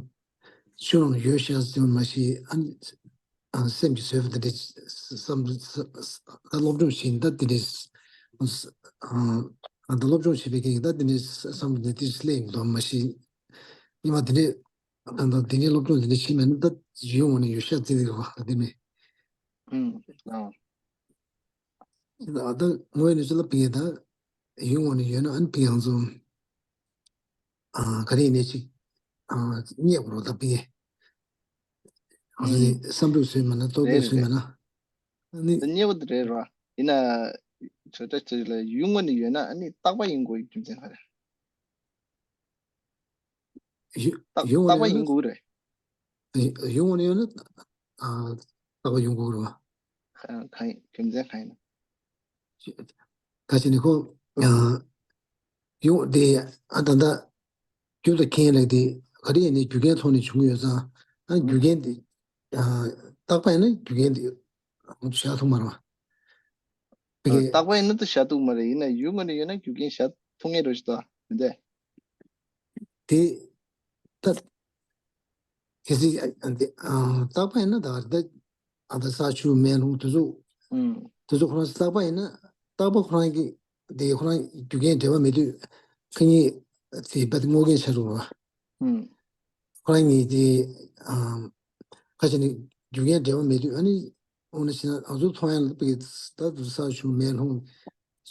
ཆོས་ལ་ཡོད་ཤག་ཟེར་བ་མ་ཤེས་ཨ་ནི་སེམས་ཀྱིས་བཟོས་པ་འདི་འདྲ་བསམ་ད་སློབ་སྦྱོང་བྱས་ད་འདི་འདྲ་ད་སློབ་སྦྱོང་བྱེད་པའི་རྐྱེན་གྱིས་ད་འདི་འདྲ་བསམ་འདི་འདྲ་སླེབས་ཡོང་འདུག་མ་ཤེས་ཉི་མ་འདི་འདྲ་ད་ད་འདི་འདྲའི་སློབ་སྦྱོང་འདི་འདྲ་བྱས་མེད་ན་ད་ཡོད་འོང་ནས་ཡོད་ཤག་ཟེར་གི་རེད་བ་ད་འདི་ནས། ཨུམ། ཨ། ད་ལྟ་ངོས་ནས་ཅི་ལ་ཕིག་ད་ཡུལ་དངོས་ནས་ཡོད་ན་ཨ་ནི་ཕིག་ཡང་ཚོ་ཨ་ག་རེ་ཡིན་ནས་ཅིག་ཨ་རྙེད་དགོས་རོགས་ད་ཕིག་ཨ་ཚོ་ཨུམ། བསམ་གྲུབ་བཟོས་མེད་ན་རྟོག་གེ་རེད་བཟོས་མེད་རེད་ན་ཨ་ནི། ད་རྙེད་པ་དེ་རེད་རོ། ཡིན་ན་ཆོས་གྲགས་ཆེ་ལ་ཡུལ་དངོས་ནས་ཡོད་ན་ཨ་ནི་རྟག་པ་ཡིན་དགོས་རྒྱུ་མཚན་ག་རེ། ཡུ་རྟག་ཡུལ་རྟག་པ་དངོས་ཡིན་ནས་དགོས་རེད། ཡོད་ན་ཡུལ་དངོས་ནས་ཡོད་ན་ཨ་རྟག་པ་ཡོང་དགོས་རེད་བ། ག་ག་ཡིན་རྒྱུ་མཚན་ག་ཡིན་ན། ད་ཅི་ནས་ཁོ་ཨ་ཡོང་དེ་ཨ་ད་ལྟ་རྒྱུ་དང་རྐྱེན་ལས་དེ་ག་རེ་ཡིན་ནས་རྒྱུ་རྐྱེན་ཐོག་ནས་བྱུང་ཡོད་ཙང་ཨ་རྒྱུ་རྐྱེན་དེ་ཨ་རྟག་པ་ཡིན་ན་རྒྱུ་རྐྱེན་དེ་བཞག་ཐུབ་མ་རེད་བ། ཨ་པི་ཀེ་རྟག་པ་ཡིན་ན་ད་བཞག་ཐུབ་མ་རེད། ཡིན་ན་ཡུལ་དངོས་ནས་ཡོད་ན་རྒྱུ་རྐྱེན་བཞག་ཐུབ་ངེས་རེད་ཞུ་ད་མི་འདས། དེ་ད་གལ་སྲིད་ཨ་འདི་ཨ་རྟག་པ་ཡིན་ན་ད་ད་ཨ་ད་ས་ཆུ་མེ་རླུང་དེ་ཚོ་ཨུམ། དེ་ཚོ་ཁོ་རང་རྟག་པ་ཡིན་ན་རྟག་པ་ཁོ་རང་གི་དེ་ཁོ་རང་རྒྱུ་རྐྱེན་འབྲེལ་བ་མེད་དུས་ཁ་ཉིན་དེ་བད་དངོས་རྐྱེན་ཆགས་འགྲོ་བ། ཨུམ། ཁོ་རང་གཉིས་དེ་ཨ་ཁ་ཆེ་ནི་རྒྱུ་རྐྱེན་འབྲེལ་བ་མེད་དུས་ཨ་ནི་འོ་ན་ཕྱིན་ན་ང་ཚོ་མཐོང་ཡང་ལ་པི་ཀེ་ད་དུ་ས་ཆུ་མེ་རླུང་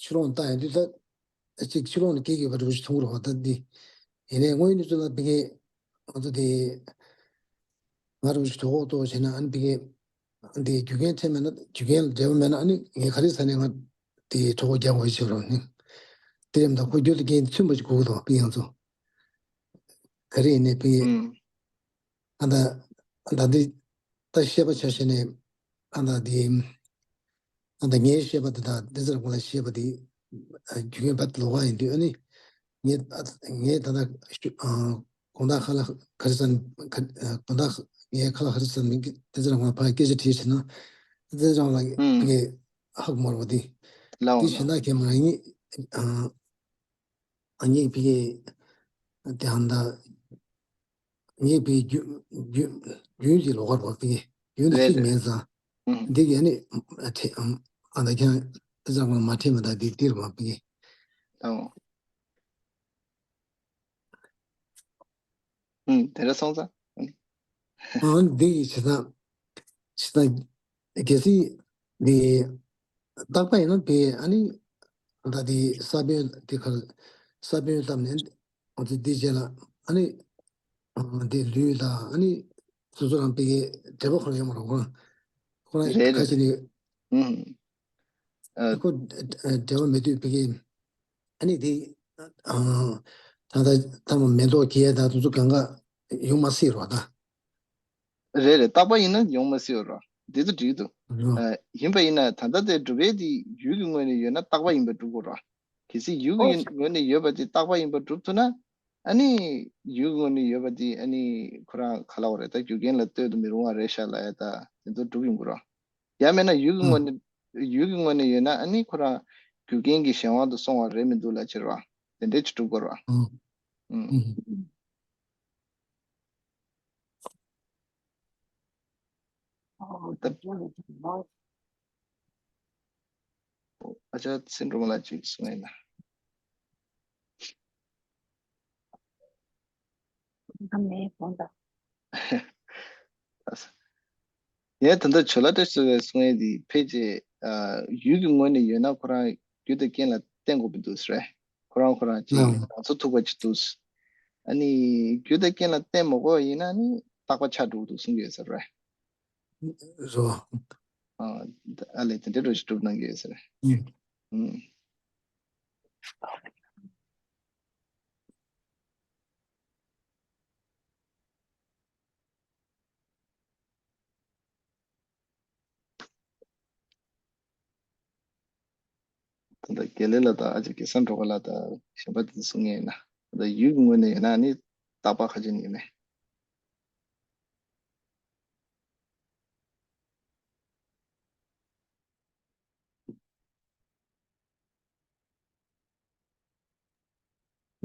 ཕྱི་ལོགས་ལྟ་ཡང་དུས་ད་གཅིག་ཕྱི་ལོགས་ནས་སྐད་ཀྱི་བར་དུ་མཐོང་རོགས་ད་འདི་ཡིན་ནའི་དངོས་ཡོད་གནས་ཚུལ་ལ་པི་ཀེ་ང་ཚོ་དེ་ང་རུ་ཞིག་དོ་ཁོག་ཏོ་བྱས་ན་ཨ་ནི་པི་ཀེ་འདི་རྒྱུ་རྐྱེན་འཕྲད་མེད་ན་རྒྱུ་རྐྱེན་ལ་འབྲེལ་བ་མེད་ན་ཨ་ནི་ངས་ག་རེ་ཟ་ནས་ང་དེ་གྲོད་ཁོག་རྒྱག་དགོས་ཞེས་རོགས་ནི་དེ་རེད་མ་གཏོགས་ཁོ་རྒྱུ་དེ་རྐྱེན་མཚོན་པ་ཞིག་དགོས་ཀྱི་འདུག་པི་ང་ཚོ་ག་རེ་ཡིན་ནའི་པི་ཀེ་ཨུམ། ཨ་ད་ད་འདི་ད་བཤད་པ་ཆ་བཞག་ནས་ཨ་ད་འདི་ཨ་ད་ངའི་བཤད་པ་འདི་དང་འདི་ཚོར་ཁོང་ལ་བཤད་པ་འདི་རྒྱུ་རྐྱེན་བར་ལོགས་ཀ་ཡིན་དུས་ཨ་ནི་ངས་ཨ་ངས་ད་ལྟ་ཨ་དགོང་དག་ཁ་ལ་ག་རེ་ཟ་ཁ་དགོང་དག་ངས་ཁ་ལ་ག་རེ་ཟ་མིན་འདི་ཚོར་ཁོང་ལ་ཕར་སྐད་ཆ་དྲིས་བྱས་ན་འདི་ཚོར་ཁོང་ལ་ཨུམ། ངས་ཧ་གོ་མ་རེད་པ་འདི་ལའོ་འདི་ལའོ། གཞན་དག་གས་མ་ངས་ཨ་ཨ་ངས་ཕི་གེ་དེ་ཧང་ད། ངས་པའི་རྒྱུ་རྒྱུ་རྒྱུན་གྱི་ལོགས་ཀར་བབས་པའི་རྒྱུན་དུ་རེད་གཅིག་རེད། མིན་ཙང་ཨུམ། འདི་གས་ནི་ཨ་ཁྲེ་ཨམ་ཨ་ད་ཁྱང་ཨ་ཙང་མ་ཁྲེ་མ་ད་འདི་འདིར་བབས་པའི་ཨོ། ཨུམ་དེ་འདྲ་སོང་ཙང་། ཨ་འདི་གི་བྱེད་སྟངས་བྱེད་སྟངས་གལ་སྲིད་འདི་རྟག་པ་ཡིན་ན་པའི་ཨ་ནི་ད་འདི་ས་བོན་འདི་ཁར་ས་བོན་བཏབ་ནས། ང་ཚོ་འདི་རྗེས་ལ་ཨ་ནི་ཨ་འདི་ལུས་དང་ཨ་ནི་སོ་སོ་རང་པི་ཀའི་འབྲེལ་བ་ཁོ་རང་ཡོད་མ་རེད། ཁོ་རང་ཁོ་རང་རེད་ཁ་རེད། ཅིག་ནི་ཨུམ། ཨ་ཁོ་འབྲེལ་བ་མེད་དུས་པི་ཀའི་ཨ་ནི་འདི་ཨ་ད་ལྟ་ཐ་མ་མེ་ཏོག་གི་ཡ་ད་དུ་ཚོ་གང་ག་ཡོང་མ་སྲིད་རོགས་ད། རེད་རེད། རྟག་པ་ཡིན་ན་ཡོང་མ་སྲིད་རོགས། འདི་ཚོ་འགྲིག་འདུག་ཨ་ཡིན་པ་ཡིན་ན་ད་ལྟ་དེ་སྒྲུབ་ཡས་དེ་ཡུལ་གྱི་ངོས་ནས་ཡོད་ན་རྟག་པ་ཡིན་པ་སྒྲུབ་དགོས་རོགས། གལ་སྲིད་ཡུལ་གྱི་ངོས་ནས་ཡོད་པ་དེ་རྟག་པ་ཡིན་པ་སྒྲུབ་ཐུབ་ན། ཨ་ནི་ཡུལ་གྱི་ངོས་ནས་ཡོད་པ་དེ་ཨ་ནི་ཁོ་རང་ག་ལབ་དགོས་རེད། ད་རྒྱུ་རྐྱེན་ལ་ལྟོས་དུ་མི་རུང་བ་རེད་ཤག་ལབ་ཡ་ད་དེ་ཚོ་སྒྲུབ་ཡོང་གི་རེད། ཡང་མིན་ན་ཡུལ་གྱི་ངོས་ནས་ཡུལ་གྱི་ངོས་ནས་ཡོད་ན་ཨ་ནི་ཁོ་རང་རྒྱུ་རྐྱེན་གྱི་གཞན་དབང་དུ་སོང་བ་རེད་མི་འདུག་ལབ་ཕྱིར་རོ། དེ་འདྲས་ཅིག་སྒྲུབ་དགོས་རོ། ཨུ། ཨུ། ཨ་ཅག་སེང་འབྲུག་མ་ལགས་ཅིག་གསུང་ཡིན་ན། ངས་ད་ལྟ་ཇོ་ལགས་བཀྲ་ཤིས་ཚེ་རིང་གསུང་ཡས་འདི་ཕལ་ཆེར་ཡུལ་གྱི་ངོས་ནས་ཡོད་ན་ཁོ་རང་རྒྱུ་དང་རྐྱེན་ལ་བརྟེན་དགོས་པ་འདུག་ཟེར། ཁོ་རང་ཁོ་རང་ཅིག་ལང་ཚོ་ཐུག་པ་ཅིག་འདུག་ཨ་ནི་རྒྱུ་དང་རྐྱེན་ལ་བརྟེན་མ་དགོས་པ་ཡིན་ན་ནི་རྟག་པ་ཆགས་འགྲོ་གི་འདུག་གསུང་གི་ཡོད་ཟེར་རེད། རོ། ཨ་ལས་དེ་འདྲའི་རོ་ཞིག་སྒྲུབ་གནང་གི་ཡོད་ཟེར། ཨུ། ད་ལྟ་དགེ་ལེགས་ལགས་དང་ཨ་ཅག་སྐལ་བཟང་སྒྲོལ་དཀར་ལགས་དང་གཞན་པ་དེ་ཚོ་གསུང་མཁན་ཡིན་ན། ད་ལྟ་ཡུལ་གྱི་ངོས་ནས་ཡིན་ན་ནི་རྟག་པ་ཁ་ཅིག་ཡིན་མེད།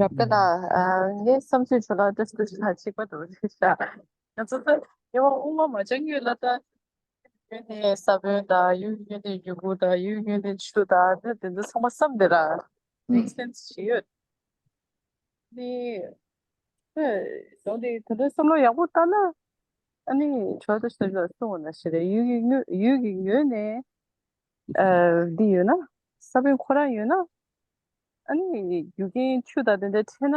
རབ་དགའ་ལགས། ཨ། ངའི་བསམ་ཚུལ་ཆོ་ལ་ཏོག་ཙམ་ཅིག་པ་འདུག་རེད་ཤག་ང་ཚོ་ད་ཉེ་བ་དབུ་མ་མ་བྱང་ཡུལ་ལ་ད་ཡུལ་ནས་ས་བོན་དང་ཡུལ་ཡུལ་ནས་མྱུ་གུ་དང་ཡུལ་ཡུལ་ནས་ཆུ་དང་ད་དེ་ཚོ་ཚང་མ་བསམ་བསྡད་ར། make sense་བྱེད་ཡོད། ནི། ཨེ། ཡོང་དེ་ད་ལྟ་བསམ་བློ་ཡག་པོ་བཏང་ན། ཨ་ནི་ཇོ་ཏོ་ཤ་ཇོ་གསུངས་ན་ཞེ་རེ་ཡུལ་གྱི་ངོས་ཡུལ་གྱི་ངོས་ནས། ཨ། འདི་ཡོད་ན། ས་བོན་ཁོ་རང་ཡོད་ན། ཨ་ནི་རྒྱུ་རྐྱེན་ཆུ་དང་དེ་འདྲ་འཕྲད་ན་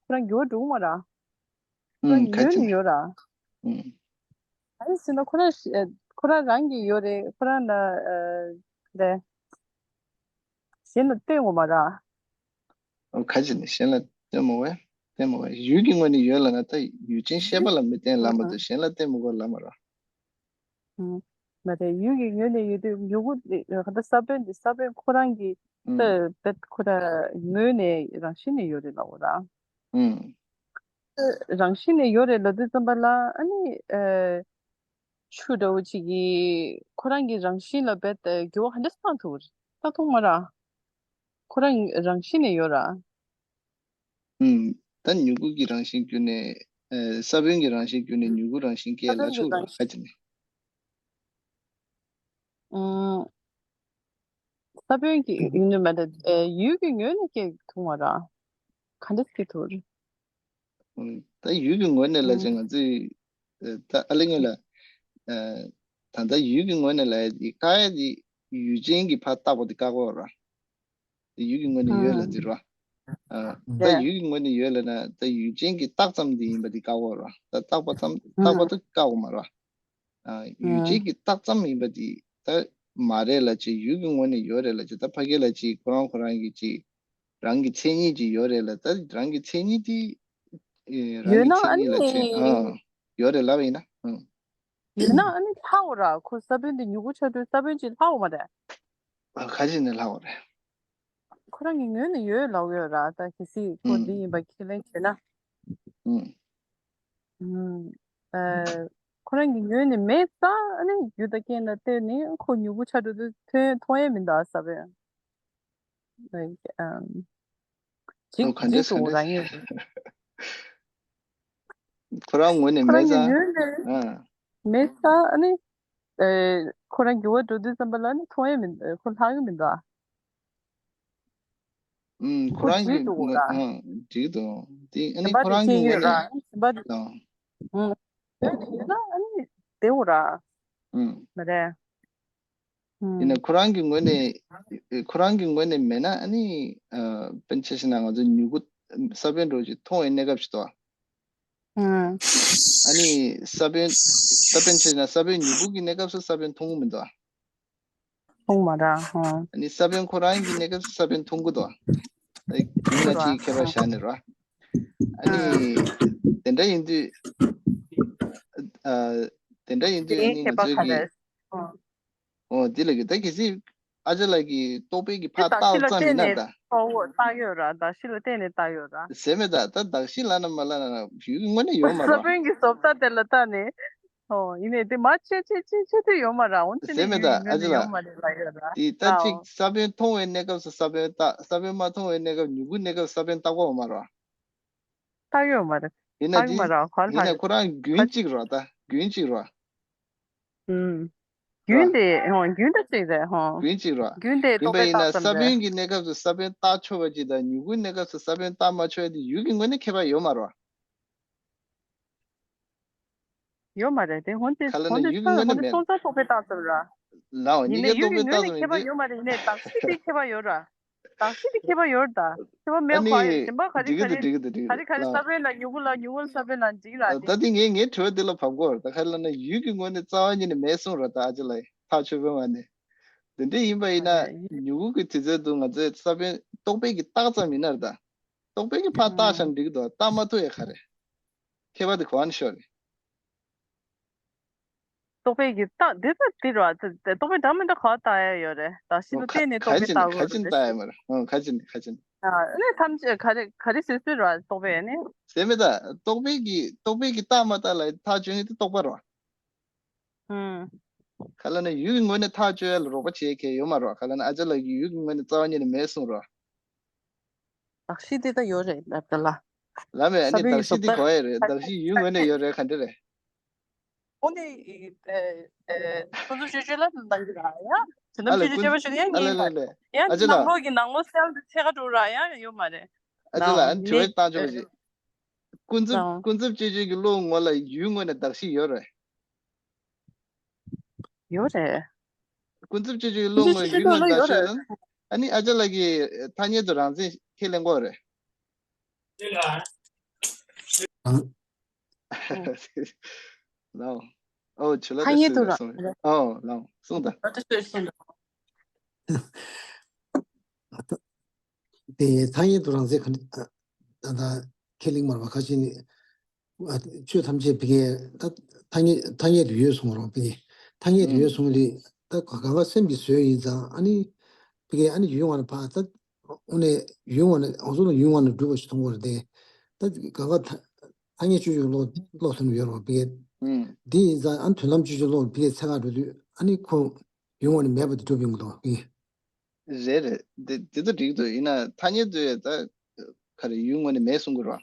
ཁོ་རང་འགྱུར་བ་འགྲོ་གི་མ་རེད། ཁོ་རང་ངོས་ནས་ཡོད་ར། ཨ་ནི་ཟེར་ན་ཁོ་རང་ཁོ་རང་རང་གི་ཡོད་རེད། ཁོ་རང་ལ་ཨ་རེད། གཞན་ལ་སྟོན་དགོས་མ་ར། ཨོ་ཁ་ཅིག་ནི་གཞན་ལ་སྟོན་མ་དགོས། སྟོན་མ་དགོས། ཡུལ་གྱི་ངོས་ནས་ཡོད་ལབ་ན་ད་ཡུལ་ཅན་ཤེས་པ་ལ་མི་བརྟེན་ལབ་མ་གཏོགས་གཞན་ལ་སྟོན་མི་དགོས་ལབ་མ་ར། ཨུམ། མ་རེད། ཡུལ་གྱི་ངོས་ནས་ཡོད་དུས་མྱུ་གུ་དེ་ག་ད་ས་བོན་དེ་ས་བོན་ཁོ་རང་གི་ཨུམ། ད་ད་ཁོ་རང་ངོས་ནས་རང་བཞིན་ནས་ཡོད་རེད་ལབ་དགོས་ར། ཨུམ། རང་བཞིན་ནས་ཡོད་རེད་ལབ་དུས་ཙམ་པ་ལ་ཨ་ནི་ཨ། ཆུ་འདྲ་བོ་ཅིག་གིས་ཁོ་རང་གི་རང་བཞིན་ལ་རྦད་དེ་འགྱུར་བ་ག་འདྲ་བཏང་ཐུབ་རེད། བཏང་ཐུབ་མ་ར། ཁོ་རང་རང་བཞིན་ནས་ཡོད་ར། ཨུམ། ད་མྱུ་གུ་གི་རང་བཞིན་བརྒྱུད་ནས་ཨ། ས་བོན་གྱི་རང་བཞིན་བརྒྱུད་ནས་མྱུ་གུ་རང་བཞིན་སྐྱེ་ལ་ཆོག་ར་ཁ་ཅིག་ནས། ཨུམ། ས་བོན་གྱི་ཡུལ་ནས་མ་རེད། ཨེ། ཡུལ་གྱི་ངོས་ནས་སྐྱེ་ཐུབ་མ་ར། ག་འདྲ་སྐྱེ་ཐུབ་རེད། ཨུམ། ད་ཡུལ་གྱི་ངོས་ནས་ལབ་ཨུམ། ཅིག་ང་ཚོས་ཨེ། ད་ཨ་ལེ་ངོས་ལ་ཨེ། ད་ལྟ་ཡུལ་གྱི་ངོས་ནས་ལབ་ཡ་དེ་བཀག་ཡ་དེ་ཡུལ་ཅན་གྱི་ཕར་བཏགས་པ་དེ་བཀག་དགོས་ར། དེ་ཡུལ་གྱི་ངོས་ནས་ཡོད་ལབ་ཨུམ། དེ་ར། ཨ། ད་ཡ། ཡུལ་གྱི་ངོས་ནས་ཡོད་ལབ་ན་ད་ཡུལ་ཅན་གྱི་རྟགས་ཙམ་དེ་ཡིན་པ་དེ་བཀག་དགོས་ར། ད་རྟག་པ་ཙམ་རྟག་པ་ཨུམ། དེ་བཀག་དགོས་མ་ར། ཨ། ཡུལ་ཅན་གྱི་རྟགས་ཙམ་ཡིན་པ་དེ་ད་མ་རེད་ལབ་ཅིག་ཡུལ་གྱི་ངོས་ནས་ཡོད་རེད་ལབ་ཅིག་ད་ཕ་གི་ལབ་ཅིག་ཁོ་རང་ཁོ་རང་གི་ཅིག་རང་གི་མཚན་ཉིད་ཅིག་ཡོད་རེད་ལ། ད་རང་གི་མཚན་ཉིད་དེ་ཨེ། རང་ཡོད་གི་ན་མཚན་ཨ་ཉིད་ལ་ནི་བྱས། ཨ། ཡོད་རེད་ལབ་པ་ཡིན་ན། ཨ། ཡོད་ན་ཨ་ནི་ལྷག་འོ་ར། ཁོ་ས་བོན་དེ་མྱུ་གུ་ཆགས་དུས་ས་བོན་ཅིག་ལྷག་འོ་མ་རེད། ཨ། ཁ་ཅིག་ནས་ལྷག་འོ་རེད། ཁོ་རང་གི་ངོས་ནས་ཡོད་ལབ་ཡོད་ར། ད་གལ་སྲིད་ཁོ་ཨུམ། འདི་ཡིན་པ་ཁས་ལེན་བྱས་ན། ཨུམ། ཨུམ། ཨ། ཁོ་རང་གི་ངོས་ནས་མེད་ཙང་ཨ་ནི་རྒྱུ་དང་རྐྱེན་ལ་ལྟོས་ནས་ཁོ་མྱུ་གུ་ཆགས་འགྲོ་དུས་ཐོན་མཐོང་ཡས་མི་འདུག་ས་བོན། Like, um, འཇིག་ཨོ་ག་འདྲས་འཇིག་ཏུ་ག་འདྲས། རང་ཉིད། ཁོ་རང་ངོས་ནས་ཁོ་རང་མེད་གི་ཙང་། ངོས་ནས་ཨ། མེད་ཙང་ཨ་ནི། ཨེ། ཁོ་རང་འགྱུར་བ་འགྲོ་དུས་ཙམ་པ་ལ་ནི་མཐོང་ཡས་མི་འདུག་ཁོ་ལྷག་གི་མི་འདུག་ཨ། ཨུམ། ཁོ་ཁོ་རང་གི་འཇིག་ཏུ་ངོས། ར། ཨ། འཇིག་ཏུ། དེ་ཨ་ནི་ཁོ་རང་གི་ངོས་ནས། ཨུམ། ཡོད་ན་ཨ་ནི་བདེ་བོ་ར། ཨུམ། མ་རེད། ཡིན་ན་ཁོ་རང་གི་ངོས་ནས། ཁོ་རང་གི་ངོས་ནས་མེད་ན་ཨ་ནི། ཨ། དཔེར་ན་ཆ་བཞག་ན་ང་ཚོ་མྱུ་གུ་ས་བོན་འདྲ་ཅིག་མཐོང་བའི་གནས་སྐབས་ཤིག་འདུག་ཨ་ནི་ས་བོན། ད་དཔེར་ན་ཆ་བཞག་ན་ས་བོན་མྱུ་གུ་གི་གནས་སྐབས་སུ་ས་བོན་མཐོང་གི་མི་འདུག་མཐོང་མ་ར། ཨ་ནི་ས་བོན་ཁོ་རང་གི་གནས་སྐབས་སུ་ས་བོན་མཐོང་གི་འདུག་ཨ་ནི་ཡིན་ན་ཅིག་ཁྱད་པར་བཞག་ནས་ར། ཨ་ནི་དེ་འདྲ་ཡིན་དུས། ཨ། དེ་འདྲ་ཡིན་དུས་ཨ་ནི་ང་ཚོའི་གི། ཨོ། འདི་ལ་གི་ད་གལ་སྲིད་ཨ་ཅག་ལགས་ཀྱི་རྟོག་པའི་གི་ཕར་བཏགས་ཙམ་ཡིན་ན་ད། ཨོ་ཨོ་བཏགས་ཡོད་ར། གདགས་གཞི་ལ་བརྟེན་ནས་བཏགས་ཡོད་ར། ཟེར་མེད་ད། ད་གདགས་གཞི་ལབ་ན་མ་ལབ་ན་ཡུལ་གྱི་ངོས་ནས་ཡོད་མ་ས་རེད་བ། བོན་གྱི་བཟོ་ལྟ་དེ་ལ་བལྟས་ནས། ཨོ་ཡིན་ནའི་དེ་མ་ཆེ་ཆེ་ཆེ་ཆེ་དུས་ཡོད་མ་ར། འོན་ཏེ་ཟེར་ནི་མེད་ད་ཡུལ་གྱི་ཨ་ངོས་ཅི་ནས་ལགས། ཡོད་མ་རེད་ལབ་ཡོད་ར། དེ་ད་ཨོ། གཅིག་ས་བོན་མཐོང་བའི་གནས་སྐབས་སུ་ས་བོན་བཏགས། ས་བོན་མ་མཐོང་བའི་གནས་སྐབས་མྱུ་གུའི་གནས་སྐབས་ས་བོན་བཏགས་པ་ཡོད་མ་རེད་བ། བཏགས་ཡོད་མ་རེད། ཡིན་ན་བཏགས་ཡོད་མ་རེད་བ། ག་ལ་ཡིན་ན་ཁོ་རང་རྒྱུན་གཅིག་རེད་བ། ད་རྒྱུན་གཅིག་རེད་བ། ཨུམ། རེད་རྒྱུན་བ། དེ་ཧོ་རྒྱུན་དེ་གཅིག་རེད་ཧོ། རྒྱུན་གཅིག་རེད་བ། རྒྱུན་དེ་ཡིན་པ་རྟོག་པས་ཡིན་ན་བཏགས་ཙམ་ས་རེད། བོན་གྱི་གནས་སྐབས་སུ་ས་བོན་བཏགས་ཆོག་པ་ཅིག་དང་མྱུ་གུའི་གནས་སྐབས་སུ་ས་བོན་བཏགས་མ་ཆོག་ཡ་དེ་ཡུལ་གྱི་ངོས་ནས་ཁྱད་པར་ཡོད་མ་རེད་བ། ཡོད་མ་རེད་དེ། འོན་ཏེ་ག་ལ་འོན་ན་ཏེ་ཡུལ་གྱི་ཚོ་ངོས་འོན་ནས་ཏེ་མེད། སོང་ཙང་རྟོག་པས་བཏགས་ཙམ་ར། ལའོ་ཡིན་ནའི་ཡུལ་གྱི་ངོས་ནས་ཁྱད་པར་ཡོད་མ་རེད། ཡིན་ནའི་གདགས་གཞི་དེ་ཁྱད་པར་ཡོད་ར། གདགས་གཞི་དེ་ཁྱད་པར་ཡོད་ར་ད། ཁྱད་པར་མེད་ཨ་ནི་ཁོ་ཨ་ཡོད་གཞན་པ་ག་རེ་འགྲིག་གི་ག་འདུག་རེ་འགྲིག་གི་འདུག་འགྲིག་གི་འདུག་ག་རེ་ག་རེ་ལའོ། ས་བོན་ལ་མྱུ་གུ་ལ་མྱུ་གུ་ལ་ས་བོན་ལ་འགྲིག་ར་དེ། ད་དེ་ངས་ངའི་དྲི་བ་འདི་ལ་བབ་དགོས་ར། ད་ག་རེ་ལབ་ན་ཡུལ་གྱི་ངོས་ནས་རྩ་བ་ཉིད་ནས་མེད་གསུངས་ར། ད་ཨ་ཅེ་ལགས་ཐག་ཆོད་པོ་མ་ནས། དེ་འདྲ་ཡིན་པ་ཡིན་ན་མྱུ་གུ་གི་དུས་ཚོད་དུ་ང་ཚོས་ས་བོན་རྟོག་པས་ཀྱི་བཏགས་ཙམ་ཡིན་ན་ར་ད། རྟོག་པས་ཀྱི་ཕར་བཏགས་ཤག་འགྲིག་གི་འདུག་བཏགས་མ་ཐུབ་ཡ་ག་རེ། ཁྱད་པར་དེ་གོ་བ་ནས་ཤོར་རེད། རྟོག་པས་ཀྱི་རྟགས་འདི་ལྟ་འདི་ར་ད་རྟོག་པས་འདྲ་མི་འདྲ་ག་བ་བཏགས་ཡ་ཡོད་རེད། གདགས་གཞི་ལ་ཁ་བརྟེན་ནས་རྟོག་པས་ཁ་ཅིག་བཏགས་ཁ་དགོས་ཅིག་རེད། བཏགས་ཡ་མ་རེད། ཨང་ཁ་ཅིག་ཁ་ཅིག་ཨ་ནི་ཐམས་ཅད་ག་རེ་ག་རེ་བཟོས་བཟོས་ར་རྟོག་པས་ནི། ཟེར་མེད་ད། རྟོག་པས་ཀྱི་རྟོག་པས་ཀྱི་བཏགས་མ་བཏགས་ལ་ཐག་གཅོད་ནི་དེ་རྟོག་པ་ར། ཨང་། ག་ལ་ན་ཡུལ་གྱི་ངོས་ནས་ཐག་གཅོད་ཡ་ལ་རོགས་པ་བྱེད་མཁན་ཡོད་མ་ར། ག་ལ་ན་ཨ་ཅག་ལགས་ཀྱིས་ཡུལ་གྱི་ངོས་ནས་རྩ་བ་ཉིད་ནས་མེད་གསུངས་ར། གདགས་གཞི་དེ་ད་ཡོད་རེད་ལབ་ད་ལ། ལབ་མེད། ཨ་ནི་ས་བོན་གདགས་གཞི་དེ་གོ་ཡ་རེད། གདགས་གཞི་ཡུལ་ངོས་ནས་ཡོད་རེད་ག་འདྲ་རེད། འོ་ནི་ཀུན་རྫོབ་སྤྱོད་བྱེད་ལ་འདང་གི་ར་ཡ། དོན་ཨ་དམ་ལས་ཀུན་སྤྱོད་བྱེད་པ་ཞིག་ཡང་ཨ་ལས་ངེས་ལས་ལས། ཡང་ཨ་ཅེ་ལགས། ནང་ལོགས་ཀྱི་ནང་ལོགས་སེལ་དེ་ཚད་ཀ་འགྲོ་ར་ཡང་ཡོད་མ་རེད། ཨ་ཅེ་ལགས། ཨ་ནི་དྲི་བ་ནི་བཏང་ཆོག་པ་ཞིག་ཀུན་རྫོབ་ལའང་ཀུན་རྫོབ་སྤྱོད་བྱེད་ཀྱི་བློ་ངོ་ལ་ཡུལ་ངོས་ནས་གདགས་གཞི་ཡོད་རེད། ཡོད་རེད། ཀུན་རྫོབ་སྤྱོད་བྱེད་ཀྱི་བློ་ཀུན་རྫོབ་ངོས་སྤྱོད་བྱེད་ཡུལ་ཀྱི་ངོས་བློ་ནས་ཡོད་གདགས་གཞི་རེད། ཡོད་ན། ཨ་ནི་ཨ་ཅག་ལགས་ཀྱིས་ཐ་སྙད་དུ་རང་མཚན་ཁས་ལེན་དགོས་རེད། ཨང་། ལའོ། ཨོ་ཆུ་ལ་ཐ་སྙད་དུ་རང་། ཨོ་ལའོ་གསུངས་དང་། ཨ་ཏི་ཤོད་གསུངས་དང་། དེ་ཐ་སྙད་དུ་རང་མཚན་ག་འདྲ་ད་ད་ཁས་ལེན་མ་རེད་པ། ཁ་ཅིག་ནི་ཨ་ཆོས་ཐམས་ཅད་ཕ་གིའི་ད་ཐ་སྙད་ཐ་སྙད་དུ་ཡོད་གསུངས་རོགས་ཕ་གིའི་ཐ་སྙད་དུ་ཡོད་གསུངས་ལི་ད་ག་ག་བ་སེམས་ཀྱིས་བཟོས་ཡིན་ཙང་ཨ་ནི་ཕ་གིའི་ཨ་ནི་ཡུལ་ངོས་ནས་ཕ་ད་དངོས་གནས་ཡུལ་ངོས་ནས་ང་ཚོ་ལ་ཡུལ་ངོས་ནས་གྲུབ་པ་ཞིག་མཐོང་གི་རེད་དེ། ད་ག་ག་ཐ་ཐ་སྙད་སྤྱོད་བྱེད་ཀློག་ཀློག་ཐུབ་ནི་ཡོད་རོགས་ཕ་གིའི་འདི་ཡིན་ཙང་ཨ་ནི་དོན་དམ་སྤྱོད་བྱེད་ཀློག་ཕ་གིའི་ཚད་ཀ་འགྲོ་དུས་ཨ་ནི་ཁོ་ཡུལ་ངོས་ནས་མེད་པ་དེ་གྲུབ་ཡོང་གི་འདུག་ཕ་གིའི། རེད་རེད། དེ་དེ་ཚོ་འགྲིག་འདུག་ཡིན་ན་ཐ་སྙད་དུ་ཡོད་ད་ག་རེ་ཡུལ་ངོས་ནས་མེད་གསུང་གི་རོ།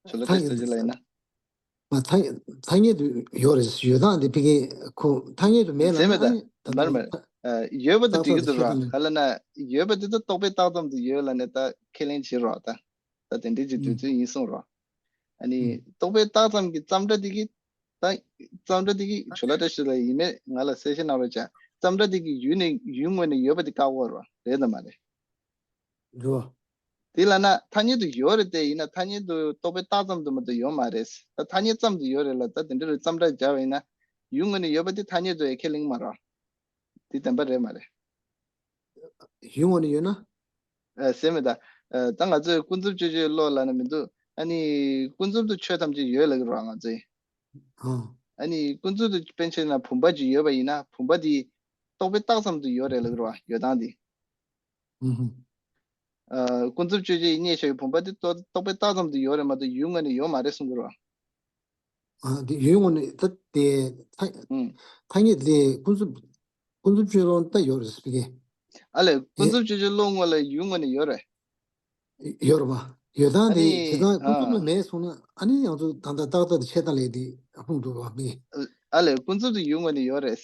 ཆོ་ལོ་ཐ་ཏེ་སི་ཏེ་ལ་ཡིན་ན། མ་ཐ་ཐ་སྙད་དུ་ཡོད་རེད། ཡོད་སྟངས་དེ་ཕ་གི་ཁོ་ཐ་སྙད་དུ་མེད་ལ་ཟེར་མེད་ད། ཨ་ནི་ད་མར་མར། ཡོད་པ་དེ་འགྲིག་གི་འདུག་རོ། ག་ལ་ན་ཡོད་པ་དེ་ད་རྟོག་པས་བཏགས་ཙམ་དུ་ཡོད་ལ་ནས་ད་ཁས་ལེན་བྱེད་རོ་ད། ད་དེ་འདྲའི་ཅིག་དུས་ཚོད་ཡིན་གསུང་རོ། ཨ་ནི་རྟོག་པས་བཏགས་ཙམ་གྱི་ཙམ་སྒྲ་དེ་གི་ད་ཙམ་སྒྲ་དེ་གི་ཆོ་ལོ་ཏེ་སི་ཏེ་ལ་ཡིན་མེད་ང་ལ་གསལ་བཤད་གནང་རོགས་བྱ། ཙམ་སྒྲ་དེ་གི་ཡུལ་ནས་ཡུལ་ངོས་ནས་ཡོད་པ་དེ་བཀག་དགོས་རོ། རེད་དམ་མ་རེད། འགྲོ། དེ་ལ་ན་ཐ་སྙད་དུ་ཡོད་རེད་དེ་ཡིན་ན་ཐ་སྙད་དུ་རྟོག་པས་བཏགས་ཙམ་དུ་མ་གཏོགས་ཡོད་མ་རེད། ད་ཐ་སྙད་ཙམ་དུ་ཡོད་རེད་ལ་ད་དེ་འདྲ་རེད་ཙམ་སྒྲ་སྦྱར་བ་ཡིན་ན་ཡུལ་ངོས་ནས་ཡོད་པ་དེ་ཐ་སྙད་དུ་ཡང་ཁས་ལེན་མ་རོ། དེ་བདེན་པ་རེད་མ་རེད། ཡུལ་ངོས་ནས་ཡོད་ན། ཨ་ཟེར་མེད་ད། ཨ་ད་ང་ཚོས་ཀུན་རྫོབ་སྤྱོད་བྱེད་ཀློག་ལབ་ན་མི་འདུག་ཨ་ནི་ཀུན་རྫོབ་ཏུ་ཆོས་ཐམས་ཅད་ཡོད་ལབ་ཀྱི་རེད་བ་ང་ཚོས། ཨ་ནི་ཀུན་རྫོབ་ཏུ་དཔེར་ན་ཆ་བཞག་ན་བུམ་པ་ཅིག་ཡོད་པ་ཡིན་ན་བུམ་པ་དེ་རྟོག་པས་བཏགས་ཙམ་དུ་ཡོད་རེད་ལབ་ཀྱི་རེད་བ་ཡོད་སྟངས་དེ། ཨ་ཀུན་རྫོབ་སྤྱོད་བྱེད་ཀྱི་གནས་བཞག་པའི་བུམ་པ་དེ་རྟོག་རྟོག་པས་བཏགས་ཙམ་དུ་ཡོད་རེད་མ་གཏོགས་ཡུལ་ངོས་ནས་ཡོད་མ་རེད་གསུང་གི་རེད་བ། ཨ་དེ་ཡུལ་ངོས་ནས་ད་དེ་ཐ་ཨུམ། ཐ་སྙད་དེ་ཀུན་རྫོབ་ཀུན་རྫོབ་སྤྱོད་ལོང་ད་ཡོད་རེད་ཟེར་གི། ཨ་ལས་ཀུན་རྫོབ་སྤྱོད་བྱེད་ཀློག་ངོ་ལ་ཡུལ་ངོས་ནས་ཡོད་རེད། ཡོད་རེད་བ། ཡོད་སྟངས་ཨ་དེ་ནི་དེ་ཙང་ཀུན་རྫོབ་ལ་ཨ་མེད་སོང་ན་ཨ་ནི་ཡང་ཚོ་ད་ལྟ་ཏག་ཏག་ཏུ་ཆད་ལྟ་ལས་དེ་ཧུང་འགྲོ་བ་མི། ཨ་ལས་ཀུན་རྫོབ་ཏུ་ཡུལ་ངོས་ནས་ཡོད་རེད།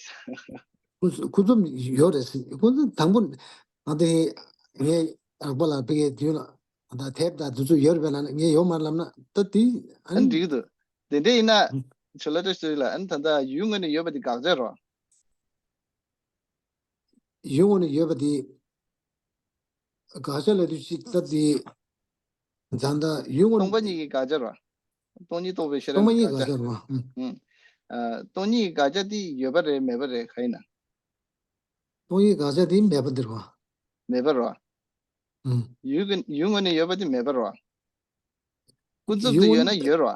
ཀུན་རྫོབ་ཀུན་རྫོབ་ཡོད་རེད་ཟེར། ཀུན་རྫོབ་དང་པོ་ང་དེ་ངའི་རགས་པ་ལ་བི་གའི་དུས་ལ་ད་དེབ་དང་དུས་ཚོད་ཡོད་རེད་པས་ལ་ངས་ཡོད་མ་རེད་ལབ་ན་ད་དེ་ཨ་ཨ་ནི་འགྲིག་གི་འདུག་དེ་འདྲ་ཡིན་ན་ཆོ་ལོ་ཏེ་སི་ཏེ་ལ་ཨ་ནི་ད་ལྟ་ཡུལ་ངོས་ནས་ཡོད་པ་དེ་དགག་བྱ་རོ། ཡུལ་ངོས་ནས་ཡོད་པ་དེ། དགག་བྱ་ལབ་དུས་གཅིག་ད་དེ། ད་ལྟ་ཡུལ་ངོས་སྟོང་པ་ཉིད་ཀྱི་དགག་བྱ་རོ། སྟོང་ཉིད་རྟོགས་པའི་ཤེས་རབ་སྟོང་པ་ཉིད་ཀྱི་དགག་བྱ་རོ། ཨུམ། ཨ་སྟོང་ཉིད་ཀྱི་དགག་བྱ་དེ་ཡོད་པ་རེད་མེད་པ་རེད་ག་ཡིན་ན། སྟོང་ཉིད་དགག་བྱ་དེ་མེད་པ་འདིར་བ། མེད་པ་རོ། ཨུམ། ཡུལ་གྱི་ཡུལ་ངོས་ནས་ཡོད་པ་དེ་མེད་པ་རོ། ཀུན་རྫོབ་ཏུ་ཡོད་ན་ཡོད་རོ།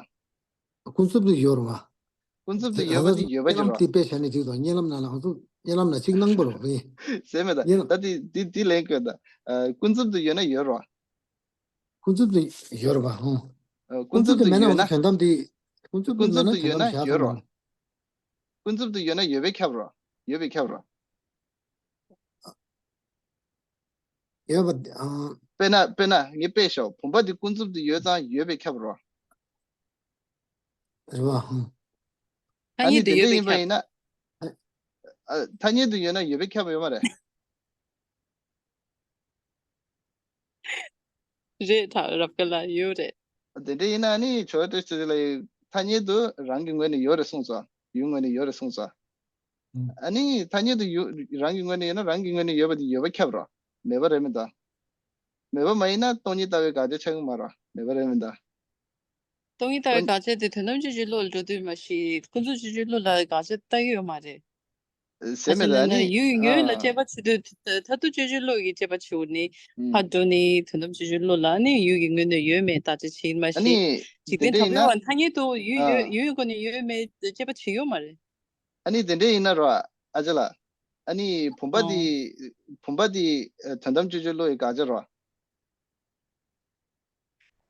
ཀུན་རྫོབ་ཏུ་ཡོད་རོ། ཀུན་རྫོབ་ཏུ་ཡོད་པ་དེ་ཡོད་པ་ཅིག་རོ། དེ་དཔེ་བྱས་ནས་ཅིག་དང་བརྙན་ལམ་ནང་ལ་ང་ཚོ་ གཉིད་ལམ་ན་གཅིག་སྣང་བ་རོ་རེད། ཟེར་མེད་ད། ཡིན། ད་དེ་དེ་དེ་ལན་བཀོད་ད། ཨ། ཀུན་རྫོབ་ཏུ་ཡོད་ན་ཡོད་རོ། ཀུན་རྫོབ་ཏུ་ཡོད་རོ་བ་ཧོ། ཨ། ཀུན་ཀུན་རྫོབ་རྫོབ་ཏུ་ཏུ་མེད་ན་ཡོད་ན། འོ་དོན་དམ་དེ། ཀུན་རྫོབ་ཏུ་ཀུན་མེད་ན་རྫོབ་ཏུ་དོན་ཡོད་དམ་ན་བཞག་ཡོད་ཐུབ་རོ། མོ། ཀུན་རྫོབ་ཏུ་ཡོད་ན་ཡོད་པས་ཁྱབ་རོ། ཡོད་པས་ཁྱབ་རོ། ཡོད་པ། ཨ། དཔེར་ན་དཔེར་ན་ངས་དཔེ་ཞོག་བུམ་པ་འདི་ཀུན་རྫོབ་ཏུ་ཡོད་ཙང་ཡོད་པས་ཁྱབ་རོ། རེད་བ། ཧུམ། ཐ་ཨ་ནི་སྙད་དུ་དེ་འདྲ་ཡོད་པས་ཡིན་པ་ཁྱབ། ཡིན་ན། ཨ། ཐ་སྙད་དུ་ཡོད་ན་ཡོད་པས་ཁྱབ་ཡོད་མ་རེད། རེད་ད་རབ་དགའ་ལགས་ཡོད་རེད། དེ་འདྲ་ཡིན་ན་ནི་ཇོ་བོ་བཀྲ་ཤིས་ལགས་ཐ་སྙད་དུ་རང་གི་ངོས་ནས་ཡོད་རེད་གསུངས་སོ། ཡུལ་ངོས་ནས་ཡོད་རེད་གསུངས་སོ། ཨ་ནི་ཐ་སྙད་དུ་ཡུལ་རང་གི་ངོས་ནས་ཡོད་ན་རང་གི་ངོས་ནས་ཡོད་པ་དེ་ཡོད་པ་ཁྱབ་རོ། མེད་པ་རེད་མི་འདུག་མེད་པ་མ་ཡིན་ན་སྟོང་ཉིད་ལྟ་བའི་དགག་བྱ་ཆགས་ཀྱི་མ་རེད། མེད་པ་རེད་མི་འདུག་སྟོང་ཉིད་ལྟ་བའི་དགག་བྱ་དེ་དོན་དམ་དཔྱོད་བྱེད་བློ་ལ་འགྲོ་དུས་མ་གཞི་ཀུན་རྫོབ་དཔྱོད་བྱེད་བློ་ལ་དགག་བྱ་ལྟ་གི་ཡོད་མ་རེད། ཟེར་མེད་ལ་ནི་ཡུལ་གྱི་ངོས་ལ་དཔྱད་པ་བྱེད་དུས་མཐར་ཐུག་དཔྱོད་བྱེད་བློ་ཡིས་དཔྱད་པ་བྱེད་འོ་ནི། ཕར་འགྲོ་ནི་དོན་དམ་དཔྱོད་བྱེད་བློ་ལ་ནི་ཡུལ་གྱི་ངོས་ནས་ཡོད་མེད་བརྟག་དཔྱད་བྱེད་མ་གཞི། འཇིག་རྟེན་དྲ་བའི་དབང་ཐ་སྙད་དུ་ཡུལ་ཡོད་ཡུལ་སྒོ་ནས་ཡོད་མེད་དཔྱད་པ་བྱེད་ཡོད་མ་རེད། ཨ་ནི་དེ་འདྲ་ཡིན་ན་རོ། ཨ་ཅེ་ལགས། ཨ་ནི་བུམ་པ་འདི། ཨོ། བུམ་པ་འདི་དོན་དམ་དཔྱོད་བྱེད་བློ་ཡི་དགག་བྱ་རོ།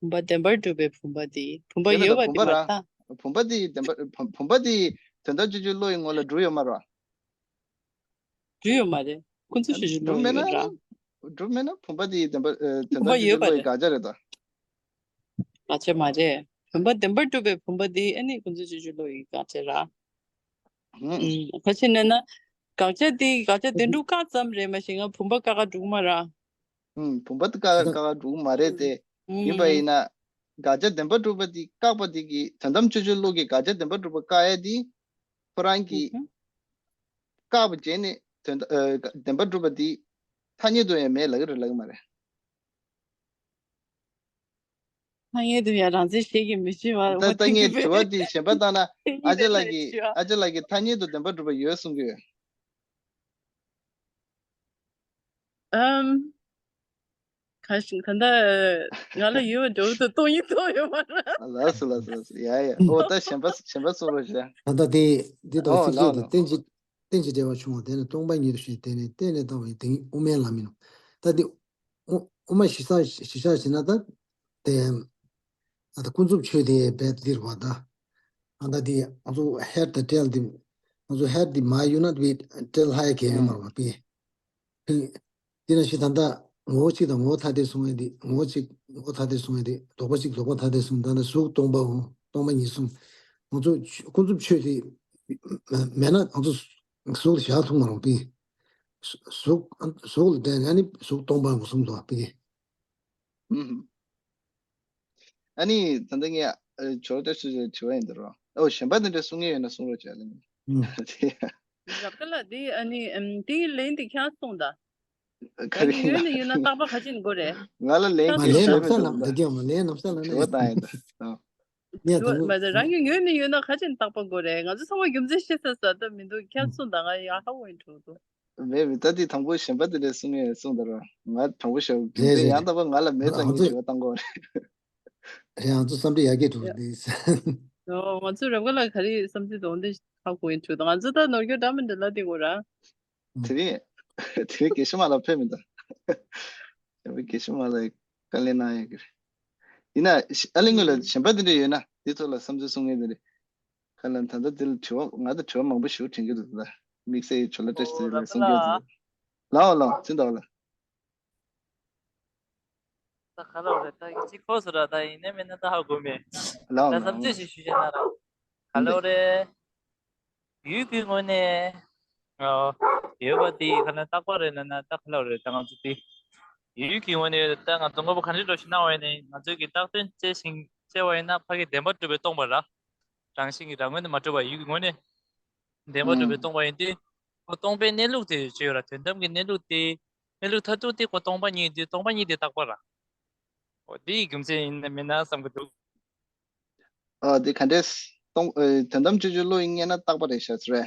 བུམ་པ་བདེན་པར་གྲུབ་པའི་བུམ་པ་འདི་བུམ་པ་ཡོད་པ་འདི་མ་རེད་ད། བུམ་པ་འདི་བདེན་པ་བུམ་པ་འདི་དོན་དམ་དཔྱོད་བྱེད་བློ་ཡི་ངོ་ལ་གྲུབ་ཡོད་མ་རེད། གྲུབ་ཡོད་མ་རེད། ཀུན་རྫོབ་དཔྱོད་བྱེད་བློ་ཡོད་ར། གྲུབ་མེད་ན་བུམ་པ་འདི་བདེན་པ་དོན་དམ་དཔྱོད་བྱེད་བློ་ཡི་དགག་བྱ་རེད་ད། དགག་བྱ་མ་རེད། བུམ་པ་བདེན་པར་གྲུབ་པའི་བུམ་པ་འདི་ཨ་ནི་ཀུན་རྫོབ་དཔྱོད་བྱེད་བློ་ཡི་དགག་བྱ་ར། ཨུམ། ག་ཅི་ནས་ན། དགག་བྱ་འདི་དགག་བྱ་བདེན་གྲུབ་བཀག་ཙམ་རེད་མ་གཞི་ང་བུམ་པ་བཀག་ག་འགྲུབ་མ་ར། ཨུམ། བུམ་པ་བཀག་བཀག་ག་འགྲུབ་མ་རེད་དེ། ཡིན་པ་ཡིན་ན། དགག་བྱ་བདེན་པར་གྲུབ་པ་འདི་བཀག་པ་འདི་གི་དོན་དམ་དཔྱོད་བྱེད་བློ་གི་དགག་བྱ་བདེན་པར་གྲུབ་པ་བཀག་ཡ་འདི། ཁོ་རང་གི། བཀག་པ་བྱས་ནས་དོན་དམ་བདེན་པར་གྲུབ་པ་འདི། ཐ་སྙད་དུ་ཡང་མེད་ལབ་ཀྱི་རེད་ལབ་ཀྱི་མ་རེད། ཐ་སྙད་དུ་ཡང་རང་མཚན་ཤེས་ཀྱི་མི་ཤེས་པ་ད་ད་ངས་དྲི་བ་འདི་གཞན་པ་བཏང་ན། ཨ་ཅེ་ལགས་ཀྱིས་ཨ་ཅེ་ལགས་ཀྱིས་ཐ་སྙད་དུ་བདེན་པར་གྲུབ་པ་ཡོད་གསུང་གི་ཡོད། ཨམ། ག་ཞིག་ད་ལྟ་ང་ལ་ཡོད་འགྲོ་དུ་སྟོང་ཉིད་རྟོགས་ཡོད་མ་རེད། ལགས་སོ་ལགས་སོ་ལགས་སོ། ཡ་ཡ། ཨོ་ད་གཞན་པ་གཞན་པ་གསུང་རོགས་བྱས། ད་ལྟ་དེ་འདི་དང་ཨོ་ཚིག་ལགས་བཅད་དེ་ལགས། རྟེན་ཅིང་རྟེན་ཅིང་འབྲེལ་བར་འབྱུང་བ་དེ་ནི་སྟོང་པ་ཉིད་དུ་ཞེས་བསྟན་ནས་བརྟེན་ནས་བཏང་བའི་དེ་ཉིད་དབུ་མའི་ལམ་ཡིན་ནོ། ད་འདི་དབུ་དབུ་མ་གཞི་བཞག་གཞི་བཞག་བྱས་ན་ད་དེ། ད་ལྟ་ཀུན་རྫོབ་ཆོས་དེ་རྦད་འདིར་བ་ད། ཨ་ད་འདི་ང་ཚོ་ཧེར་དང་ཊེལ་འདི། ང་ཚོ་ཧེར་འདི་མ་ཡོད་ན་འདི་ཊེལ་ལྷ་ཡ་གས་ཡོད་མ་རེད་པས། དེ་ནང་བཞིན་ད་ལྟ་ངོ་བོ་གཅིག་དང་ངོ་བོ་ཐ་དད་གསུང་ཡ་འདི་ངོ་བོ་གཅིག་ངོ་བོ་ཐ་དད་གསུང་ཡ་འདི་ལྡོག་པ་གཅིག་ལྡོག་པ་ཐ་དད་གསུང་ད་ལྟ་གཟུགས་སྟོང་པའོ་སྟོང་པ་ཉིད་གསུང་། ང་ཚོ་ཀུན་རྫོབ་ཆོས་དེ་མེད་ན་ང་ཚོ་གཟུགས་ལ་བཞག་ཐུབ་མ་རུང་པས། གཟུགས་གཟུགས་ལ་བསྡད་ན་ནི་གཟུགས་སྟོང་པའོ་གསུང་འདུག་པས། ཨ་ནི་ད་ལྟ་ངས་ཇོ་ཏེ་སུ་ཞེས་དྲི་བ་ཡིན་འདི་རོ། ཨོ་གཞན་པ་འདི་འདྲ་གསུང་ངེས་ཡོད་ན་གསུང་རོགས་བྱས་ལ་ནི། རབ་དགའ་ལགས་འདི་ཨ་ནི་འདིའི་ལན་འདི་ཁྱང་གསུང་ད། ག་རེ་ཡིན་ན་ཡོད་ན་ཡོད་ན་རྟག་པ་ག་ཅིན་དགོས་རེད། ང་ལ་ལན་མ་གྱི་ལན་ཞེས་ནམ་ས་ལ་མ་ད་གྱོང་མ་ལན་ནམ་ས་ལ་དྲི་བ་ནས་བཏང་ཡིན་ད། ངས་ད་མ་ད་རང་གི་ངོས་ནས་ཡོད་ན་ག་ཅིན་རྟག་པ་དགོས་རེད། ང་ཚོ་ཚང་མ་རྒྱུ་མཚན་ཤེས་ས་ས་ད་མི་འདུག་ཁྱང་གསུང་ད་ང་ཡ་ཧ་གོ་ཡིན་འགྲོ་འདུག་མེད་མེད་ད་དེ་དང་པོ་གཞན་པ་དེ་འདྲས་གསུང་ངས་གསུང་ད་ར་ང་དང་པོ་ཞབས་རྒྱུ་རེད་མཚན་རེད་ཡང་རེད། དང་པོ་ང་ལ་མེད་ཙང་ང་གི་ཚོ་དྲི་བ་བཏང་གོ་རེད། རེད་ང་ཚོ་བསམ་འདྲི་ཡག་གི་འདུག་ཡ། འདི། ཨོ་ང་ཚོ་རབ་དགའ་ལགས་ག་རེ་བསམ་ཚུལ་འདུག་འདི་ཧ་གོ་ཡིན་འགྲོ་འདུག་ང་ཚོ་ད་ནོར་འཁྱོག་འདྲ་མི་འདྲ་ལ་དེ་གོ་ར། དེ་རིང་དེ་རིང་དགེ་བཤེས་མ་ལ་ཕེབས་མི་འདུག་དེ་རིང་དགེ་བཤེས་མ་ལ་བཀའ་ལན་གནང་ཡག་གི་རེད། ཡིན་ན་ཨ་ལས་སྔོན་ལ་གཞན་པ་དེ་འདྲ་ཡོད་ན་དེ་ཚོ་ལ་བསམ་ཚུལ་གསུང་མཁན་དེ་རེད། ཁ་ལ་ད་ལྟ་འདི་ལ་དྲི་བ་ང་ད་དྲི་བ་མང་པོ་ཞིག་དྲན་གྱི་འདུག་ད་དམིགས་བསལ་གྱི་ཇོ་ལ་བཀྲ་ཤིས་ཚེ་རིང་ལགས་གསུང་རྒྱུ་འདུག་ལའོ་ལའོ་ཚིན་ཏོག་ལ། ད་ག་ལ་རེད་ད་ཡིན་གཅིག་ཁོ་སུ་ར་ད་ཡིན་ནའི་མིན་ན་ད་ཧ་གོ་མེད། ལའོ་ད་ལའོ་བསམ་ཚུལ་ཞིག་ཞུ་བྱས་ན་ར། ག་ལ་རེད། ཡུལ་གྱི་ངོས་ནས། ཨ། ཡོད་པ་དེ་ག་ན་རྟག་པ་རེད་ན་ན་ད་ག་ལ་རེད་ད་ང་ཚོ་དེ། ཡུལ་གྱི་ངོས་ནས་ད་ང་ཚོ་དངོས་པོ་ག་འདྲ་འགྲོ་ཞིག་སྣང་བ་ཡིན་ནའི་ང་ཚོའི་གི་རྟག་དོན་བཅད་ཞིང་བཅད་པ་ཡིན་ན་ཕ་གི་བདེན་པར་གྲུབ་པའི་སྟོང་པ་ར། རང་བཞིན་གྱིས་རང་ངོས་ནས་མ་གྲུབ་པ་ཡུལ་གྱི་ངོས་ནས། བདེན་པར་གྲུབ་པའི་སྟོང་པ་ཡིན་ཏེ། ཁོ་སྟོང་པའི་གནས་ལུགས་དེ་ཅི་ཡོད་ར་དོན་དམ་གྱི་གནས་ལུགས་དེ། གནས་ལུགས་མཐར་ཐུག་དེ་ཁོ་སྟོང་པ་ཉིད་དེ་སྟོང་པ་ཉིད་དེ་རྟག་པ་ར། འོ་དེ་ཡི་རྒྱུ་མཚན་ཡིན་ན་མིན་ན་བསམ་གྱི་འདུག་ཨ་དེ་ག་འདྲས་སྟོང་ཨ་དོན་དམ་དཔྱོད་བརྗོད་བློ་ཡིན་ངེས་ན་རྟག་པ་རེད་ཤག་ཟེར་བས།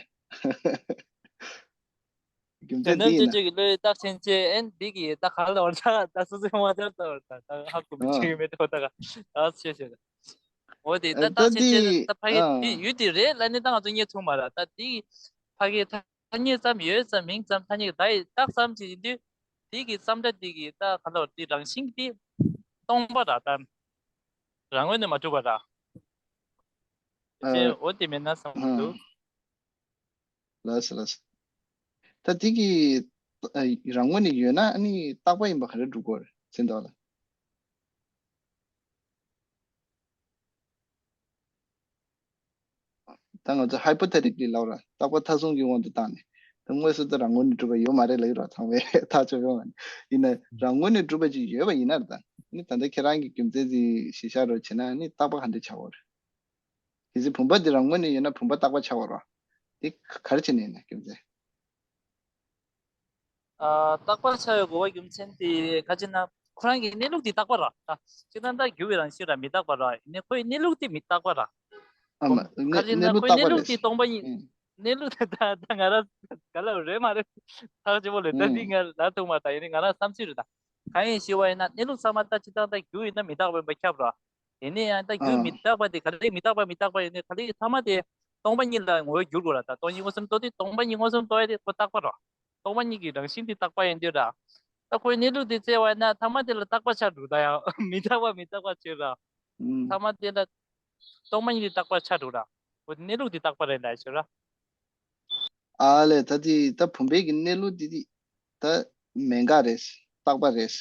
རྒྱུ་མཚན་དོན་དམ་དེ་ཡིན་དཔྱོད་ན། བརྗོད་ཀྱི་བློ་ཡི་རྟགས་ཆེན་བཅས་ཨན་འདི་གི་ད་ག་ལ་བར་ཐག་ད་སོ་སོའི་དབང་ཆར་ལྟ་བར་ད་ད་ཧ་གོ་མི་ཨ་ཆེ་གི་མེད་དོ་ད་ག་ད་ཆེ་ཆེ་ད། འོ་དེ་ད་ཨ་ད་རྟགས་ཆེན་དེ་བཅས་ད་ཕ་གི་ཨ་དེ་ཡུལ་དེ་རེད་ལ་ནི་ད་ང་ཚོ་རྙེད་ཐུབ་མ་ར་ད་དེ་ཕ་གི་ད། ཐ་སྙད་ཙམ་ཡོད་ཙམ་མིང་ཙམ་ཐ་སྙད་ཀྱི་བརྡ་ཡི་རྟགས་ཙམ་ཅིག་ཡིན་དུས། དེ་གི་བསམ་སྒྲ་དེ་གི་ད་ག་ལ་བར་དེ་རང་བཞིན་གྱི་དེ་སྟོང་པ་ར་ད། རང་ངོས་ནས་མ་གྲུབ་པ་ར། ཨ། ཅེས་འོ་དེ་མེད་ན་བསམ་གྱི་འདུག་ལགས་སོ་ལགས་སོ། ད་དེ་གི་ཨ་རང་ངོས་ནས་ཡོད་ན་ཨ་ནི་རྟག་པ་ཡིན་པ་ག་རེ་སྒྲུབ་དགོས་རེད་ཟེར་འདུག་ལ། ད་ང་ཚོ་ཧའི་པོ་ཐེ་ཊི་ཀ་ལི་ལབ་ར། རྟག་པ་མཐའ་བཟུང་གི་དབང་དུ་བཏང་ནས། ད་དངོས་སུ་ད་རང་ངོས་ནས་གྲུབ་པ་ཡོད་མ་རེད་ལབ་ཀྱི་ར། ཚང་མས་ཐག་ཆོད་པའི་ངང་ནས། ཡིན་ན་རང་ངོས་ནས་གྲུབ་པ་ཅིག་ཡོད་པ་ཡིན་ན་ར། ད་ནི་ད་ལྟ་ཁྱེད་རང་གི་རྒྱུ་མཚན་ཅིག་གཞི་བཞག་རོགས་བྱས་ན་ནི་རྟག་པ་ག་འདྲ་ཆགས་ཡོད་རེད། གལ་སྲིད་བུམ་པ་འདི་རང་ངོས་ནས་ཡོད་ན་བུམ་པ་རྟག་པ་ཆགས་ཡོད་ར། དེ་ག་རེ་བྱས་ནས་ཡིན་ན་རྒྱུ་མཚན། ཨ། རྟག་པར་ཆགས་ཡོད་དགོས་པའི་རྒྱུ་མཚན་དེ་ག་ཅི་ན། ཁོ་རང་གི་གནས་ལུགས་དེ་རྟག་པ་ར། ཨ། སྤྱིར་བཏང་ད་རྒྱུ་བའི་རང་བཞིན་ར་མི་རྟག་པ་ར། ཡིན་ནའི་ཁོའི་གནས་ལུགས་དེ་མི་རྟག་པ་ར། ཨ་མ། ག་ཅི་ན་ཁོའི་གནས་ལུགས་དེ་སྟོང་པ་ཉིད། ཨུ། གནས་ལུགས་དེ་ད་ད་ང་རང་ག་ལ་རེད་མ་རེད། ཐག་ཆོད་པོ་ལས་ད་འདི་ང་ལ་ཐུག་མ་ད། ཡིན་ནའི་ང་རང་བསམ་ཚུལ་རེད་ད། གང་ཡིན་ཞུ་བ་ཡིན་ན་གནས་ལུགས་ཚང་མ་ད་སྤྱིར་བཏང་ད་རྒྱུ་ཡིན་ན་མི་རྟག་པ་ཡིན་པ་ཁྱབ་ར། དེ་ནས་ཡང་ད་རྒྱུ་མི་རྟག་པ་དེ་ག་ལེ་མི་རྟག་པ་མི་རྟག་པ་ཡིན་ནའི་ག་ལེ་ཐ་མ་དེ་སྟོང་པ་ཉིད་ལ་ངོ་བོ་འགྱུར་དགོས་ར། ད་སྟོང་ཉིད་མངོན་སུམ་རྟོགས་དུས་སྟོང་པ་ཉིད་མངོན་སུམ་རྟོགས་ཡ་དེ་ཁོ་རྟག་པ་ར། སྟོང་པ་ཉིད་ཀྱི་རང་བཞིན་དེ་རྟག་པ་ཡིན་དུས་ར། ད་ཁོའི་གནས་ལུགས་དེ་བཙལ་བ་ཡིན་ན་ཐ་མ་དེ་ལ་རྟག་པ་ཆགས་འགྲོ། ད་ཡང་མི་རྟག་པ་མི་རྟག་པ་བྱེད་ར། ཐ་མ་དེ་ལ་སྟོང་པ་ཉིད་དེ་རྟག་པ་ཆགས་འགྲོ་ར། ཁོ་གནས་ལུགས་དེ་རྟག་པ་རེད་ལ་ཞུ་ར། ཨ་ལས། ད་དེ་ད་བུམ་པའི་གི་གནས་ལུགས་དེ་དེ་ད་མེད་འགའ་རེད། རྟག་པ་རེད།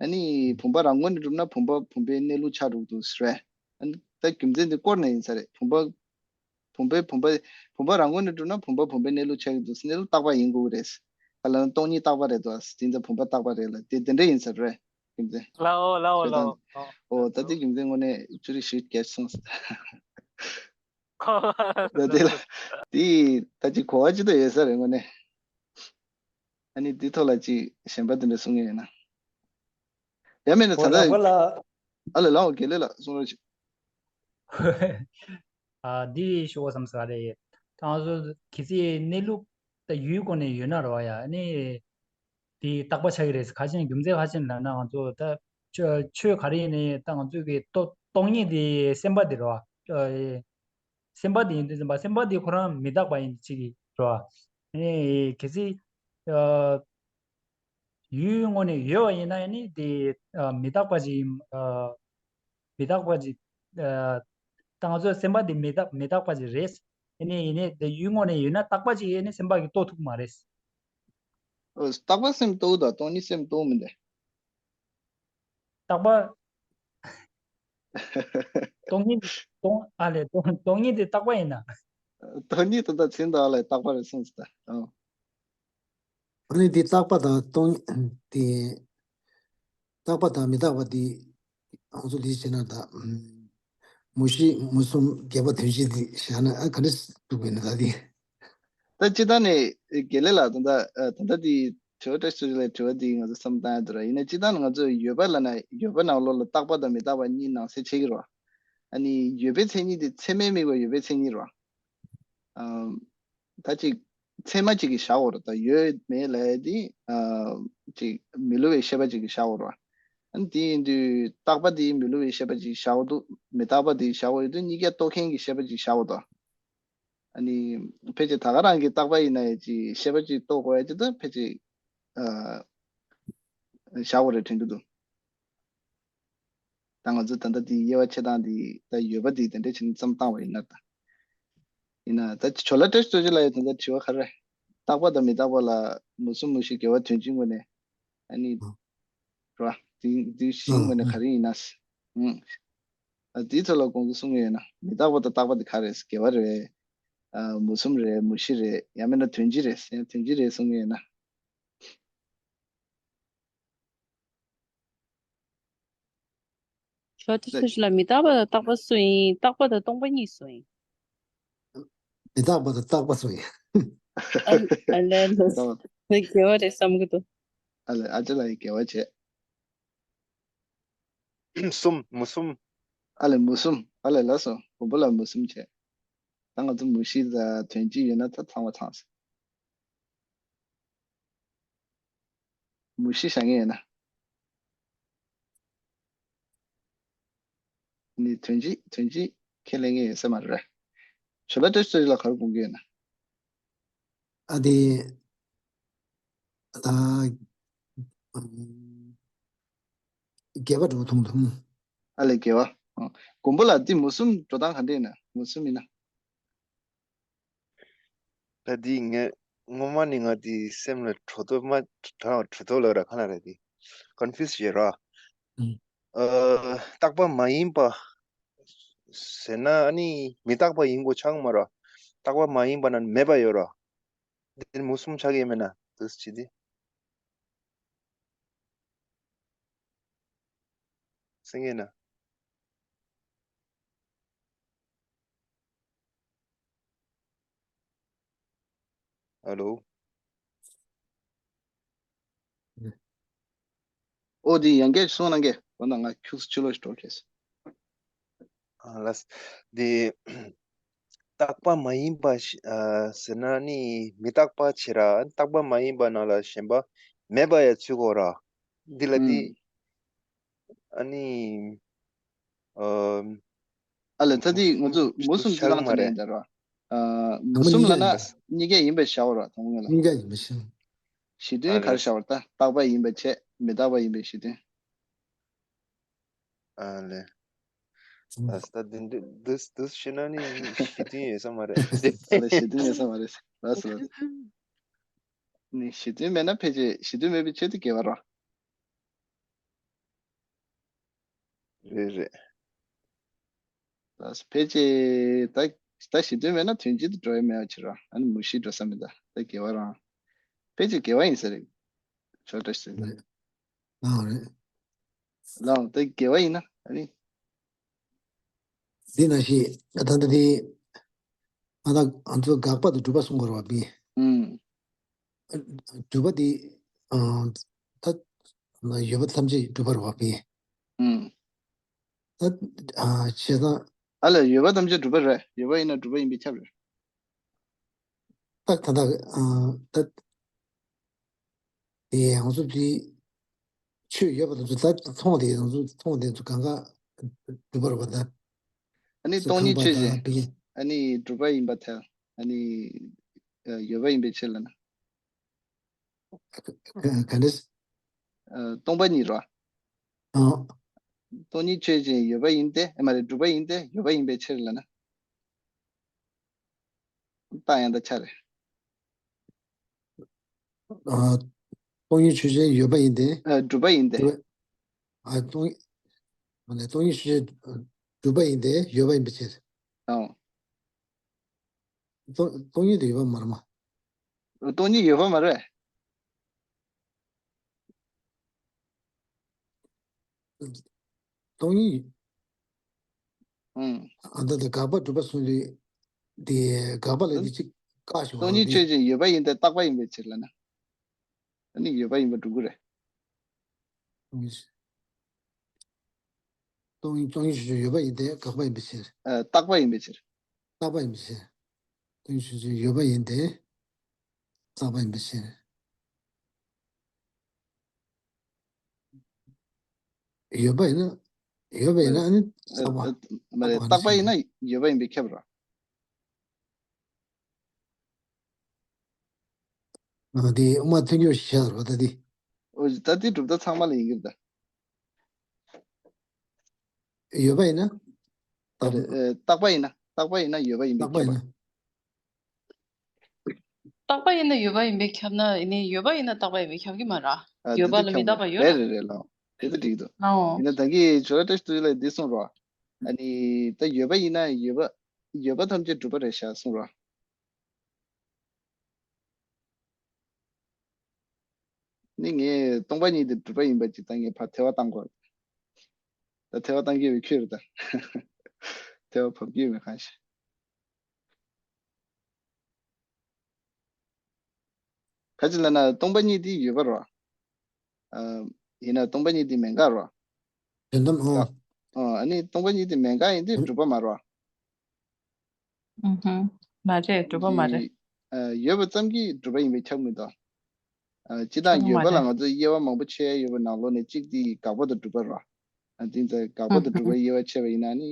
ཨ་ནི་བུམ་པ་རང་ངོས་ནས་གྲུབ་ན་བུམ་པ་བུམ་པའི་གནས་ལུགས་ཆགས་འགྲོ་གི་འདུག་ཟེར་བས། ཨ་ནི་ད་རྒྱུ་མཚན་དེ་སྐོར་ནས་ཡིན་ས་རེད། བུམ་པ་བུམ་པའི་བུམ་པ་བུམ་པ་རང་ངོས་ནས་གྲུབ་ན་བུམ་པ་བུམ་པའི་གནས་ལུགས་ཆགས་ཀྱི་འདུག་ཟེར། གནས་ལུགས་རྟག་པ་ཡིན་དགོས་ཀྱི་རེད། ག་ལ་ན་སྟོང་ཉིད་རྟག་པ་རེད་དོ། དེ་ཚོ་བུམ་པ་རྟག་པ་རེད་ལ་དེ་དེ་འདྲ་ཡིན་ས་རེད། རྒྱུ་མཚན། ལའོ་ལའོ་ལའོ། ཨོ་ད་དེ་རྒྱུ་མཚན་དངོས་གནས་ཅུ་རི་ཞིག་གལ་སོང་ས། ད་དེ་ལ་དེ་ད་ཅིག་གོ་བ་ཅི་ད་ཡོད་ས་རེད་དངོས་གནས། ཨ་ནི་འདི་ཐོག་ལ་ཅིག་གཞན་པ་དེ་འདྲ་གསུང་གི་ཡོད་ན། ཡང་མེད་ན་ད་ལྟ་ཨ་ལེ་ལའོ་དགེ་ལེགས་ལགས་གསུང་རོགས་བྱེད། ཨ་འདི་ཞུ་བ་བསམ་ས་རེད། ད་ང་ཚོ་གལ་སྲིད་གནས་ལུགས་ད་ཡུལ་སྒོ་ནས་ཡོད་ན་རེད་བ་ཡ། ཨ་ནི་དེ་རྟག་པ་ཆགས་ཀྱི་རེད། ག་ཅི་ན་རྒྱུ་མཚན་ག་ཅི་ན་ལབ་ན་ང་ཚོ་ད་ཆོས་ཆོས་ག་རེ་ཡིན་ནའི་ད་ང་ཚོ་གི་སྟོ་སྟོང་ཉིད་དེ་སེམས་པ་དེ་རེད་བ། སེམས་པ་དེ་ཡིན་དུས་ཙམ་པ་སེམས་པ་དེ་ཁོ་རང་མི་རྟག་པ་ཡིན་གཅིག་གི་རེད་བ། ཨ་ནི་གལ་སྲིད་ཨ། ཡུལ་དངོས་ནས་ཡོད་པ་ཡིན་ན་ནི་དེ་ཨ་མི་རྟག་པ་ཅིག་ཨ་མི་རྟག་པ་ཅིག་ཨ་ད་ང་ཚོའི་སེམས་པ་དེ་མི་རྟག་མི་རྟག་པ་ཅིག་རེད། ཡིན་ནའི་ཡིན་ནའི་དེ་ཡུལ་དངོས་ནས་ཡོད་ན་རྟག་པ་ཅིག་ཡིན་ནའི་སེམས་པ་གིས་རྟོགས་ཐུབ་ཀྱི་མ་རེད། ཨོ་རྟག་པ་སེམས་རྟོགས་དང་སྟོང་ཉིད་སེམས་རྟོགས་མི་འདུག་རྟག་པ། སྟོང་ཉིད་སྟོང་ཨ་ལས་སྟོང་སྟོང་ཉིད་དེ་རྟག་པ་ཡིན་ན། སྟོང་ཉིད་དེ་ད་ཚིག་འདི་ཨ་ལས་རྟག་པ་རེད་གསུངས་སོང་ད། ཨོ། ཨ་ནི་དེ་རྟག་པ་དང་སྟོང་ཉིད་དེ། རྟག་པ་དང་མི་རྟག་པ་དེ་ང་ཚོ་ལས་བྱེད་ན་ད། མུ་བཞི་མུ་གསུམ་བརྒྱད་པ་དོན་བཞི་དེ་བཞག་ན་ཨ་ག་འདྲ་འདུག་པས་ན་ད་དེ། ད་སྤྱིར་བཏང་ནས་དགེ་ལེགས་ལགས་ད་ལྟ་ད་ལྟ་དེ་དྲི་བ་བཀྲ་ཤིས་རྡོ་རྗེ་ལགས་དྲི་བ་དེ་ང་ཚོ་བསམ་བཏང་ཡ་འདུག་ར། ཡིན་ན་སྤྱིར་བཏང་ནས་ང་ཚོ་ཡོད་པ་ལབ་ན་ཡོད་པ་ནང་ལོགས་ལ་རྟག་པ་དང་མི་རྟག་པ་གཉིས་ནང་གསེས་ཕྱེ་གི་རེད་བ། ཨ་ནི་ཡོད་པའི་མཚན་ཉིད་དེ་ཚད་མས་དམིགས་པ་ཡོད་པའི་མཚན་ཉིད་རེད་བ། ཨམ། ད་ཅིག་ཚད་མ་ཅིག་གིས་བཞག་དགོས་རེད། ད་ཡོད་མེད་ལབ་ཡ་དེ་ཨ་ཅིག་མི་སླུ་བའི་ཤེས་པ་ཅིག་གིས་བཞག་དགོས་རེད་བ། ཨ་ནི་དེ་ཡིན་དུས་རྟག་པ་དེ་མི་སླུ་བའི་ཤེས་པ་ཅིག་བཞག་དགོས་འདུག་མི་རྟག་པ་དེ་བཞག་དགོས་ཡོད་དུས་གཉིས་ཀ་རྟོགས་མཁན་གྱི་ཤེས་པ་ཅིག་བཞག་དགོས་འདུག་ཨ་ནི་ཕལ་ཆེར་ད་ག་རང་གི་རྟག་པ་ཡིན་ན་ཡང་ཅིག་ཤེས་པ་ཅིག་རྟོགས་དགོས་ཡ་ཅིག་ད་ཕལ་ཆེར་ཨ་བཞག་དགོས་རེད་དྲན་གྱི་འདུག་ད་ང་ཚོ་ད་ལྟ་འདི་དབྱེ་བ་ཕྱེ་སྟངས་འདི་ད་ཡོད་པ་འདི་དེ་འདྲ་བྱས་ནས་བརྩམས་བཏང་བ་ཡིན་ན་ད། ཡིན་ན་ད་ཇོ་ལགས་བཀྲ་ཤིས་རྡོ་རྗེ་ལགས་ཡོད་ད་ལྟ་དྲི་བ་ག་རེ། རྟག་པ་དང་མི་རྟག་པ་ལ་མུ་གསུམ་མུ་བཞི་དགེ་བ་དོན་བཞིའི་ངོས་ནས་ཨ་ནི་ར་འདི་འདི་བཞིའི་ངོས་ནས་ག་རེ་ཡིན་ན། ཨ་འདིའི་ཐོག་ལ་དགོངས་ཚུལ་གསུང་གི་ཡོད་ན་མི་རྟག་པ་དང་རྟག་པ་དེ་ག་རེ་རེད། དགེ་བ་རེད། ཨ་མུ་གསུམ་རེད། མུ་བཞི་རེད། ཡང་མིན་ན་དོན་སྤྱི་རེད། ཡང་དོན་སྤྱི་རེད་གསུང་གི་ཡོད་ན། ཇོ་བཀྲ་ཤིས་རྡོ་རྗེ་ལགས་མི་རྟག་པ་དང་རྟག་པ་སུ་ཡིན། རྟག་པ་དང་སྟོང་པ་གཉིས་སུ་ཡིན། མི་རྟག་པ་དང་རྟག་པ་སུ་ཡིན། ཨ་ཨ་ལས་ལོ། རྟག་པ། ངས་དགེ་བ་རེད་བསམ་གྱི་འདུག་ཨ་ལས་ཨ་ཅེ་ལགས་ཡིས་དགེ་བ་བྱས། གསུམ་མུ་གསུམ། ཨ་ལས་མུ་གསུམ། ཨ་ལས་ལགས་སོ། བུམ་པ་ལ་མུ་གསུམ་བྱས། ད་ང་ཚོ་མུ་བཞི་དང་དོན་སྤྱི་ཡོད་ན་ད་ཚང་བ་ཚང་སོང་། མུ་བཞི་བཞག་མཁན་ཡོད་ན། ནི་དོན་སྤྱི་དོན་སྤྱི་ཁས་ལེན་མཁན་ཡོད་ས་མ་རེད། ཇོ་ལགས་བཀྲ་ཤིས་རྡོ་རྗེ་ལགས་ག་རེ་དགོངས་ཀྱི་ཡོད་ན། ཨ་དེ། ད། ཨམ། རྒྱས་པ་འགྲོ་ཐུང་ཐུང་། ཨ་ལས་རྒྱས་པ། ཨ། མགོན་པོ་ལགས་འདི་མུ་གསུམ་འགྲོ་སྟངས་ག་འདྲ་ཡིན་ན། མུ་གསུམ་ཡིན་ན། ད་འདི་ངས་སྔོན་མ་ནས་ང་འདི་སེམས་ལ་འགྲོ་ཐུབ་མ་འགྲོ་ཐུབ་ལབ་ར་ག་ན་ར་འདི་ཀོན་ཕིའུ་སི་བྱེད་ར། ཨུམ། ཨ། རྟག་པ་མ་ཡིན་པ་ཟེར་ན་ཨ་ནི་མི་རྟག་པ་ཡིན་དགོས་ཆགས་མ་ར། རྟག་པ་མ་ཡིན་པ་ན་མེད་པ་ཡོད་ར། འདིར་མུ་གསུམ་ཆགས་ཀྱི་མེད་ན་དུས་ཅི་དེ། སེང་གེ་ན། ཨ་ལོ། ཨོ་དེ་ཡང་སྐད་གསུང་གནང་གི། འོ་ན་ང་ཁྱུག་ཙམ་ཕྱི་ལོགས་ཤིག་འགྲོ་གི། ཨ་ལགས། དེ་རྟག་པ་མ་ཡིན་པ་ཞིག་ཨ་ཟེར་ན་ནི་མི་རྟག་པ་བྱེད་ར། རྟག་པ་མ་ཡིན་པ་ནང་ལ་ཞེན་པ་མེད་པ་ཡ་ཚུད་དགོས་ར། འདི་ལ་དེ། ཨུམ། ཨ་ནི། ཨ། ཨ་ལས་ད་དེ་ང་ཚོ་མུ་གསུམ་ཅི་ལྟར་ཆགས་མ་ཚང་ནས་རེད། ཡིན་ད་ར། ཨ། མུ་གསུམ་ལབ་ན་གཉིས་ཀ་ཡིན་པའི་ཞར་ར་དང་པོ་ལ། གཉིས་ཀ་ཡིན་པའི་ཞར། ཞི་མཐུན་ག་རེ་ཞར་ད་རྟག་པ་ཡིན་པའི་ཕྱིར་མི་རྟག་པ་ཡིན་པའི་ཞི་མཐུན། ཨ་ལས། ཨ་ད་དེ་འདི་འདུས་འདུས་ཤེས་ན་ནི་ཞི་མཐུན་ཡོད་ས་མ་རེད། ཨ་ལས་ཞི་མཐུན་ཡོད་ས་མ་རེད། ལགས་སོ་ལགས་སོ། ནི་ཞི་མཐུན་མེད་ན་ཕལ་ཆེར་ཞི་མཐུན་མེད་པའི་ཆེད་དུ་དགེ་བ་ར། རེད་རེད། ད་ཕལ་ཆེར་ད་ད་ཞི་མཐུན་མེད་ན་དོན་གཅིག་ཏུ་འགྲོ་ཡ་མེད་པ་ཕྱིར་ར། ཨ་ནི་མུ་བཞི་འགྲོ་ས་མེད་ད། ད་དགེ་བ་རང་། ཕལ་ཆེར་དགེ་བ་ཡིན་ས་རེད། ཆོག་འདྲ་ཞིག་ད། རེད། ཨ་རེད། ལའོ་ད་དགེ་བ་ཡིན་ན་ཨ་ནི། འདི་ན་ཞིག་ད་ལྟ་འདི། ཨ་ད་ང་ཚོ་དགག་པ་དང་སྒྲུབ་པ་གསུང་དགོས་རེད་བ་མི། ཨུམ། སྒྲུབ་པ་འདི། ཨ། ད། ཡོད་པ་ཐམས་ཅད་སྒྲུབ་པ་རེད་བ་མི། ཨུམ། ད། ཨ། བྱས་ཙང་། ཨ་ལ་ཡོད་པ་ཐམས་ཅད་སྒྲུབ་པ་རེད། ཡོད་པ་ཡིན་ན་སྒྲུབ་པ་ཡིན་པས་ཁྱབ་རེད། ད་ད་ད། ཨ། ད། དེ་ཡང་སོ་དེ། ཆོས་ཡོད་པ་དང་ཚུལ་ད་མཐོང་དེ་ཡང་སོ་མཐོང་དེ་ཚོ་གང་ག་སྒྲུབ་པ་རེད་བ་ད། ཨ་ནི་སྟོང་ཉིད་ཆོས་ཅན། ཨ་ནི་སྒྲུབ་པ་ཡིན་པ་ཐལ། ཨ་ནི། ཡོད་པ་ཡིན་པའི་ཕྱིར་ལ་ན། ག་འདྲས། སྟོང་པ་ཉིད་རོ། ཨ། སྟོང་ཉིད་ཆོས་ཅན་ཡོད་པ་ཡིན་ཏེ། ཨ་མ་རེད། སྒྲུབ་པ་ཡིན་ཏེ་ཡོད་པ་ཡིན་པའི་ཕྱིར་ལ་ན། རྟགས་ཡང་དག་ཆ་རེད། ཨ། སྟོང་ཉིད་ཆོས་ཅན་ཡོད་པ་ཡིན་ཏེ། ཨ། སྒྲུབ་པ་ཡིན་ཏེ། སྒྲུབ་པ། ཨ། སྟོང་། ཨ་ནི་སྟོང་ཉིད་ཆོས་ཅན་སྒྲུབ་པ་ཡིན་ཏེ་ཡོད་པ་ཡིན་པའི་ཕྱིར། ཨོ། སྟོང་སྟོང་ཉིད་དུ་ཡོད་པ་མ་རེད་མ། སྟོང་ཉིད་ཡོད་པ་མ་རེད། སྟོང་ཉིད། ཨང་། ཨ་ད་ལྟ་དགག་པ་སྒྲུབ་པ་གསུམ་རེད། དེ་དགག་པ་ལ་དེ་གཅིག་བཀག་ཞོག་སྟོང་ཉིད་ཆོས་ཅན་ཡོད་པ་ཡིན་ཏེ་རྟག་པ་ཡིན་པའི་ཕྱིར་ལ་ན། ཨ་ནི་ཡོད་པ་ཡིན་པ་སྒྲུབ་ཀྱི་རེད། སྟོང་ཉིད། སྟོང་ཉིད་སྟོང་ཉིད་ཆོས་ཅན་ཡོད་པ་ཡིན་ཏེ་དགག་པ་ཡིན་པའི་ཕྱིར། ཨ། རྟག་པ་ཡིན་པའི་ཕྱིར། རྟག་པ་ཡིན་པའི་ཕྱིར། སྟོང་ཉིད་ཆོས་ཅན་ཡོད་པ་ཡིན་ཏེ། རྟག་པ་ཡིན་པའི་ཕྱིར། ཡོད་པ་ཡིན་ན། ཡོད་པ་ཡིན་ན་ཨ་ནི་རྟག་པ། མ་རེད། རྟག་པ་ཡིན་ན་ཡོད་པ་ཡིན་པས་ཁྱབ་ར། ཨ། དེ་དབུ་མ་ཐལ་འགྱུར་ཞེས་བྱ་བ་ད་དེ། ཨོ། ད་དེ་གྲུབ་མཐའ་ཚང་མ་ལ་ཡིན་གྱི་རེད་ད། ཡོད་པ་ཡིན་ན། རྟག་པ། རེད། ཨེ། རྟག་པ་ཡིན་ན། རྟག་པ་ཡིན་ན་ཡོད་པ་ཡིན་པས་ཁྱབ་པ། རྟག་པ་ཡིན་ན། རྟག་པ་ཡིན་ན་ཡོད་པ་ཡིན་པས་ཁྱབ་ན་ནི་ཡོད་པ་ཡིན་ན་རྟག་པ་ཡིན་པས་ཁྱབ་ཀྱི་མ་རེད། ཨ། ཡོད་པ་ལ་མི་རྟག་པ་ཡོད་རེད། རེད་རེད་རེད་ལགས། དེ་ད་འགྲིག་འདུག་ཨོ། ཡིན་ན་ད་གིན་ཇོ་ལ་བཀྲ་ཤིས་ཐུབ་ལ་འདི་གསུངས་རོགས། ཨ་ནི་ད་ཡོད་པ་ཡིན་ན་ཡོད་པ། ཡོད་པ་ཐམས་ཅད་གྲུབ་པ་རེད་ཤག་གསུངས་རོགས། ནི་ངས་སྟོང་པ་ཉིད་དེ་གྲུབ་པ་ཡིན་པ་ཅིག་ད་ངས་ཕར་ཐལ་བ་བཏང་དགོས། ད་ཐལ་བ་བཏང་གི་ཡོད་ཁྱོད་རེད་ད། ཐལ་བ་བབས་ཀྱི་ཡོད་མེད་གང་ཤེས། ག་ཅི་ལབ་ན་སྟོང་པ་ཉིད་དེ་ཡོད་པ་རོ། ཨ། ཡིན་ན་སྟོང་པ་ཉིད་དེ་མེད་དགག་རོ། དོན་དམ་ཨོ། ཨ། ཨ་ནི་སྟོང་པ་ཉིད་དེ་མེད་དགག་ཡིན་དུས་གྲུབ་པ་མ་རོ། ཨུ་ཧུམ། མ་རེད། གྲུབ་པ་མ་རེད། ཨ། ཡོད་པ་ཙམ་གྱིས་གྲུབ་པ་ཡིན་པས་ཁྱབ་མི་འདུག་ཨ། སྤྱིར་བཏང་ཡོད་པ་ལ་ང་ཚོས་དབྱེ་བ་མང་པོ་ཕྱེ་ཡ་ཡོད་པའི་ནང་ལོགས་ནས་གཅིག་དེ་དགག་པ་དང་གྲུབ་པ་རོ། ཨ། དེ་ཚོ་དགག་པ་དང་གྲུབ་པ་དབྱེ་བ་ཕྱེ་བ་ཡིན་ན་ནི་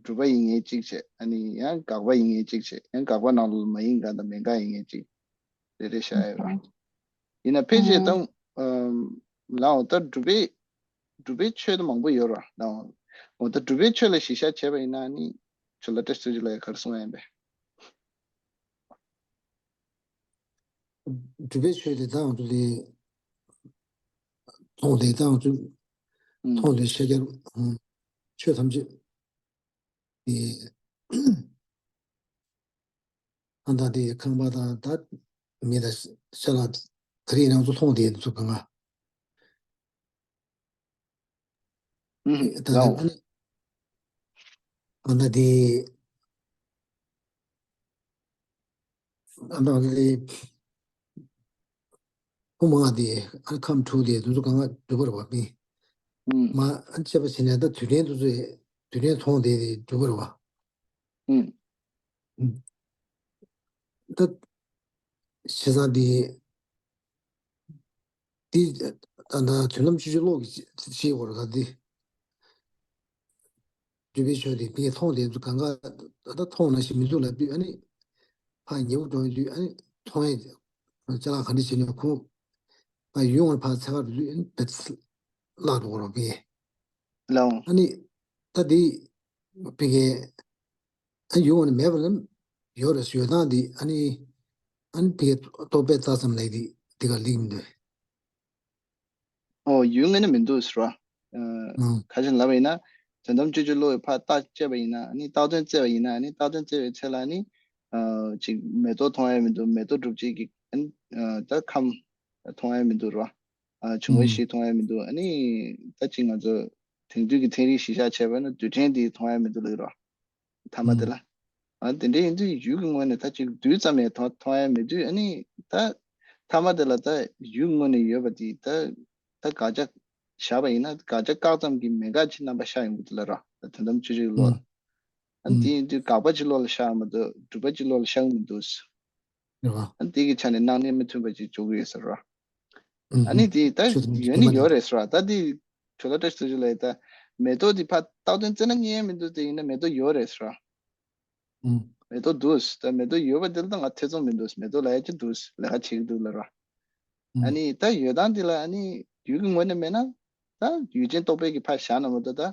གྲུབ་པ་ཡིན་མཁན་གཅིག་བྱས། ཨ་ནི་ཡང་དགག་པ་ཡིན་མཁན་གཅིག་བྱས། ཡང་དགག་པ་ནང་ལོགས་ལ་མ་ཡིན་དགག་དང་མེད་དགག་ཡིན་མཁན་གཅིག་རེ་རེ་བཞག་ཡོད་ར། ཡིན་ན་ཕལ་ཆེར་ད་ལའོ་ད་སྒྲུབ་པའི་སྒྲུབ་པའི་ཆོས་ད་མང་པོ་ཡོད་ར་ལའོ། འོ་ད་སྒྲུབ་པའི་ཆོས་ལ་གཞི་བཞག་བྱས་པ་ཡིན་ན་ནི་ཇོ་ལ་བཀྲ་ཤིས་རྡོ་རྗེ་ལགས་ག་རེ་གསུང་བ་ཡིན་པས། སྒྲུབ་པའི་ཆོས་དེ་ད་ང་ཚོ་དེ་མཐོང་དེ་ད་ང་ཚོ་མཐོང་དེ་ཤེས་རྒྱ་ཆོས་ཐམས་ཅད་དེ་ཨ་ད་དེ་ཁང་པ་དང་ད་མི་དང་ཤ་ལ་ག་རེ་ཡིན་ན་ང་ཚོ་མཐོང་དེ་ཚོ་གང་ག་ད་ལའོ་ཨ་ནི་ཨ་ད་དེ་ཨ་ད་དེ་ཕུང་པོ་ལྔ་དེ་ཨ་ཁམས་དྲུག་དེ་དེ་ཚོ་གང་ག་སྒྲུབ་པ་རེད་པ་མི་ཨུམ། མ་ཨ་བྱས་པ་བྱས་ནས་ད་དུས་དྲན་དེ་ཚོ་དུས་དྲན་མཐོང་དེ་དེ་སྒྲུབ་པ་རེད་པ། ཨུམ། ད་བྱས་ཙང་དེ་དེ་ད་ད་དོན་དམ་སྤྱོད་བྱེད་བློ་གི་ཤེས་དགོས་རེད་ད་དེ། སྒྲུབ་པའི་ཆོས་དེ་དེ་མཐོང་དེ་ཚོ་གང་ག་ད་ལྟ་མཐོང་ན་ཞིག་མི་འདུག་ལབ་དུས་ཨ་ནི་ཕར་ཉེ་བོ་འགྲོ་ཡོང་དུས་ཨ་ནི་མཐོང་ཡས་ཅ་ལག་ག་འདྲ་བྱས་ནས་ཁོ་ཕར་ཡུལ་ངོར་ཕར་འཚོལ་ག་འགྲོ་དུས་ཨ་ནི་བེད་བརླག་འགྲོ་གི་རེད་པས། ལའོ། ཨ་ནི་ད་དེ་བི་གེ་ཨ་ཡུལ་ངོ་ནས་མེད་པ་ལ་ཡོད་རེད་ཡོད་སྟངས་དེ་ཨ་ནི་ཨ་ནི་བི་གེ་རྟོག་པས་བཏགས་ཙམ་ལབ་དེ་དེ་ག་ལེགས་མི་འདུག་ཨོ་ཡུལ་ངོས་ནས་མི་འདུག་ཟེར་བ། ཨ་ཁ་ཅིག་ལབ་པ་ཡིན་ན་དོན་དམ་སྤྱོད་བྱེད་བློ་ཡིས་ཕར་བརྟག་དཔྱད་པ་ཡིན་ན་ཨ་ནི་བཏགས་དོན་བཙལ་བ་ཡིན་ན་ཨ་ནི་བཏགས་དོན་བཙལ་བའི་ཚེ་ལ་ཨ་ནི་ཨ་ཅིག་མེ་ཏོག་མཐོང་ཡ་མི་འདུག་མེ་ཏོག་སྒྲུབ་བྱེད་ཀྱི་ཨ་ནི་ཨ་ད་ཁམས་མཐོང་ཡ་མི་འདུག་ར། ཨ་འབྱུང་བ་བཞི་མཐོང་ཡ་མི་འདུག་ཨ་ནི་ད་ཅིག་ང་ཚོ་དེང་དུས་ཀྱི་ཚན་རིག་གཞིར་བཞག་བྱས་པ་ན་རྡུལ་ཕྲན་འདི་མཐོང་ཡ་མི་འདུག་ལབ་ར། མཐའ་མ་དེ་ལ། ཨ་དེ་འདྲ་ཡིན་དུས་ཡུལ་གྱི་ངོས་ནས་ད་ཅིག་རྡུལ་ཙམ་ཡང་མཐོང་མཐོང་ཡ་མེད་དུས་ཨ་ནི་ད་མཐའ་མ་དེ་ལ་ད་ཡུལ་ངོས་ནས་ཡོད་པ་དེ་ད་ད་དགག་བྱ་བཞག་པ་ཡིན་ན་དགག་བྱ་བཀག་ཙམ་གྱི་མེད་དགག་ཅིག་རྣམ་པ་ཤར་ཡོང་གི་འདུག་ལབ་ར། ད་དོན་དམ་སྤྱོད་བྱེད་ཀྱི་བློ་ལ། ཨ་ནི་དེ་ཡིན་དུས་དགག་པ་ཅིག་བློ་ལ་ཤར་མ་གཏོགས་སྒྲུབ་པ་ཅིག་བློ་ལ་ཤར་གི་མི་འདུག་རེད་བ། ཨ་ནི་དེ་གི་ཆ་ནས་སྣང་གནས་མི་མཐུན་པ་ཅིག་འཇོག་གི་ཡོད་ཟེར་ར། ཨ་ནི་དེ་ད་ཡོད་ནི་ཡོད་རེད་ཟེར་བ་ད་དེ་ཇོ་ལ་བཀྲ་ཤིས་རྡོ་རྗེ་ལགས་ད་མེ་ཏོག་དེ་ཕར་བཏགས་དོན་བཙལ་ན་རྙེད་ཡ་མི་འདུག་དེ་ཡིན་ན་མེ་ཏོག་ཡོད་རེད་ཟེར་བ། མེ་ཏོག་འདུག་ད་མེ་ཏོག་ཡོད་པ་དེ་ལ་ད་ང་ཐེ་ཚོམ་མི་འདུག་མེ་ཏོག་ལབ་ཡ་ཅིག་འདུག་ལས་ཀ་བྱེད་ཀྱི་འདུག་ལབ་ར། ཨ་ནི་ད་ཡོད་སྟངས་དེ་ལ་ཨ་ནི་ཡུལ་གྱི་ངོས་ནས་མེད་ན་ད་ཡུལ་ཅན་རྟོག་པའི་གི་ཕར་བཞག་ན་མ་གཏོགས་ད།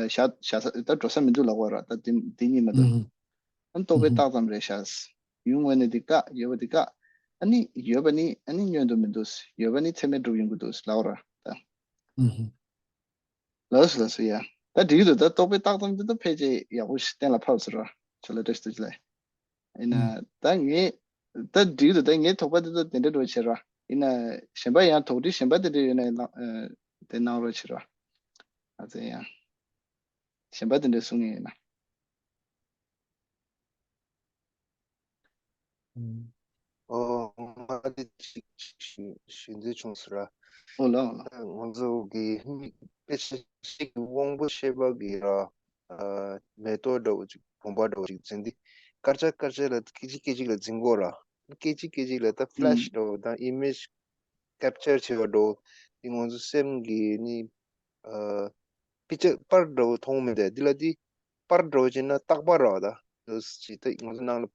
བཞག་བཞག་ས་ད་འགྲོ་ས་མི་འདུག་ལབ་དགོས་ར་ད་དེ་དེ་གཉིས་མ་གཏོགས། ཨ་ནི་རྟོག་པའི་རྟགས་ཙམ་རེད་ཤག་ཡུལ་ངོས་ནས་དེ་བཀག་ཡོད་པ་དེ་བཀག་ཨ་ནི་ཡོད་པ་ནི་ཨ་ནི་བསྙོན་དུ་མི་འདུག་ཡོད་པ་ནི་ཚད་མས་གྲུབ་ཡོང་གི་འདུག་ལབ་དགོས་ར་ད། ལགས་སོ་ལགས་སོ་ཡ། ད་འགྲིག་འདུག་ད་རྟོག་པའི་རྟགས་ཙམ་དེ་ད་ཕལ་ཆེར་ཡག་པོ་ཞིག་གཏན་ལ་ཕབ་ཟེར་ར་ཇོ་ལ་བཀྲ་ཤིས་རྡོ་རྗེ་ལགས། ཡིན་ན་ད་ངས་ད་འགྲིག་འདུག་ད་ངའི་དོགས་པ་དེ་ཚོ་དེ་འདྲ་འགྲོ་བྱེད་ར། ཡིན་ན་གཞན་པ་ཡང་དོགས་འདྲི་གཞན་པ་དེ་འདྲ་ཡོད་ན་གནང་ཨ་དེ་གནང་རོགས་བྱེད་ར། ཨ་ཙི་ཡང་གཞན་པ་དེ་འདྲ་གསུང་ངེས་ཡིན་ན། ཨོ། ང་དེ་ཅིག་ཞུ་ཞུ་འདོད་བྱུང་ཟེར་ར། ཨོ་ལགས་ཨོ་ལགས། ང་ཚོ་གི་མིག་དཔེ་ཆ་ཞིག་གི་དབང་པོ་ཤེས་པ་གི་ར། ཨ་མེ་ཏོག་འདྲ་བོ་ཅིག་བུམ་པ་འདྲ་བོ་ཅིག་འཛིན་དུས་སྐར་ཆ་སྐར་ཆ་ལ་སྐད་ཅིག་སྐད་ཅིག་ལ་འཛིན་གོ་ར། སྐད་ཅིག་སྐད་ཅིག་ལ་ད་ཕི་ལེ་ཤི་འདྲ་བོ་དང་ཨི་མེ་ཇི་ཀེབ་ཅར་བྱེད་པ་འདྲ་བོ་དེ་ང་ཚོ་སེམས་ཀྱི་ནི་ཨ་པི་ཅར་པར་འདྲ་བོ་མཐོང་མི་འདུག་འདི་ལ་དེ་པར་འདྲ་བོ་བྱས་ན་རྟག་པར་ར་བ་ད། འདུག་ཅི་ད་ང་ཚོ་ནང་ལ་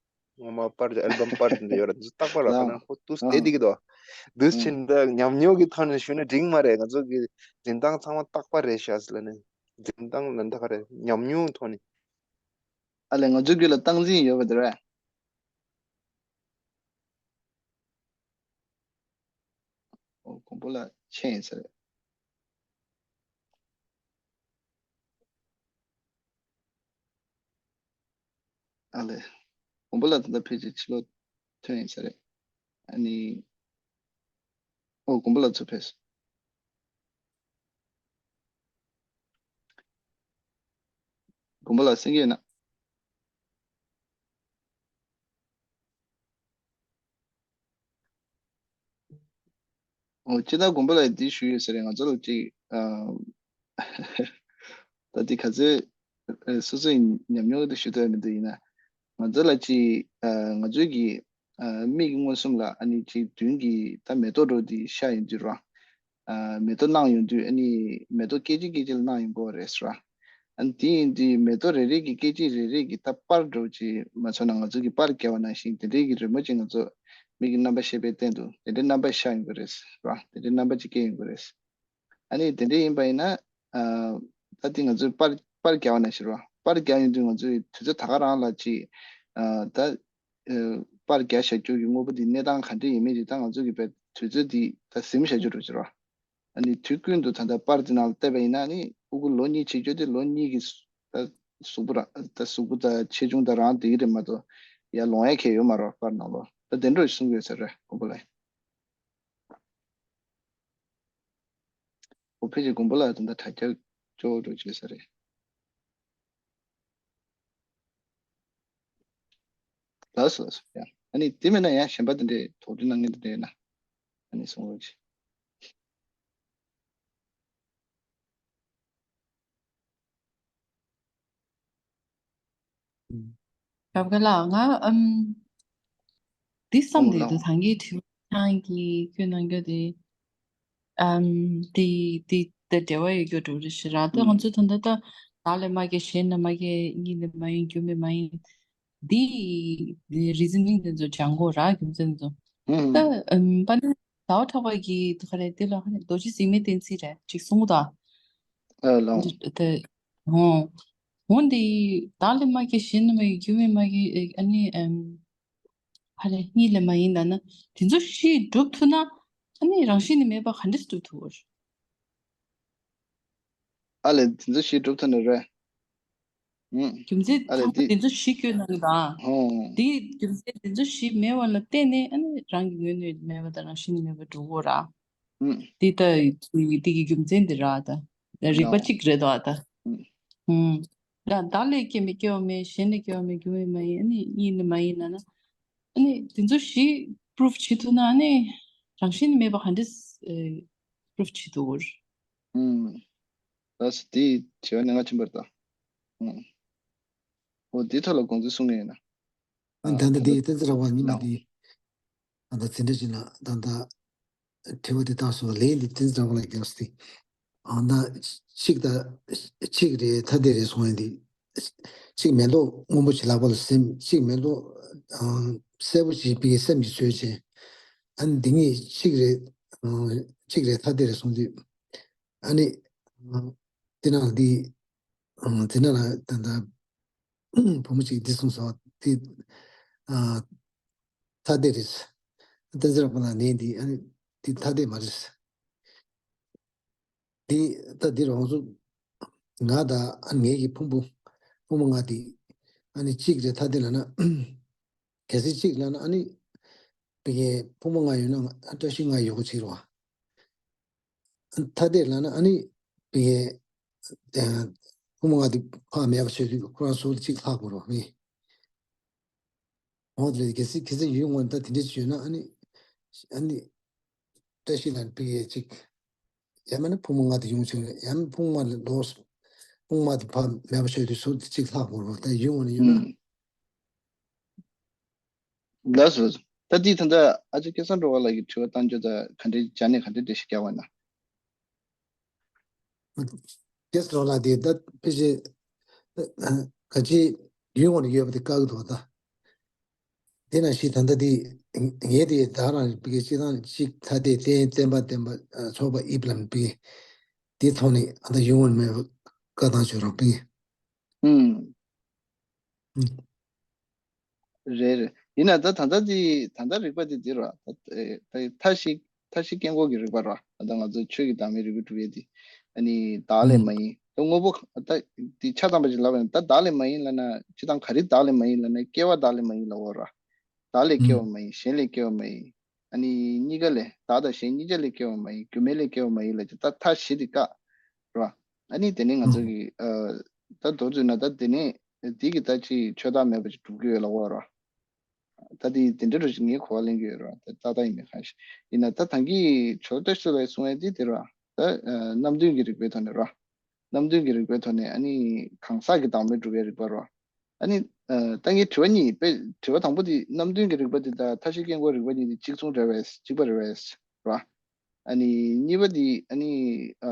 ངོ་མ་པར་དེ་ཨལ་བམ་པར་དེ་འདྲ་ཡོད་ར་འདི་ཚོ་རྟག་པར་ར་ད་ན་ཁོ་ཏུས་དེ་འདི་གི་དོ། འདུག་ཅི་ད་ཉམས་མྱོང་གི་ཐོག་ནས་ཞུས་ན་འགྲིག་མ་རེད། ང་ཚོ་གི་འཛིན་སྟངས་ཚང་མ་རྟག་པར་རེད་ཤག་ཟེར་ལ་ནི་འཛིན་སྟངས་ལ་འདི་ག་རེད་ཉམས་མྱོང་ཐོག་ནས། ཨ་ལས་ང་ཚོའི་རྒྱུད་ལ་སྟངས་འཛིན་ཡོད་པ་དེ་རེད། ཨོ་དགོན་པོ་ལ་ཆེན་ཡིན་ས་རེད། ཨ་ལས། དགོན་པོ་ལ་ད་ལྟ་ཕལ་ཆེར་ཕྱི་ལོགས་ཐོན་ཡིན་ས་རེད། ཨ་ནི། ཨོ་དགོན་པོ་ལ་ཚུར་ཕེབས། དགོན་པོ་ལ་གསན་གྱི་ཡོད་ན། ཨོ་སྤྱིར་བཏང་དགོན་པ་ལ་འདི་ཞུ་ཡོད་ས་རེད། ང་ཚོ་ལ་ཅིག་ཨ་ད་འདི་ག་ཚོད་ཨ་སོ་སོའི་ཉམས་མྱོང་དེ་ཞུ་ཐུབ་ཡ་མི་འདུག་ཡིན་ན་ང་ཚོ་ལ་ཅིག་ཨ་ང་ཚོའི་གི་ཨ་མིག་གི་མངོན་སུམ་ལ་ཨ་ནི་ཅིག་མདུན་གྱི་ད་མེ་ཏོག་འདྲ་བོ་འདི་ཤར་ཡོང་དུས་ར། ཨ་མེ་ཏོག་སྣང་ཡོང་དུས་ཨ་ནི་མེ་ཏོག་སྐད་ཅིག་སྐད་ཅིག་ལ་སྣང་ཡོང་གི་ཡོད་རེད་ཟེར་བ། ཨ་ནི་དེ་ཡིན་དུས་མེ་ཏོག་རེ་རེ་གི་སྐད་ཅིག་རེ་རེ་གི་ད་པར་འདྲ་བོ་ཅིག་མ་ཚོར་ན་ང་ཚོ་གི་པར་བརྒྱབ་པ་ནང་བཞིན་དེ་འདྲའི་གི་རི་མོ་ཅིག་ང་ཚོ་ མིག་གི་རྣམ་པ་ཤེས་པའི་སྟེང་དུ་དེ་འདྲའི་རྣམ་པ་ཤར་ཡོང་གི་རེད་བ། དེ་འདྲའི་རྣམ་པ་ཅིག་སྐྱེ་ཡོང་གི་རེད། ཨ་ནི་དེ་འདྲ་ཡིན་པ་ཡིན་ན། ཨ། ད་དེ་ང་ཚོས་པར་པར་རྒྱག་པ་ནང་བཞིན་རེད་བ། པར་རྒྱག་ཡོང་དུས་ང་ཚོས་དུས་ཚོད་ད་ག་རང་ལ་ཅིག་ཨ། ད་ཨ། པར་རྒྱག་བཞག་རྒྱུ་གི་དངོས་པོ་དེ་གནས་སྟངས་ག་འདྲ་ཡིན་མིན་ཅིག་ད་ང་ཚོ་གི་བས་དུས་ཚོད་དེ་ད་ཟིན་བཞག་རྒྱུ་འདྲ་ཅིག་རེད་བ། ཨ་ནི་དུས་ཀུན་ཏུ་ད་ལྟ་པར་དེ་ནང་ལ་བལྟས་པ་ཡིན་ན་ནི་ཨུ་ཁུ་ལོ་གཉིས་བྱེད་རྒྱུ་དེ་ལོ་གཉིས་ཀྱི་ད་གཟུགས་པོ་རང་ད་གཟུགས་པོ་ད་ཆེ་ཆུང་ད་རང་དེ་གི་རེད་མ་གཏོགས་ཡར་ལོང་ཡ་གང་ཡང་ཡོད་མ་རེད་བ། པར་ནང་ལོགས་ད་དེ་འདྲ་གསུང་གི་ཡོད་ས་རེད། ཨུ་ཁུ་ལགས། ཨོ་ཕལ་ཆེར་དགོན་པ་ལ་ད་ལྟ་དྲ་རྒྱ་ཅོག་འགྲོ་བྱེད་ས་རེད། ལགས་སོ་ལགས་སོ། ཡ། ཨ་ནི་དེ་མིན་ན་ཡང་གཞན་པ་དེ་འདྲའི་དོགས་འདྲི་གནང་མཁན་དེ་འདྲ་ཡོད་ན་ཨ་ནི་གསུང་རོགས་གྱིས། རྒྱབ་ཁ་ལ་ང་ཨམ། འདི་བསམ་བསྡད་འདུག་ད་གིན་དྲི་བ་ཁྱེད་རང་གིས་བཀོད་གནང་རྒྱུ་དེ། ཨམ། དེ་དེ་དེ་འབྲེལ་བ་ཡོད་རྒྱུ་འགྲོ་རེད་ཤག་ར། ད་ང་ཚོ་ད་ལྟ་ད་བདག་ལས་མ་སྐྱེས་གཞན་ལས་མ་སྐྱེས་གཉིས་ལས་མ་ཡིན་རྒྱུ་མེད་མ་ཡིན། འདི་རི་ཛི་ནིང་དེ་ཚོ་སྦྱང་དགོས་ར། རྒྱུ་མཚན་དེ་ཚོ། ད་ཨམ། དཔལ་ལྡན་ཟླ་བ་གྲགས་པ་གིས་དེ་ག་རེ་དེ་ལ་ཧ་ནི་རྡོ་རྗེ་འཛིན་མའི་བསྟན་རྩིས་རེད་ཅིག་གསུངས་ད། ཨ་ལགས། དེ་ཧོ། འོན་ཏེ་བདག་ལས་མ་སྐྱེས་གཞན་ལས་མ་སྐྱེས་རྒྱུ་མེད་མ་སྐྱེས་ཨ་ནི་ཨམ། ཧ་ལས་གཉིས་ལས་མ་ཡིན་ལབ་ན་དེ་ཚོ་བཞི་སྒྲུབ་ཐུབ་ན་ཨ་ནི་རང་བཞིན་ནི་མེད་པ་ག་འདྲས་སྒྲུབ་ཐུབ་བོ། ཨ་ལས་དེ་ཚོ་བཞི་སྒྲུབ་ཐུབ་ནི་རེད། ཨུ། རྒྱུ་མཚན་ཨ་ལས་ཚང་མ་དེ་དེ་ཚོ་བཞི་བཀོད་གནང་གི་དང་། ཧོ། དེ་རྒྱུ་མཚན་དེ་ཚོ་བཞི་མེད་པ་ལ་བརྟེན་ནས་ཨ་ནི་རང་གི་ངོས་ནས་མེད་པ་དང་རང་བཞིན་ནི་མེད་པ་སྒྲུབ་བོ་ར། ཨུ། དེ་ལྟ་དེ་གི་རྒྱུ་མཚན་དེ་ར་ད། རིགས་པ་ལགས། གཅིག་རེད་དོ་ཨ་ད། ཨུ། ཨུ། ཡང་བདག་ལས་སྐྱེས་མི་སྐྱེ་བ་མེད། གཞན་ལས་སྐྱེ་བ་མེད། རྒྱུ་མེད་མ་ཡིན། ཨ་ནི་གཉིས་ནི་མ་ཡིན་ལབ་ན། ཨ་ནི་དེ་ཚོ་བཞི་པུ་རུབ་བྱེད་ཐུབ་ན་ཨ་ནི་རང་བཞིན་མེད་པ་ག་འདྲས་པུ་རུབ་བྱེད་ཐུབ་བོ། ཨུ། ལགས་སོ། དེ་བྱས་པ་ནི་ང་ཆེན་པོར་ད། ཨུ། འོ་དེ་ཐོག་ལ་དགོངས་ཚུལ་གསུང་གི་ཡོད་ན། ཨ་ད་ལྟ་དེ་བསྟན་འཛིན་རབ་དབང་ཉི་མ་དེ། ཨ་ད་འཛིན་གྲྭ་ཅིག་ལ་ད་ལྟ་དྲི་བ་དེ་བཏང་སོང་། ལན་འདི་བསྟན་འཛིན་རབ་དབང་ལགས་རྒྱབ་སྟེ། ཨ་ད་གཅིག་ད་གཅིག་རེད་ཐ་དད་རེད་གསུང་ཡ་འདི། གཅིག་མེ་ཏོག་སྔོན་པོ་ཞིག་ལག་པ་ལ་སིམ། གཅིག་མེ་ཏོག་ཨ་སེར་པོ་ཞིག་པའི་སེམས་ཀྱིས་འཚོལ་བྱས། ཨ་ནི་འདི་གཉིས་གཅིག་རེད། ཨ་གཅིག་རེད་ཐ་དད་རེད་གསུང་དུས། ཨ་ནི་ཨ་དེ་ནང་འདི་ཨ་དེ་ནང་ལ་ད་ལྟ་བུ་མོ་གཅིག་འདི་གསུངས་སོང་། དེ་ཨ་ཐ་དད་རེད། བསྟན་འཛིན་རབ་དབང་ལགས་ནས་འདི་ཨ་ནི་འདི་ཐ་དད་མ་རེད། འདི་ད་འདི་རང་ཚོ་ང་དང་ཨ་ངེད་ཀྱི་ཕུང་པོ་ཕུང་པོ་ལྔ་འདི་ཨ་ནི་གཅིག་རེད་ཐ་དད་ལབ་ན། གལ་སྲིད་གཅིག་ལབ་ན་ཨ་ནི་བི་གའི་ཕུང་པོ་ལྔ་ཡོད་ན་བཀྲ་ཤིས་ལྔ་ཡོད་དགོས་ཅིག་རེད་བ། ཐ་དད་ལབ་ན་ཨ་ནི་བི་གའི་ཕུང་པོ་ལྔ་འདི་ཕར་མེད་པ་བྱེད་དུས་ཁོ་རང་ཚོ་གཅིག་ལྷག་དགོས་རེད་བ། ངས། འོ་དེ་ལས་གལ་སྲིད་གལ་སྲིད་ཡུལ་དངོས་ད་དེ་འདྲ་ཞིག་ཡོད་ན་ཨ་ནི་ཨ་ནི་བཀྲ་ཤིས་ལ་ཕི་གེ་ཅིག་ཡང་མིན་ན་ཕུང་པོ་ལྔ་དེ་ཡོང་ཆེད་ཡང་མིན་ཕུང་པོ་ལྔ་ལས་ལོགས་ཕུང་པོ་ལྔ་དེ་ཕར་མེད་པ་བྱེད་དུས་ཚོད་དེ་གཅིག་ལྷག་དགོས་རེད་བ། ད་ཡུལ་དངོས་ནས་ཡོད་ན། ཨུམ། ལགས་སོ། ད་འདི་ད་ལྟ་ཨ་ཅག་སྐལ་བཟང་སྒྲོལ་དཀར་ལགས་ཀྱིས་དྲི་བ་བཏང་རྒྱུ་ད་ག་འདྲའི་སྦྱར་ནས་ག་འདྲའི་འགྲེལ་བཤད་རྒྱག་པ་ན། སྐལ་བཟང་སྒྲོལ་དཀར་དེ་ད་ཕལ་ཆེར་ག་ཅི་ཡུལ་དངོས་ནས་ཡོད་པ་དེ་བཀག་གི་འདུག་ད། དེ་ནང་བཞིན་ད་ལྟ་དེ་ངས་དེ་ད་རང་བི་གེ་སྤྱི་བཏང་གཅིག་ཐ་དད་བརྟེན་བརྟེན་པ་བརྟེན་པ་ཚོགས་པ་དབྱིབས་ལམ་བི་གེ་དེ་ཐོག་ནས་ཨ་ད་ཡུལ་དངོས་མེད་པ་བཀག་སྟངས་བྱོས་རོགས་བི་གེ། ཨུམ། ཨུམ། རེད་རེད། ཡིན་ན་ད་ད་ལྟ་འདི་ད་ལྟ་རིག་པ་འདི་འདི་ར། ད་ད་མཐའ་བཞི་མཐའ་བཞི་སྐྱེ་འགོག་གི་རིག་པ་ར། ད་ལྟ་ང་ཚོ་ཆོས་ཀྱི་བདག་མེད་རིག་པའི་སྒྲུབ་ཡས་འདི་ཨ་ནི་བདག་ལས་ཨུམ། མ་ཡིན། ད་དངོས་པོ་ད་འདི་ཆ་ཚང་པ་ཞིག་ལབ་པ་ཡིན་ན་ད་བདག་ལས་མ་ཡིན་ལབ་ན་སྤྱིར་བཏང་ག་རེ་བདག་ལས་མ་ཡིན་ལབ་ན་སྐྱེ་བ་བདག་ལས་མ་ཡིན་ལབ་འོ་ར། བདག་ལས་སྐྱེ་བ་ཨུམ། མ་ཡིན། གཞན་ལས་སྐྱེ་བ་མ་ཡིན། ཨ་ནི་གཉིས་ཀ་ལས་བདག་དང་གཞན་གཉིས་ཆ་ལས་སྐྱེ་བ་མ་ཡིན། རྒྱུ་མེད་ལས་སྐྱེ་བ་མ་ཡིན་ལབ་ཀྱི་ད་མཐའ་བཞི་འདི་བཀག་ར། ཨ་ནི་དེ་ནས་ང་ཚོ་ཨུམ། གི་ཨ་ད་མདོར་བསྡུས་ན་ད་དེ་ནས་འདི་གི་ད་ཅིག་ཆོས་བདག་མེད་པ་ཅིག་སྒྲུབ་ཀྱི་ཡོད་ལབ་འོ་ར། ད་དེ་དེ་འདྲ་རུ་ཅིག་ངས་གོ་བ་ལེན་གྱི་ཡོད་ར། ད་ཏག་ཏག་ཡིན་མིན་གང་ཤེས། ཡིན་ན་ད་ད་གིན་ཇོ་བོ་བཀྲ་ཤིས་ལགས་གསུང་ཡས་དེ་དེ་ར། ད་ཨ་རྣམ་བདུན་གྱི་རིག་པའི་ཐོག་ནས་ར། རྣམ་བདུན་གྱི་རིག་པའི་ཐོག་ནས་ཨ་ནི་གང་ཟག་གི་བདག་མེད་སྒྲུབ་པའི་རིག་པ་ར། ཨ་ནི་ཨ་ད་ངའི་དྲི་བ་གཉིས་པས། དྲི་བ་དང་པོ་དེ་རྣམ་བདུན་གྱི་རིག་པ་དེ་དང་མཐའ་བཞི་སྐྱེ་འགོག་རིག་པ་གཉིས་དེ་གཅིག་མཚུངས་རེད་པས། གཅིག་པ་རེད་པས་ར། ཨ་ནི་གཉིས་པ་དེ་ཨ་ནི་ཨ་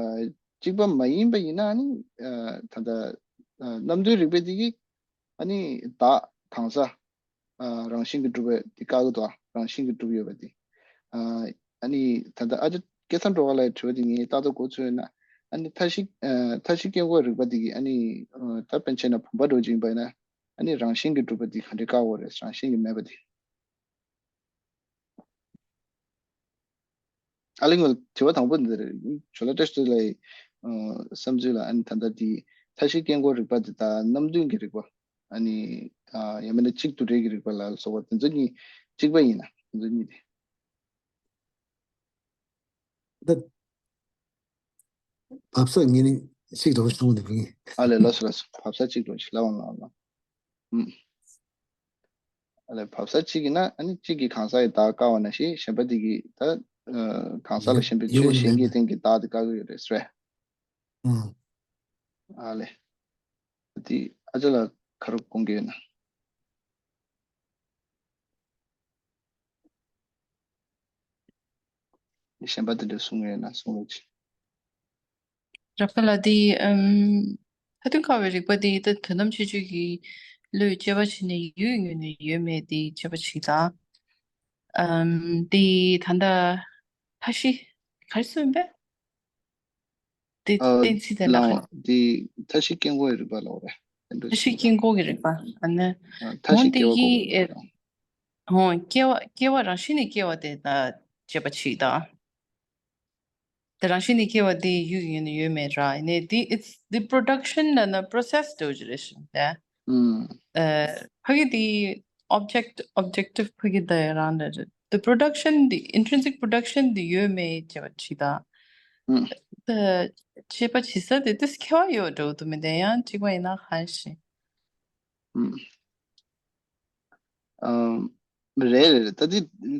གཅིག་པ་མ་ཡིན་པ་ཡིན་ན་ཨ་ནི་ཨ་ད་ལྟ་ཨ་རྣམ་བདུན་རིག་པའི་དེ་གི་ཨ་ནི་བདག་གང་ཟག་ཨ་རང་བཞིན་གྱིས་གྲུབ་པའི་དེ་བཀག་གི་འདུག་ཨ། རང་བཞིན་གྱིས་གྲུབ་ཡོད་པ་དེ། ཨ་ཨ་ནི་ད་ལྟ་ཨ་ཅག་སྐལ་བཟང་སྒྲོལ་དཀར་ལགས་ཀྱི་དྲི་བ་དེ་ངས་ཏག་ཏག་གོ་ཚོད་ཡོད་ན། ཨ་ནི་མཐའ་བཞི་ཨ་མཐའ་བཞི་སྐྱེ་འགོག་རིག་པ་དེ་གིས་ཨ་ནི་ཨ་ད་པཎ་ཆེན་ན་བུམ་པ་འདྲ་བོ་ཅིག་ཡིན་པ་ཡིན་ན། ཨ་ནི་རང་བཞིན་གྱིས་གྲུབ་པ་དེ་ག་འདྲས་བཀག་དགོས་རེད། རང་བཞིན་གྱིས་མེད་པ་དེ། ཨ་ལེ་ངོ་། དྲི་བ་དང་པོ་འདི་རེད། ཇོ་ལགས་བཀྲ་ཤིས་ལགས་ཀྱི་ཨ་བསམ་ཚུལ་ལ། ཨ་ནི་ད་ལྟ་འདི་མཐའ་བཞི་སྐྱེ་འགོག་རིག་པ་འདི་དང་རྣམ་བདུན་གྱི་རིག་པ། ཨ་ནི་ཨ་ཡང་མིན་ན་གཅིག་ཏུ་རེ་གི་རིག་པ་ལ་སོགས་པ་དེ་ཚོ་གཉིས་གཅིག་པ་ཡིན་ན། དེ་ཚོ་གཉིས་དེ། ད་བབས་ས་ངེས་ནི་གཅིག་འདྲ་བོ་ཞིག་མཐོང་གི་འདུག་གི། ཨ་ལེ་ལགས་སོ་ལགས་སོ། བབས་ས་གཅིག་འདྲ་བོ་ཞིག་ལབ་པ་ལ། ཨུམ། ཨ་ལེ་བབས་ས་གཅིག་ཡིན་ན། ཨ་ནི་གཅིག་གིས་གང་ཟག་གི་བདག་བཀག་པ་ནང་བཞིན་གཞན་པ་དེ་གིས་ད་ཨ་གང་ཟག་ལ་ཡོད་གཞན་པའི་ཆོས་ཡོད་གཞན་གྱི་སྟེང་གི་བདག་དེ་བཀག་གི་ཡོད་རེད་ཟེར་བས། ཨུམ། ཨ་ལེ། དེ་ཨ་ཅག་ལགས་ག་རེ་དགོངས་ཀྱི་ཡོད་ན། གཞན་པ་དེ་འདྲ་གསུང་གི་ཡོད་ན་གསུང་རོགས་གྱིས། རབ་དཀར་ལགས། དེ་ཨམ་མཐའ་དོན་བཀག་པའི་རིག་པ་དེ་ད་དོན་དམ་ཆོས་བརྒྱུད་ཀྱི་བློས་དཔྱད་པ་བྱས་ནས་ཡུལ་ངོས་ནས་ཡོད་མེད་དེ་དཔྱད་པ་བྱེད་དང་། ཨམ་དེ་ད་ལྟ་མཐའ་བཞི་ག་རེ་གསུངས་པས། དེ་ཨ་གཏན་ཚིགས་དེ་ལ། ལའོ། དེ་མཐའ་བཞི་སྐྱེ་འགོག་གི་རིག་པ་ལབ་རེད། དེ་འདྲ་མཐའ་བཞི་ཞིག་སྐྱེ་འགོག་གི་རིག་པ། ཨ་ནི་ཨ་མཐའ་འོན་བཞི་དེ་སྐྱེ་བ་ཡི་འགོག་པའི་རིག་པ་ཨེ་ལ། འོན་སྐྱེ་བ་སྐྱེ་བ་རང་བཞིན་ནས་སྐྱེ་བ་དེ་ད་དཔྱད་པ་བྱེད་དང་། དེ་རང་བཞིན་ནས་སྐྱེ་བ་དེ་ཡུལ་ཡོད་ནི་ཡོད་མེད་ར། ཡིན་ནའི་དེ་it's the production ལབ་ན་process འདྲ་བོ་ཅིག་རེད་ཤག་ད། ཨུམ། ཨ་ཕ་གི་དེ་object objective ཕ་གི་ད་ཡ་རང་ལ་རེད། the production དེ་intrinsic production དེ་ཡོད་མེད་དཔྱད་པ་བྱེད་དང་། ཨུམ། ད་དཔྱད་པ་བྱེད་ས་དེ་དེ་ཁྱད་པར་ཡོད་འགྲོ་འདུག་མི་འདུག་ཡང་གཅིག་པ་ཡིན་ན་གང་ཞིག་ཨུམ། ཨམ། རེད་རེད་རེད། ད་དེ་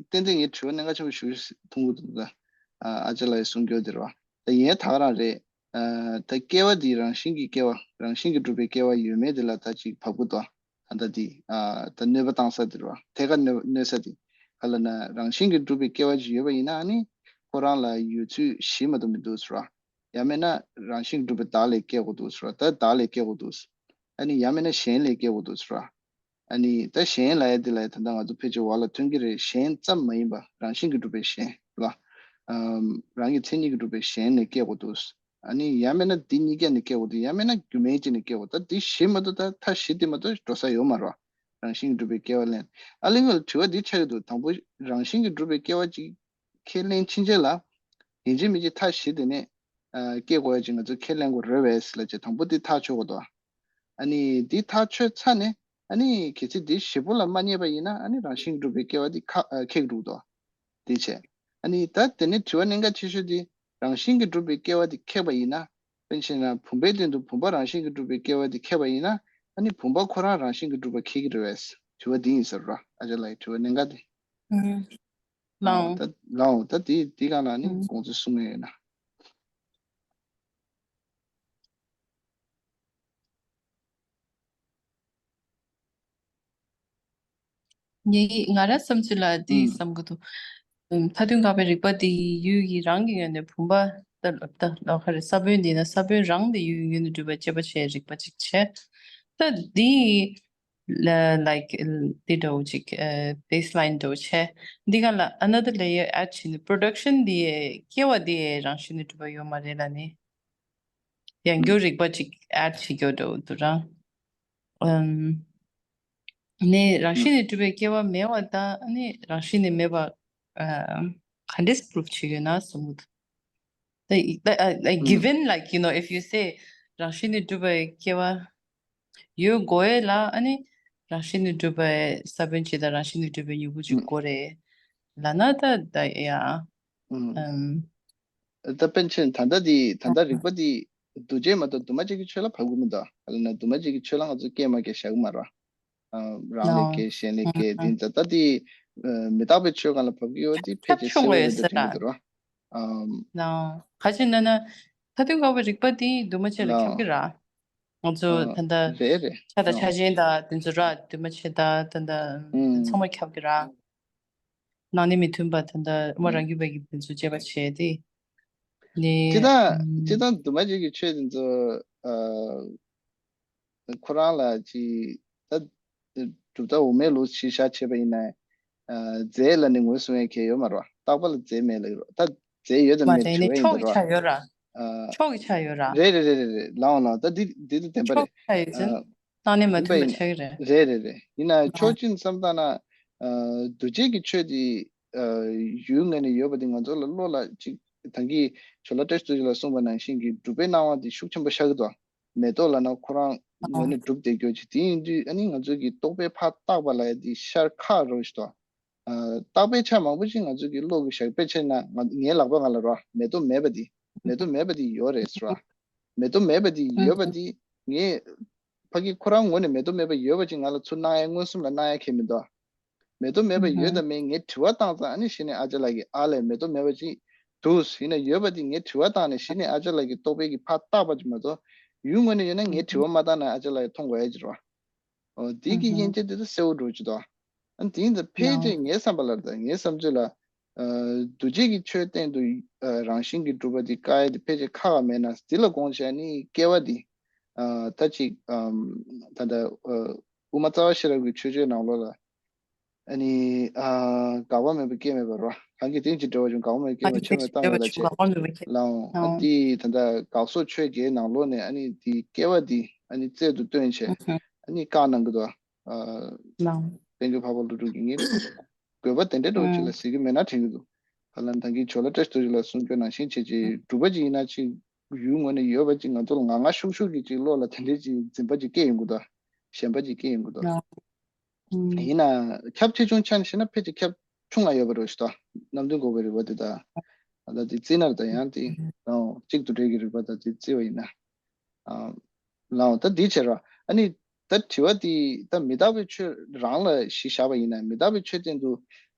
ཏན་ཏན་ངས་དྲི་བ་གནད་འགག་ཆེན་པོ་ཞིག་མཐོང་གི་འདུག་ད། ཨ་ཨ་ཅག་ལགས་ཀྱིས་གསུང་རྒྱུ་དེ་རེད་བ། ད་ཡིན་ད་ག་རང་རེད། ཨ་ད་སྐྱེ་བ་འདི་རང་བཞིན་གྱིས་སྐྱེ་བ། རང་བཞིན་གྱིས་གྲུབ་པའི་སྐྱེ་བ་ཡོད་མེད་དེ་ལ་ད་ཅིག་བབ་ཀྱི་འདུག་ད་ལྟ་འདི་ཨ་ད་གནོད་པ་བཏང་ས་དེ་རེད་བ། ཐད་ཀར་གནོད་གནོད་ས་དེ་ག་ལབ་ན། རང་བཞིན་གྱིས་གྲུབ་པའི་སྐྱེ་བ་ཅིག་ཡོད་པ་ཡིན་ན། ཨ་ནི་ཁོ་རང་ལ་ཡོད་ཚུལ་གཞི་མ་གཏོགས་མི་འདུག་ཟེར་བ། ཡང་མིན་ན་རང་བཞིན་གྱིས་གྲུབ་པའི་བདག་ལས་སྐྱེ་དགོས་འདུག་ཟེར་བ། ད་བདག་ལས་སྐྱེ་དགོས་འདུག་ཨ་ནི་ཡང་མིན་ན་གཞན་ལས་སྐྱེ་དགོས་འདུག་ཟེར་བ། ཨ་ནི་ད་གཞན་ལབ་ཡ་དེ་ལ་ད་ལྟ་ང་ཚོ་ཕལ་ཆེར་འོག་ལ་ཐོན་གྱི་རེད། གཞན་ཙམ་མ་ཡིན་པ་རང་བཞིན་གྱིས་གྲུབ་པའི་གཞན་ལ། ཨམ་རང་གི་མཚན་ཉིད་ཀྱིས་གྲུབ་པའི་གཞན་ནས་སྐྱེ་དགོས་འདུག་ཨ་ནི་ཡང་མིན་ན་འདི་གཉིས་ཀ་ནས་སྐྱེ་དགོས་འདུག་ཡང་མིན་ན་རྒྱུ་མེད་ཅིག་ནས་སྐྱེ་དགོས། ད་འདི་གཞི་མ་གཏོགས། ད་མཐའ་བཞི་དེ་མ་གཏོགས་འགྲོ་ས་ཡོད་མ་རེད་བ། རང་བཞིན་གྱིས་གྲུབ་པའི་སྐྱེ་བ་ལེན། ཨ་ལེ་ངོ་། དྲི་བ་འདི་ཆགས་ཀྱི་འདུག་དང་པོ་རང་བཞིན་གྱིས་གྲུབ་པའི་སྐྱེ་བ་ཅིག་ཁས་ལེན་ཕྱིན་ཆད་ལ། ཡིན་གཅིག་མིན་གཅིག་མཐའ་བཞི་དེ་ནས་ཨ་སྐྱེ་དགོས་ཡ་ཅིག་ང་ཚོས་ཁས་ལེན་དགོས་རེད་པས་ལབ་བྱས། དང་པོ་འདི་ཐག་ཆོད་དགོས་འདུག་ཨ་ནི་འདི་ཐག་ཆོད་ཚར་ནས། ཨ་ནི་གལ་སྲིད་འདི་བཞི་པོ་ལ་མ་རྙེད་པ་ཡིན་ན། ཨ་ནི་རང་བཞིན་གྱིས་གྲུབ་པའི་སྐྱེ་བ་འདི་ཁ་ཨ་ཁེགས་འགྲོ་གི་འདུག་དེ་བྱས། ཨ་ནི་ད་དེ་ནས་དྲི་བ་གནད་འགག་ཆེ་ཤོས་དེ། རང་བཞིན་གྱིས་གྲུབ་པའི་སྐྱེ་བ་འདི་ཁེགས་པ་ཡིན་ན། དཔེར་ན་བྱས་ན་བུམ་པའི་སྟེང་དུ་བུམ་པ་རང་བཞིན་གྱིས་གྲུབ་པའི་སྐྱེ་བ་འདི་ཁེགས་པ་ཡིན་ན། ཨ་ནི་བུམ་པ་ཁོ་རང་རང་བཞིན་གྱིས་གྲུབ་པ་ཁེགས་ཀྱི་རེད་པས། དྲི་བ་འདི་ཡིན་ཟེར་རོ། ཨ་ཅག་ལགས་ཀྱི་དྲི་བ་གནད་འགག་དེ། ཨུམ། ལའོ། ལའོ། ད་ལའོ། ད་དེ་དེ་གང་ལ་ནི་ཨུམ། དགོངས་ཚུལ་གསུང་ཡས་ཡོད་ན། ངའི་ང་རང་བསམ་ཚུལ་ལ་འདི་ཨུམ། བསམ་གྱི་འདུག་ཨུམ། མཐའ་དོན་བཀག་པའི་རིག་པ་འདི་ཡུལ་གྱི་རང་གི་ངོས་ནས་བུམ་པ་ད་ད་ལོ་ག་རེ། ས་བོན་འདི་ན་ས་བོན་རང་དེ་ཡུལ་གྱི་ངོས་ནས་གྲུབ་པའི་དཔྱད་པ་བྱེད་རིག་པ་ཅིག་བྱས། ད་འདི་ལ་like འདི་འདྲ་བོ་ཅིག་ཨ་baseline འདྲ་བོ་བྱས། འདི་ག་ལ་another layer add བྱས་ནས་production འདི་སྐྱེ་བ་འདི་རང་བཞིན་ནས་གྲུབ་པ་ཡོད་མ་རེད་ལབ་ནས། ཡང་ཨུམ། སྐྱོ་རིག་པ་ཅིག་add བྱེད་རྒྱུ་འདྲ་བོ་འདུག་ར། ཨམ། ནས་རང་ཨུམ། བཞིན་ནས་གྲུབ་པའི་སྐྱེ་བ་མེད་པ་དང་། ཨ་ནི་རང་བཞིན་ནས་མེད་པ་ཨ་ག་འདྲས་prove བྱེད་ཀྱི་ཡོད་ན་བསམ་གྱི་འདུག་ད་ད་ཨ་ཨ་ཨུམ། given like you know if you say རང་བཞིན་ནས་གྲུབ་པའི་སྐྱེ་བ་ཡོད་དགོས་ཡས་ལ། ཨ་ནི་རང་བཞིན་ནས་གྲུབ་པའི་ས་བོན་ཅིག་དང་རང་བཞིན་ནས་གྲུབ་པའི་མྱུ་གུ་ཅིག་ཨུམ། དགོས་རེད་ལབ་ན། ད་ད་ཡ། ཨུམ། ཨམ། ད་པཎ་ཆེན་ད་ལྟ་འདི་ད་ལྟ་རིག་པ་འདི་འདུ་བྱེད་མ་གཏོགས་འདུས་མ་བྱས་ཀྱི་ཆོས་ལ་བབ་ཀྱི་མི་འདུག་ཨ་ལ་ན་འདུས་མ་བྱས་ཀྱི་ཆོས་ལ་ང་ཚོ་སྐྱེས་མ་སྐྱེས་བཞག་གི་མ་རེད། ཨ་རང་ལས་སྐྱེས། གཞན་ལས་སྐྱེས། འདི་ད་ལྟ་འདི་ཨ་མི་རྟག་པའི་ཆོས་སྒང་ལ་བབ་ཀྱི་ཡོད་དེ་ཕལ་ཆེར་གསལ་པོ་ཡོད་འདུག་དྲན་གྱི་འདུག་ར། ཨམ། ག་ཅི་ན་ན་མཐའ་དོན་བཀག་པའི་རིག་པ་འདི་འདུས་མ་བྱས་ལ་ཁྱབ་ཀྱི་ར། ང་ཚོ་ཨ་ད་ལྟ་རེད་རེད། ཆ་དང་ཆ་ཅན་དང་དེ་ཚོ་ར། འདུས་མ་བྱས་དང་ད་ལྟ་ཨུམ། ཚང་མ་ཁྱབ་ཀྱི་ར། ནང་ནས་མི་མཐུན་པ་ད་ལྟ་དབུ་མ་རང་རྒྱུད་པའི་གི་དེ་ཚོ་དཔྱད་པ་བྱས་ཏེ། ནས་སྤྱིར་བཏང་ཨམ། སྤྱིར་བཏང་འདུས་མ་བྱས་ཀྱི་ཆོས་དེ་ཚོ་ཨ་ཁོ་རང་ལ་ཅིག་ད་གྲུབ་མཐའ་འོག་མའི་ལུགས་གཞིར་བཞག་བྱས་པ་ཡིན་ན། རྫས་ལ་ནི་ངོས་བཟུང་ཡ་གལ་ཡོད་མ་རེད་བ། རྟག་པ་ལ་རྫས་མེད་ལབ་ཀྱི་རེད་བ། ད་རྫས་ཡོད་དམ་མེད་དྲི་བ་ཡིན་ད་རེད་བ། ཕྱོགས་ཀྱི་ཆ་ཡོད་ར། ཕྱོགས་ཀྱི་ཆ་ཡོད་ར། རེད་རེད་རེད་རེད་རེད། ལའོ་ལའོ། ད་འདི་འདི་ལ་བདེན་པ་རེད། ཕྱོགས་ཀྱི་ཆ་ཡོད་ཚེ་བདེན་པ་ཡིན། རེད་རེད་རེད། ཡིན་ན་ཕྱོགས་གཅིག་བསམ་བཏང་ན། འདུ་བྱེད་ཀྱི་ཆོས་དེ་ཡུལ་ངོས་ནས་ཡོད་པ་དེ་ང་ཚོ་ལ་བློ་ལ་ཅིག་ད་གིན་ཇོ་ལ་བཀྲ་ཤིས་རྡོ་རྗེ་ལགས་གསུངས་པ་ནང་བཞིན་གྱི་སྒྲུབ་པའི་སྣང་བ་དེ་ཤུགས་ཆེན་པོ་ཤར་གི་འདུག་མེ་ཏོག་ལབ་ན་ཁོ་རང་ངོས་ནས་གྲུབ་བསྡད་རྒྱུ་ཅིག་དེ་ཡིན་དུས་ཨ་ནི་ང་ཚོ་གི་རྟོག་པས་ཕར་བཏགས་པ་ལབ་ཡ་དེ་ཤར་ཁག་རོ་ཞིག་འདུག་རྟག་པའི་ཆ་མང་པོ་ཅིག་ང་ཚོ་གི་བློ་གི་ཞགས་པས་ཆེ་ན་ང་ངའི་ལག་པ་ང་ལ་རོ་མེ་ཏོག་མེད་པ་དེ་མེ་ཏོག་མེད་པ་དེ་ཡོད་རེད་ཟེར་བ། མེ་ཏོག་མེད་པ་དེ་ཡོད་པ་དེ་ངས་ཕ་གི་ཁོ་རང་ངོས་ནས་མེ་ཏོག་མེད་པ་ཡོད་པ་ཅིག་ང་ལ་ཚུར་གནང་ཡ་མངོན་སུམ་ལ་གནང་ཡ་ཁེལ་མི་འདུག་མེ་ཏོག་མེད་པ་ཡོད་དམ་མེད་ངས་དྲི་བ་བཏང་ཙང་ཨ་ནི་གཞི་ནས་ཨ་ཅག་ལགས་ཀྱིས་ཨ་ལས་མེ་ཏོག་མེད་པ་ཅིག་འདུག་ཡིན་ན་ཡོད་པ་དེ་ངས་དྲི་བ་བཏང་ནས་གཞི་ནས་ཨ་ཅག་ལགས་ཀྱི་རྟོག་པའི་གི་ཕར་བཏགས་པ་ཅིག་མ་གཏོགས་ཡུལ་ངོས་ནས་ཡོད་ན་ངས་དྲི་བ་མ་བཏང་ན་ཨ་ཅག་ལགས་ཀྱིས་མཐོང་དགོས་ཡ་ཅིག་རེད་བ། འོ་དེ་གི་དབྱེ་འབྱེད་དེ་ཚོ་གསལ་བོ་འགྲོ་ཅིག་འདུག་ཨ་དེ་ཡིན་ཙང་ཕལ་ཆེར་ངའི་བསམ་པ་ལ་དང་ངའི་བསམ་ཚུལ་ལ་འདུ་བྱེད་ཀྱི་ཆོས་སྟེང་དུ་རང་བཞིན་གྱིས་གྲུབ་པ་དེ་བཀག་ཡ་དེ་ཕལ་ཆེར་ཁག་ཁག་མེད་ན་འདི་ལ་དགོངས་བྱས་ནི་སྐྱེ་བ་དེ་ད་ཅིག་ད་ལྟ་དབུ་མ་རྩ་བ་ཤེས་རབ་ཀྱི་ཆོས་སྤྱོད་ནང་ལོགས་ལ། ཨ་ནི། ཨ། འགག་པ་མེད་པ་སྐྱེ་མེད་པ་རོ། གང་གིས་དེ་ཅི་འབྲེལ་བ་བྱུང་འགག་པ་མེད་པ་སྐྱེ་མེད་ཆོས་མེད་རྟག་མེད་ལ་བྱེད། ལའང་ཨ་ནི་ད་ལྟ་འགག་སོགས་ཆོས་བརྒྱད་ནང་ལོགས་ནས་ཨ་ནི་དེ་སྐྱེ་བ་འདི་ཨ་ནི་རྩལ་དུ་བཏོན་བྱས་ཨ་ནི་བཀག་གནང་གི་འདུག་ཨ། དཔལ་འབྱོར་འཕགས་པ་ཀླུ་སྒྲུབ་ཀྱིས་ངས་དགོས་པ་དེ་འདྲའི་འདྲ་བོ་ཅིག་ལ་ཟེར་གི་མེད་ན་དྲན་གི་འདུག་ཧ་ལམ་ད་གིན་ཇོ་ལ་བཀྲ་ཤིས་རྡོ་རྗེ་ལགས་གསུང་རྒྱུ་ནང་བཞིན་བྱས་རྗེས་སྒྲུབ་པ་ཅིག་ཡིན་ན་ཅིག་ཡུལ་ངོས་ནས་ཡོད་པ་ཅིག་ང་ཚོ་ལ་ངང་ངང་ཤུགས་ཤུགས་ཀྱིས་ཅིག་བློ་ལ་དེ་འདྲའི་ཅིག་འཛིན་པ་ཅིག་སྐྱེ་ཡོང་གི་འདུག་ཞེན་པ་ཅིག་སྐྱེ་ཡོང་གི་འདུག་ཡིན་ན་ཁྱབ་ཆེ་ཆུང་ཆ་ནས་བཤད་ན་ཕལ་ཆེར་ཁྱབ་ཆུང་ང་ཡོད་པ་རེད་ཞུ་དང་། རྣམ་བདུན་འགོག་པའི་རིགས་པ་དེ་དང་། ད་དེ་རྩིས་ན་རེད་ད་ཡང་དེ་རང་གཅིག་ཏུ་འབྲེལ་གྱི་རིགས་པ་དང་དེ་རྩིས་པ་ཡིན་ན། ལའང་ད་འདི་བྱེད་རོགས། ཨ་ནི་ད་དྲི་བ་དེ་ད་མི་རྟག་པའི་ཆོས་རང་ལ་གཞི་བཞག་པ་ཡིན་ན་མི་རྟག་པའི་ཆོས་སྟེང་དུ་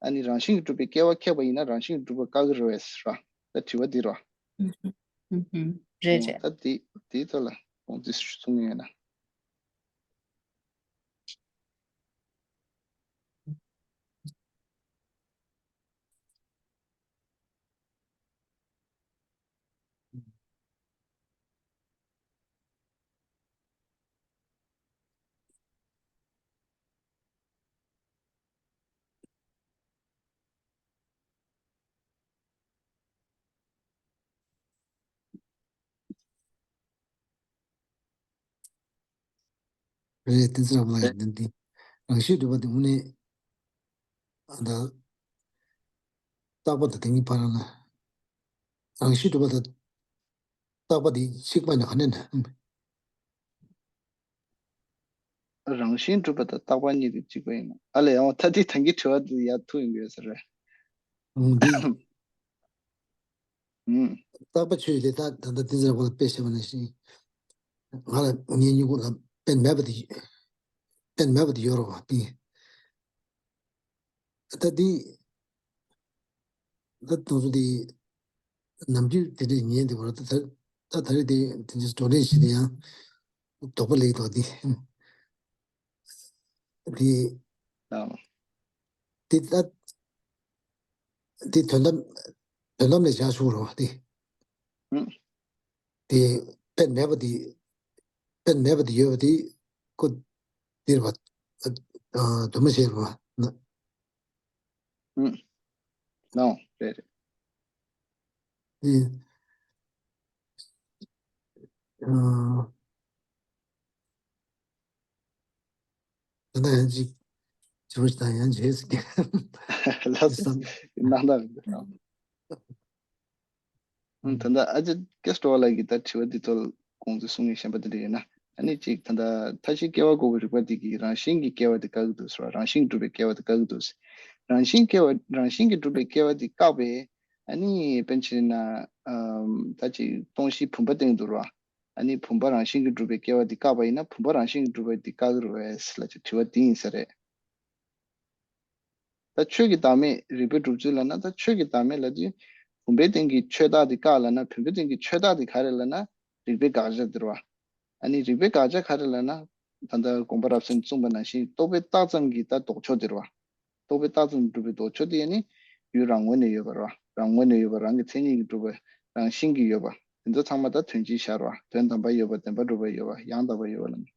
ཨ་ནི་རང་བཞིན་གྱིས་གྲུབ་པའི་སྐྱེ་བ་ཁེགས་པ་ཡིན་ན་རང་བཞིན་གྱིས་གྲུབ་པ་བཀག་གི་རེད་པས་རོགས། ད་དྲི་བ་འདི་རོགས། རེད་རེད། ད་དེ་དེའི་ཐོག་ལ་དགོངས་ཚུལ་གསུང་ཡོད་ན། རེད། བསྟན་འཛིན་རབ་ལ་ཡིན་ན་འདི་རང་བཞིན་གྲུབ་པ་དེ་དངོས་གནས་ཨ་ད་རྟག་པ་དང་དེ་གཉིས་བར་ལ་རང་བཞིན་གྲུབ་པ་དང་རྟག་པ་དེ་གཅིག་པ་ནི་ག་ནས་ན། རང་བཞིན་གྲུབ་པ་དང་རྟག་པ་གཉིས་དེ་གཅིག་པ་ཡིན་ན་ཨ་ལས་ཡང་ད་དེ་ད་གིན་དྲི་བ་དེ་ཡར་ཐུག་ཡོང་གི་ཡོད་ས་རེད། འདི་རྟག་པ་ཆོས་དེ་ད་ད་ལྟ་བསྟན་འཛིན་རབ་ལ་དཔེ་བཤད་པ་ནང་བཞིན་ང་ལ་ངའི་མྱུ་གུ་ལ་དཔེ་མེད་པ་དེ་དཔེ་མེད་པ་དེ་ཡོད་རེད་བ་དེ། ད་དེ་ད་དུང་སུ་དེ་ནམ་རྒྱུན་དེ་འདྲའི་ཉན་དེ་བར་ད་ད་ད་རེས་དེ་དེ་འདྲའི་བགྲོ་གླེང་ཞིག་དེ་ཡང་དོགས་པ་ལེགས་དོགས་དེ་དེ་དེ་ད་དེ་དོན་དམ་དོན་དམ་ལས་བྱ་ཞུ་རོགས་དེ་དེ་དཔེ་མེད་པ་དེ་དཔེ་མེད་པ་དེ་ཡོད་པ་དེ་ཁོ་དེ་རེད་བ། དུ་མ་བྱས་རེད་བ། ཨུ། ནའོ་རེད་རེད། ཨེ། ཨ། ད་ལྟ་ཡང་ཅིག་ཅི་བ་ཞིག་དང་ཡང་བྱས་ཟེར་གྱི། ལགས་སོ། སྣང་དག་རེད། ད་ལྟ་ཨ་ཅེ་ཀེ་སི་ཏྲོ་བ་ལགས་ཀྱིས་ད་དྲི་བ་འདི་ཚོ་ལ་དགོངས་ཚུལ་གསུང་མཁན་གཞན་པ་དེ་འདྲ་ཡོད་ན་ཨ་ནི་ཅིག་ད་ལྟ་མཐའ་བཞི་སྐྱེ་བ་འགོག་པའི་རིགས་པ་འདི་གིས་རང་བཞིན་གྱིས་སྐྱེ་བ་དེ་བཀག་གི་འདུག་ཟེར་བ། རང་བཞིན་གྱིས་གྲུབ་པའི་སྐྱེ་བ་དེ་བཀག་གི་འདུག་ཟེར། རང་བཞིན་སྐྱེ་བ་རང་བཞིན་གྱིས་གྲུབ་པའི་སྐྱེ་བ་དེ་བཀག་པས་ཨ་ནི་དཔེར་ན་ཆ་བཞག་ན་ཨམ་ད་ཅིག་སྟོང་བཞིའི་བུམ་པ་སྟེང་དུ་ར་ཨ་ནི་བུམ་པ་རང་བཞིན་གྱིས་གྲུབ་པའི་སྐྱེ་བ་དེ་བཀག་པ་ཡིན་ན་བུམ་པ་རང་བཞིན་གྱིས་གྲུབ་པ་དེ་བཀག་གི་རེད་པས་ལབ་ཅིག་དྲི་བ་འདི་ཡིན་ས་རེད། ད་ཆོས་ཀྱི་བདག་མེད་རིགས་པའི་སྒྲུབ་ཚུལ་ལབ་ན་ད་ཆོས་ཀྱི་བདག་མེད་ལབ་དུས་བུམ་པའི་སྟེང་གི་ཆོས་བདག་དེ་བཀག་ལབ་ན་བུམ་པའི་སྟེང་གི་ཆོས་བདག་དེ་ག་རེ་ལབ་ན་རིགས་པའི་དགག་བྱ་དེ་རེད་བ། ཨ་ནི་རིགས་པའི་དགག་བྱ་ག་རེ་ལབ་ན་ད་ལྟ་དགོངས་པ་རབ་གསལ་གསུངས་པ་ནང་བཞིན་རྟོག་པས་བཏགས་ཙམ་གྱི་ད་ལྡོག་ཕྱོགས་དེ་རེད་བ། རྟོག་པས་བཏགས་ཙམ་གྱིས་གྲུབ་པའི་ལྡོག་ཕྱོགས་དེ་ཨ་ནི་ཡུལ་རང་ངོས་ནས་ཡོད་པ་རེད་བ། རང་ངོས་ནས་ཡོད་པ་རང་གི་མཚན་ཉིད་ཀྱིས་གྲུབ་པ་རང་བཞིན་གྱིས་ཡོད་པ་དེ་ཚོ་ཚང་མ་ད་དོན་སྤྱིའི་ཆ་རེད་བ། དོན་དམ་པར་ཡོད་པ་བདེན་པར་གྲུབ་པ་ཡོད་པ་ཡང་དག་པར་ཡོད་པ་ལ་ནི།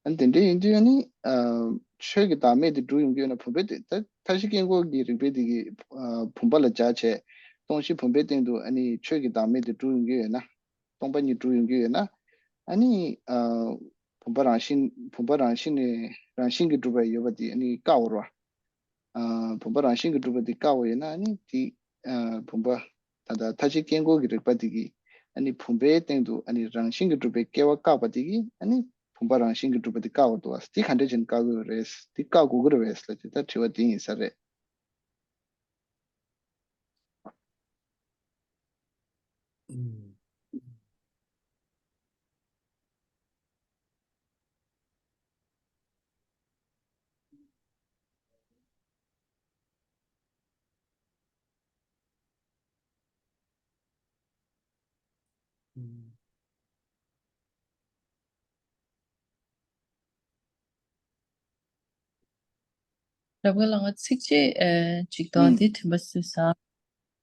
ཨ་ནི་དེ་འདྲ་ཡིན་དུས་ཨ་ནི་ཨ་ ཆོས་ཀྱི་བདག་མེད་དེ་གྲུབ་ཡོང་གི་ཡོད་ན། བུམ་པའི་སྟེང་། ད་མཐའ་བཞི་དཀྱིལ་འཁོར་གྱི་རིགས་པའི་དེ་གི་ཨ་བུམ་པ་ལ་སྦྱར་བྱས། སྟོང་བཞི་བུམ་པའི་སྟེང་དུ་ཨ་ནི་ཆོས་ཀྱི་བདག་མེད་དེ་གྲུབ་ཡོང་གི་ཡོད་ན། སྟོང་པ་ཉིད་གྲུབ་ཡོང་གི་ཡོད་ན། ཨ་ནི་ཨ་བུམ་པ་རང་བཞིན། བུམ་པ་རང་བཞིན་ནས། རང་བཞིན་གྱིས་གྲུབ་པ་ཡོད་པ་དེ་ཨ་ནི་བཀག་འོ་ར། ཨ་བུམ་པ་རང་བཞིན་གྱིས་གྲུབ་པ་དེ་བཀག་འོ་ཡོད་ན། ཨ་ནི་དེ་ཨ་བུམ་པ། ད་ལྟ་མཐའ་བཞི་དཀྱིལ་འཁོར་གྱི་རིགས་པ་དེ་གིས་ཨ་ནི་བུམ་པའི་སྟེང་དུ་ཨ་ནི་རང་བཞིན་གྱིས་གྲུབ་པའི་སྐྱེ་བ་བཀག་པ་དེ་གིས་ཨ་ནི་བུམ་པ་རང་བཞིན་གྱིས་གྲུབ་པ་དེ་བཀག་འོ་འདུག་བ། དེ་ག་འདྲ་བྱས་ནས་བཀག་གི་ཡོད་རེད། དེ་བཀག་དགོས་ཀྱི་རེད་པས་ལབ་ཅིག་ད་དྲི་བ་དེ་ཡིན་ས་རེད། རབ་དགའ་ལགས། ང་ཚིགས་བཅད་ཨེ་ཅིག་དང་ཨུམ། དེ་དྲན་པ་གསོས་ས།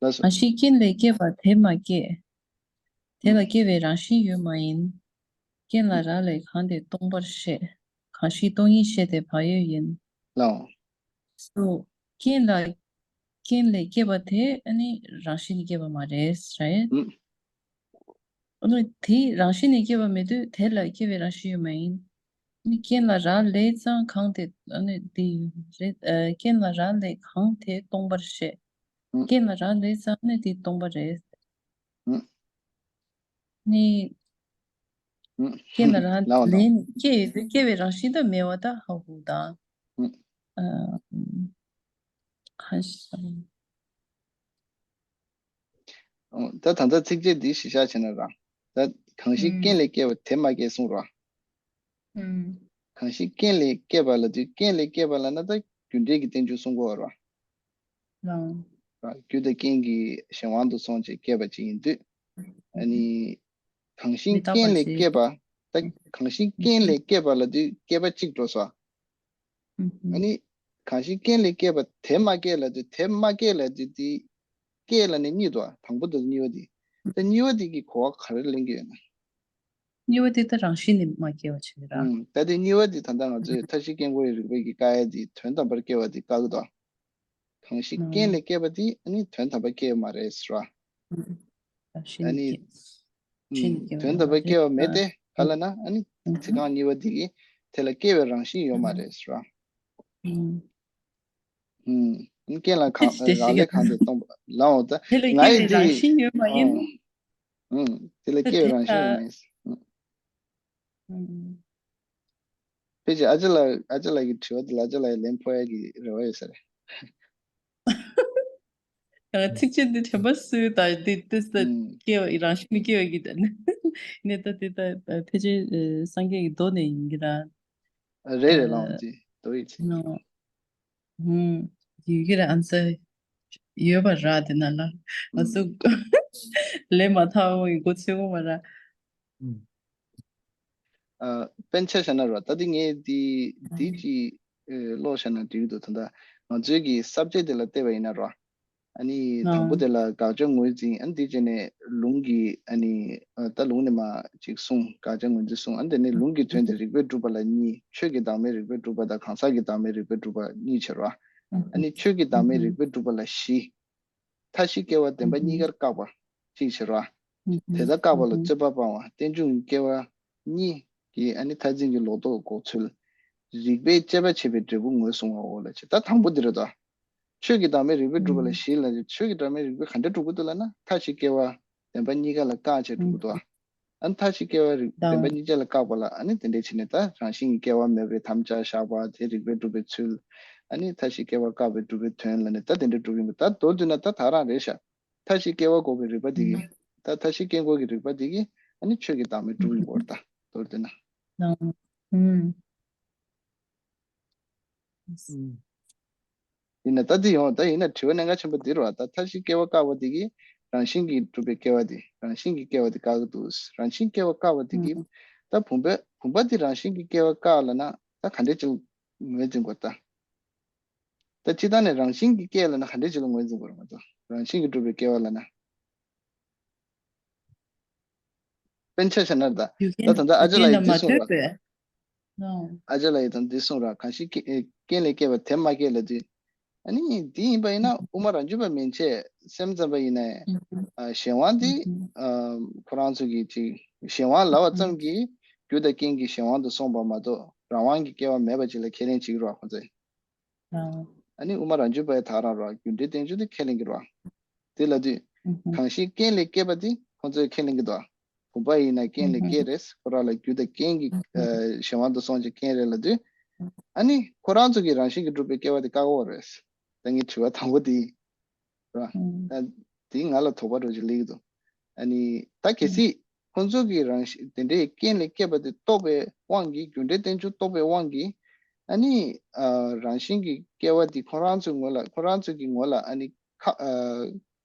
ལགས་སོ། གང་ཞིག་རྐྱེན་ལས་སྐྱེས་པ་དེ་མ་སྐྱེས། དེ་ལ་ཨུམ། སྐྱེ་བའི་རང་བཞིན་ཡོད་མ་ཡིན། རྐྱེན་ལ་རག་ལས་གང་དེ་སྟོང་པར་བཤད། གང་ཞིག་སྟོང་ཉིད་བཤད་དེ་བག་ཡོད་ཡིན། ལའོ། སོ། རྐྱེན་ལ། རྐྱེན་ལས་སྐྱེས་པ་དེ་ཨ་ནི་རང་བཞིན་གྱིས་སྐྱེས་པ་མ་རེད་ཟེར་ར། ཨུམ། ཨ་ནི་དེ་རང་བཞིན་ནས་སྐྱེས་པ་མེད་དུས་དེ་ལ་སྐྱེ་བའི་རང་བཞིན་ཡོད་མ་ཡིན། ཨ་ནི་རྐྱེན་ལ་རག་ལས་ཙང་གང་དེ་ཨ་ནི་དེ་རེད། ཨ་རྐྱེན་ལ་རག་ལས་གང་དེ་སྟོང་པར་བཤད། ཨུམ། རྐྱེན་ལ་རག་ལས་ཙང་ཨ་ནི་དེ་སྟོང་པ་རེད། ཨུམ། ནི། ཨུམ། རྐྱེན་ལ་རག་ལས་ལའོ་ལའོ། ནི་སྐྱེ་ཡོད་དུས་སྐྱེ་བའི་རང་བཞིན་དུ་མེད་པ་ད་ཧ་གོ་དང་། ཨུམ། ཨ་གང་ཞིག་ཨོ། ད་ད་ལྟ་ཚིགས་བཅད་འདི་གཞི་བཞག་བྱས་ན་ར། ད་གང་ཞིག་ཨུམ། རྐྱེན་ལས་སྐྱེས་པ་དེ་མ་སྐྱེས་གསུངས་ར། ཨུམ། གང་ཞིག་རྐྱེན་ལས་སྐྱེས་པ་ལབ་དུས། རྐྱེན་ལས་སྐྱེས་པ་ལབ་ན་ད་རྒྱུ་འབྲས་ཀྱི་རྟེན་འབྱུང་གསུང་གི་ཡོད་ར། ལའོ། ར། རྒྱུ་དང་རྐྱེན་གྱི་གཞན་དབང་དུ་སོང་བྱས་སྐྱེས་པ་ཅིག་ཡིན་དུས། ཨ་ནི། གང་ཞིག་མི་རྟག་པ་རྐྱེན་ལས་ཅིག་སྐྱེས་པ། ད་གང་ཞིག་རྐྱེན་ལས་སྐྱེས་པ་ལབ་དུས་སྐྱེས་པ་གཅིག་འགྲོ་སོང་། ཨ་ནི། གང་ཞིག་རྐྱེན་ལས་སྐྱེས་པ་དེ་མ་སྐྱེས་ལབ་དུས། དེ་མ་སྐྱེས་ལབ་དུས་དེ། སྐྱེས་ལབ་ནས་གཉིས་འདུག་ཨ། དང་པོ་དང་གཉིས་པ་དེ། ད་གཉིས་པ་དེ་གི་གོ་བ་ག་རེ་ལེན་གྱི་ཡོད་ན། གཉིས་པ་དེ་ད་རང་བཞིན་ནས་མ་སྐྱེས་པ་ཅིག་རེད་ར། ཨང་། ད་དེ་གཉིས་པ་དེ་ད་ལྟ་ང་ཚོས་མཐའ་བཞི་དཀྱིལ་འཁོར་གྱི་རིགས་པའི་གི་བཀག་ཡ་དེ་དོན་དམ་པར་སྐྱེ་བ་དེ་བཀག་གི་འདུག་ཨ། གང་ཞིག་རྐྱེན་ལས་སྐྱེས་པ་དེ་ཨ་ནི་དོན་དམ་པར་སྐྱེ་བ་མ་རེད་ཟེར་བ། ཨ་ནི། ཨུམ། དོན་དམ་པར་སྐྱེ་བ་མེད་དེ། ག་ལ་ན་ཨ་ནི་ཚིག་རྐང་གཉིས་པ་དེ་གིས་དེ་ལ་སྐྱེ་བའི་རང་བཞིན་ཡོད་མ་རེད་ཟེར་བ། ཨུམ། རྐྱེན་ལ་གང་རག་ལས་གང་དེ་སྟོང་པ་ལའོ། ད་ང་ཡི་དེ། ཨུམ། དེ་ལ་སྐྱེ་བའི་རང་བཞིན་ཡོད་མ་ཡིན། ཨུམ། ཕལ་ཆེར་ཨ་ཅག་ལགས་ཨ་ཅག་ལགས་ཀྱི་དྲི་བ་དེ་ལ་ཨ་ཅག་ལགས་ལན་ཕོག་ཡ་གི་རེ་བ་ཡོད་ས་རེད། ཡང་ཚིགས་བཅད་འདི་དྲན་པ་གསོས་དང་འདི་ཏོག་ཙམ་ཨུམ། སྐྱེ་བ་རང་བཞིན་སྐྱེ་བ་གི་དང་ནི་ད་དེ་ད་ཕལ་ཆེར་སངས་རྒྱས་ཀྱི་མདོ་ནས་ཡིན་གྱི་ར། རེད་རེད་ལགས་འོང་ཅི་མདོ་ཡི་ཚིག་ནོ། ཧུམ། ཡོད་ཀྱི་རེད། ཨན་སར་ཡོད་པ་ར། དེ་ན་ལ་ང་ཚོ་ལས་མ་ཐག་འོང་ཡི་མགོ་ཚོས་འོང་བ་ར། ཨ། དཔེར་ན་ཆ་བཞག་ན་ར། ད་དེ་ངས་དེ་དེ་ཅིག་ཨེ་ཀློག་བཞག་ན་འགྲིག་གི་འདུག་ད་ལྟ་ང་ཚོའི་གི་ས་བཅད་དེ་ལ་བལྟས་པ་ཡིན་ན་ར། ཨ་ནི་དང་པོ་དེ་ལ་དགག་བྱ་ངོས་འཛིན། ཨ་ནི་དེ་བྱས་ནས་ལུང་གི་ཨ་ནི་ཨ་ད་ལུང་ནས་མར་ཅིག་གསུངས། དགག་བྱ་ངོས་འཛིན་གསུངས། ཨ་ནི་དེ་ནས་ལུང་གི་དོན་དེ་རིགས་པས་གྲུབ་པ་ལ་གཉིས། ཆོས་ཀྱི་བདག་མེད་རིགས་པས་གྲུབ་པ་དང་གང་ཟག་གི་བདག་མེད་རིགས་པས་གྲུབ་པ་གཉིས་བྱས་ར། ཨ་ནི་ཆོས་ཀྱི་བདག་མེད་རིགས་པས་གྲུབ་པ་ལ་བཞི། མཐའ་བཞི་སྐྱེ་བ་བདེན་པ་གཉིས་ཀར་བཀག་པ་གཅིག་བྱས་ར། དེ་ལྟར་བཀག་པ་ལ་རྩོད་པ་སྤང་བ། རྟེན་འབྱུང་གི་སྐྱེ་བ་གཉིས་ཀྱི་ཨ་ནི་མཐར་འཛིན་གྱི་ལོག་རྟོག་འགོག་ཚུལ། རིགས་པས་དཔྱད་པ་བྱེད་པའི་འབྲས་བུ་ངོས་བཟུང་བའོ་ལབ་བྱས། ད་དང་པོ་འདི་རེད་དོ། ཆོས་ཀྱི་བདག་མེད་རིགས་པས་གྲུབ་པ་ལ་བཞི་ལབ་བྱས། ཆོས་ཀྱི་བདག་མེད་རིགས་པས་ག་འདྲ་གྲུབ་ཀྱི་འདུག་ལབ་ན། མཐའ་བཞི་སྐྱེ་བ་བདེན་པ་གཉིས་ཀ་ལ་བཀག་བྱས་གྲུབ་ཀྱི་འདུག་ཨ། ཨ་ནི་མཐའ་བཞི་སྐྱེ་བ་རིགས་བདེན་པ་གཉིས་ཀ་ལ་བཀག་པ་ལ་ཨ་ནི་དེ་འདྲས་བྱས་ནས། ད་རང་བཞིན་གྱིས་སྐྱེ་བ་མེད་པའི་དམ་བཅའ་བཞག་པ་དེ་རིགས་པས་གྲུབ་པའི་ཚུལ། ཨ་ནི་མཐའ་བཞི་སྐྱེ་བ་བཀག་པས་གྲུབ་པའི་དོན་ལབ་ནས་ད་དེ་འདྲས་གྲུབ་ཡིན་པ། ད་མདོར་བསྡུས་ན་ད་ད་རང་རེད་ཤག་མཐའ་བཞི་སྐྱེ་བ་འགོག་པའི་རིགས་པ་དེ་གིས། ད་མཐའ་བཞི་སྐྱེ་འགོག་གི་རིགས་པ་དེ་གིས་ཨ་ནི་ཆོས་ཀྱི་བདག་མེད་གྲུབ་ཡིན་པ་རེད། ད་མདོར་བསྡུས་ན། ཨུམ། ཡིན་ན་ད་འདི་ཡོང་། ད་ཡིན་ན་དྲི་བ་གནད་འགག་ཆེན་པོ་འདི་རེད་བ། ད་མཐའ་བཞི་སྐྱེ་བ་བཀག་པ་འདི་གིས་རང་བཞིན་གྱིས་གྲུབ་པའི་སྐྱེ་བ་འདི། རང་བཞིན་གྱིས་སྐྱེ་བ་འདི་བཀག་གི་འདུག་རང་བཞིན་སྐྱེ་བ་བཀག་པ་འདི་གིས། ད་བུམ་པ་བུམ་པ་འདི་རང་བཞིན་གྱིས་སྐྱེ་བ་བཀག་ལབ་ན་ད་ག་འདྲས་ཅིག་ངོས་འཛིན་དགོས་ད། ད་སྤྱིར་བཏང་ནས་རང་བཞིན་གྱིས་སྐྱེ་ལབ་ན་ག་འདྲས་ཅིག་ལ་ངོས་འཛིན་དགོས་རེད། ང་ཚོ་རང་བཞིན་གྱིས་གྲུབ་པའི་སྐྱེ་བ་ལབ་ན། དཔེར་ན་ཆ་བཞག་ན་ད། ད་ད་ལྟ་ཨ་ཅག་ལགས་ཀྱིས་འདི་གསུངས་པ། ཨ་ཅག་ལགས་ཀྱིས་ད་འདི་གསུངས་ར། གང་ཞིག་རྐྱེན་ལས་སྐྱེས་པ་དེ་མ་སྐྱེས་ལབ་དུས། ཨ་ནི་འདི་ཡིན་པ་ཡིན་ན་དབུ་མ་རང་རྒྱུད་པ་མན་ཆད་སེམས་ཙམ་པ་ཡིན་ན་ཡང་། ཨ་གཞན་དབང་འདི་ཨ་ཁོ་རང་ཚོ་གིས་ཅིག་གཞན་དབང་ལབ་པ་ཙམ་གྱིས་རྒྱུ་དང་རྐྱེན་གྱི་གཞན་དབང་དུ་སོང་བ་མ་གཏོགས་རང་དབང་གི་སྐྱེ་བ་མེད་པ་ཅིག་ལ་ཁས་ལེན་བྱེད་ཀྱི་རེད་བ་ཁོ་ཚོས། ཨ་ནི་དབུ་མ་རང་རྒྱུད་པ་ཡང་དག་རང་རེད་བ། རྒྱུ་འབྲས་བསྟན་བཅོས་དེ་ཁས་ལེན་གྱི་རེད་བ། དེ་ལབ་དུས་གང་ཞིག་རྐྱེན་ལས་སྐྱེས་པ་དེ་ཁོ་ཚོས་ཁས་ལེན་གྱི་འདུག་བ། བུམ་པ་ཡིན་ན་རྐྱེན་ལས་སྐྱེས་རེད། ཁོ་རང་ལ་རྒྱུ་དང་རྐྱེན་གྱི་ཨ་གཞན་དབང་དུ་སོང་ཅིག་རྐྱེན་རེད་ལབ་དུས། ཨ་ནི་ཁོ་རང་ཚོ་གི་རང་བཞིན་གྱིས་གྲུབ་པའི་སྐྱེ་བ་དེ་བཀག་འགོག་རེད། ད་ངའི་དྲི་བ་དང་པོ་དེ་ཡིན། ར། ཨ་དེ་ང་ལ་དོགས་པ་འདྲ་ཅིག་སླེབས་ཀྱི་འདུག་ཨ་ནི་ད་གལ་སྲིད་ཁོང་ཚོ་གི་རང་བཞིན་དེ་འདྲའི་རྐྱེན་ལས་སྐྱེས་པ་དེ་རྟོགས་པའི་དབང་གིས། རྒྱུ་འབྲས་བསྟན་བཅོས་རྟོགས་པའི་དབང་གིས། ཨ་ནི་ཨ་རང་བཞིན་གྱི་སྐྱེ་བ་དེ་ཁོ་རང་ཚོའི་ངོས་ལ། ཁོ་རང་ཚོ་གི་ངོས་ལ་ཨ་ནི་ཁ་ཨ་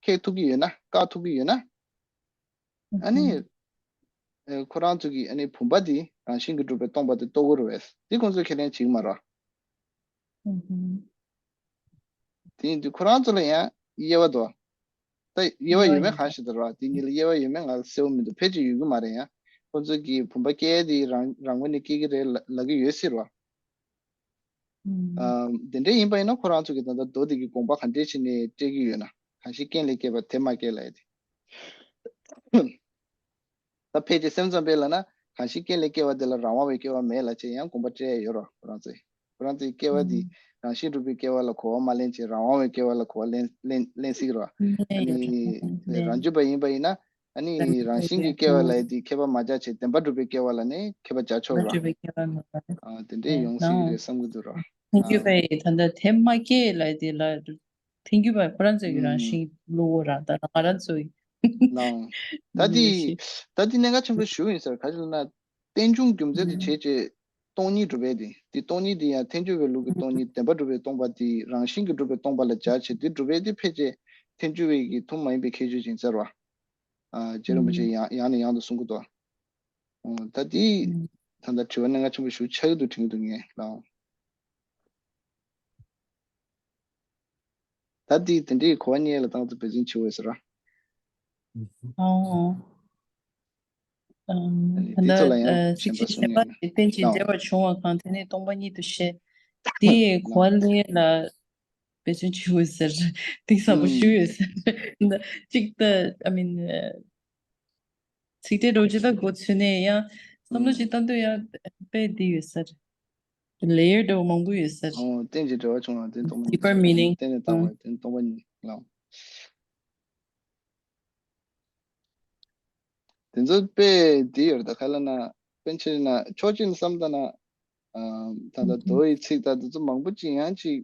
འཁྱེར་ཐུབ་ཀྱི་ཡོད་ན། བཀག་ཐུབ་ཀྱི་ཡོད་ན། ཨ་ནི་ཨ་ཁོ་རང་ཚོ་གི་ཨ་ནི་བུམ་པ་དེ་རང་བཞིན་གྱིས་གྲུབ་པའི་སྟོང་པ་དེ་རྟོགས་ཀྱི་རེད་པས། དེ་ཁོང་ཚོས་ཁས་ལེན་བྱེད་ཀྱི་མ་རེད། དེ་ཡིན་དུས་ཁོ་རང་ཚོ་ལ་ཡང་དབྱེ་བ་འདུག་ད་དབྱེ་བ་ཡོད་མེད་གང་ཞིག་འདུག་ར། དེ་གཉིས་ལ་དབྱེ་བ་ཡོད་མེད་ང་ལ་གསལ་པོ་མི་འདུག་ཕལ་ཆེར་ཡོད་ཀྱི་མ་རེད། ཡང་ཁོང་ཚོ་གིས་བུམ་པ་སྐྱེ་ཡས་དེ་རང་རང་ངོས་ནས་སྐྱེ་གི་རེད་ལབ་ཀྱི་ཡོད་སྲིད་ར། ཨ་དེ་འདྲ་ཡིན་པ་ཡིན་ན་ཁོ་རང་ཚོ་གིས་ད་ལྟ་མདོ་དེ་གི་དགོངས་པ་ག་འདྲས་བྱས་ནས་སྤྲད་ཀྱི་ཡོད་ན། གང་ཞིག་རྐྱེན་ལས་སྐྱེས་པ་དེ་མ་སྐྱེས་ལབ་ཡས་དེ། ད་ཕལ་ཆེར་སེམས་ཙམ་པས་ལབ་ན། གང་ཞིག་རྐྱེན་ལས་སྐྱེ་བ་དེ་ལ་རང་དབང་བའི་སྐྱེ་བ་མེད་ལབ་བྱས་ཡང་དགོངས་པ་སྤྲད་ཡོད་རེད་ཁོ་རང་ཚོས། ཁོ་རང་ཚོས་སྐྱེ་བ་འདི་རང་བཞིན་གྲུབ་པའི་སྐྱེ་བ་ལ་གོ་བ་མ་ལེན་བྱས། རང་དབང་བའི་སྐྱེ་བ་ལ་གོ་བ་ལེན་ལེན་ལེན་སྲིད་ཀྱི་རེད། ཨ་ནི་རང་རྒྱུད་པ་ཡིན་པ་ཡིན་ན། ཨ་ནི་རང་བཞིན་གྱི་སྐྱེ་བ་ལ་འདི་ཁྱད་པར་མ་སྦྱར་བྱས། བདེན་པར་གྲུབ་པའི་སྐྱེ་བ་ལ་ནི་ཁྱད་པར་སྦྱར་ཆོག་རེད། ཨ་དེ་འདྲའི་ཡོང་སྲིད་ཀྱི་རེད་བསམ་གྱི་འདུག་ར། ཐེངས་རྒྱུད་པའི་ད་ལྟ་དེ་མ་སྐྱེས་ལབ་དེ་ལ། ཐེངས་རྒྱུད་པ་ཁོ་རང་ཚོའི་རང་བཞིན་བློ་བོ་རང་ད་ང་རང་ཚོའི། ལའང་། ད་འདི་ད་འདི་གནད་འགག་ཆེན་པོ་ཞིག་ཡིན་ཟེར། ག་རེ་ལབ་ན། རྟེན་འབྱུང་རྒྱུ་མཚན་དུ་བྱས་བྱས་སྟོང་ཉིད་གྲུབ་པའི་དེ། དེ་སྟོང་ཉིད་དེ་ཡང་ཐལ་འགྱུར་བའི་ལུགས་ཀྱི་སྟོང་ཉིད། བདེན་པར་གྲུབ་པའི་སྟོང་པ་དེ་རང་བཞིན་གྱིས་གྲུབ་པའི་སྟོང་པ་ལ་སྦྱར་བྱས་དེ་གྲུབ་པའི་དེ་ཕལ་ཆེར་ཐལ་འགྱུར་བའི་གི་ཐུན་མོང་མ་ཡིན་པའི་ཁྱད་ཆོས་ཅིག་ཟེར་བ། ཨ་རྗེ་རིན་པོ་ཆེ་ཡང་ཡང་ནས་ཡང་དུ་གསུང་གི་འདུག་ཨོ་ད་དེ་ད་ལྟ་དྲི་བ་གནད་འགག་ཆེན་པོ་ཞིག་ཆགས་ཀྱི་འདུག་དྲན་གྱི་འདུག་ངས་ལའང་། ད་འདི་དེ་འདྲའི་གོ་བ་རྙེད་ལ་བཏང་ཚེ་འབད་བརྩོན་བྱེད་འོས་ཟེར་ར། ཨོ། ཨམ། ད་འདི་ལྟ་ཚོ་ལ་ཡང་ཨ་ཚིགས་བཅད་བྱས་པ་ཞིབ་ནས་ཞིབ་པ་ཡིན་ནོ། རྟེན་ཅིང་འབྲེལ་བར་འབྱུང་བ་གང་། དེ་ནི་སྟོང་པ་ཉིད་དུ་ཤེས། དེ་ཡི་གོ་བ་ལེན་ལ་འབད་བརྩོན་བྱེད་འོས་ཟེར། གཏིང་ཟབ་པོ་ཞུ་ཡོད་ཟེར། ད་གཅིག་ད་I mean ཚིག་དེ་འགྲོ་ཇི་ལྟར་གོ་ཚུལ་ནས་ཡང་བསམ་བློ་ཞིག་བཏང་དུས་ཡང་དཔེ་འདི་ཡོད་ས་རེད། Layer འདྲ་བོ་མང་པོ་ཡོད་ས་རེད། ཨོ་རྟེན་ཅིང་འབྲེལ་བར་འབྱུང་བ་དེ་སྟོང་པ་ཉིད་དུ་ཤེས། Deeper meaning རྟེན་ནི་བཏང་བ་དེ་སྟོང་པ་ཉིད་ལའང་། དེ་ཚོ་དཔེ་འདི་ཡོད་རེད། ད་ག་ལབ་ན་དཔེ་ཆ་ན་ཕྱོགས་གཅིག་ནས་བསམ་བཏང་ན། ཨ་ད་ལྟ་མདོ་ཡི་ཚིག་ད་དེ་ཚོ་མང་པོ་ཅིག་ཡང་ཅིག་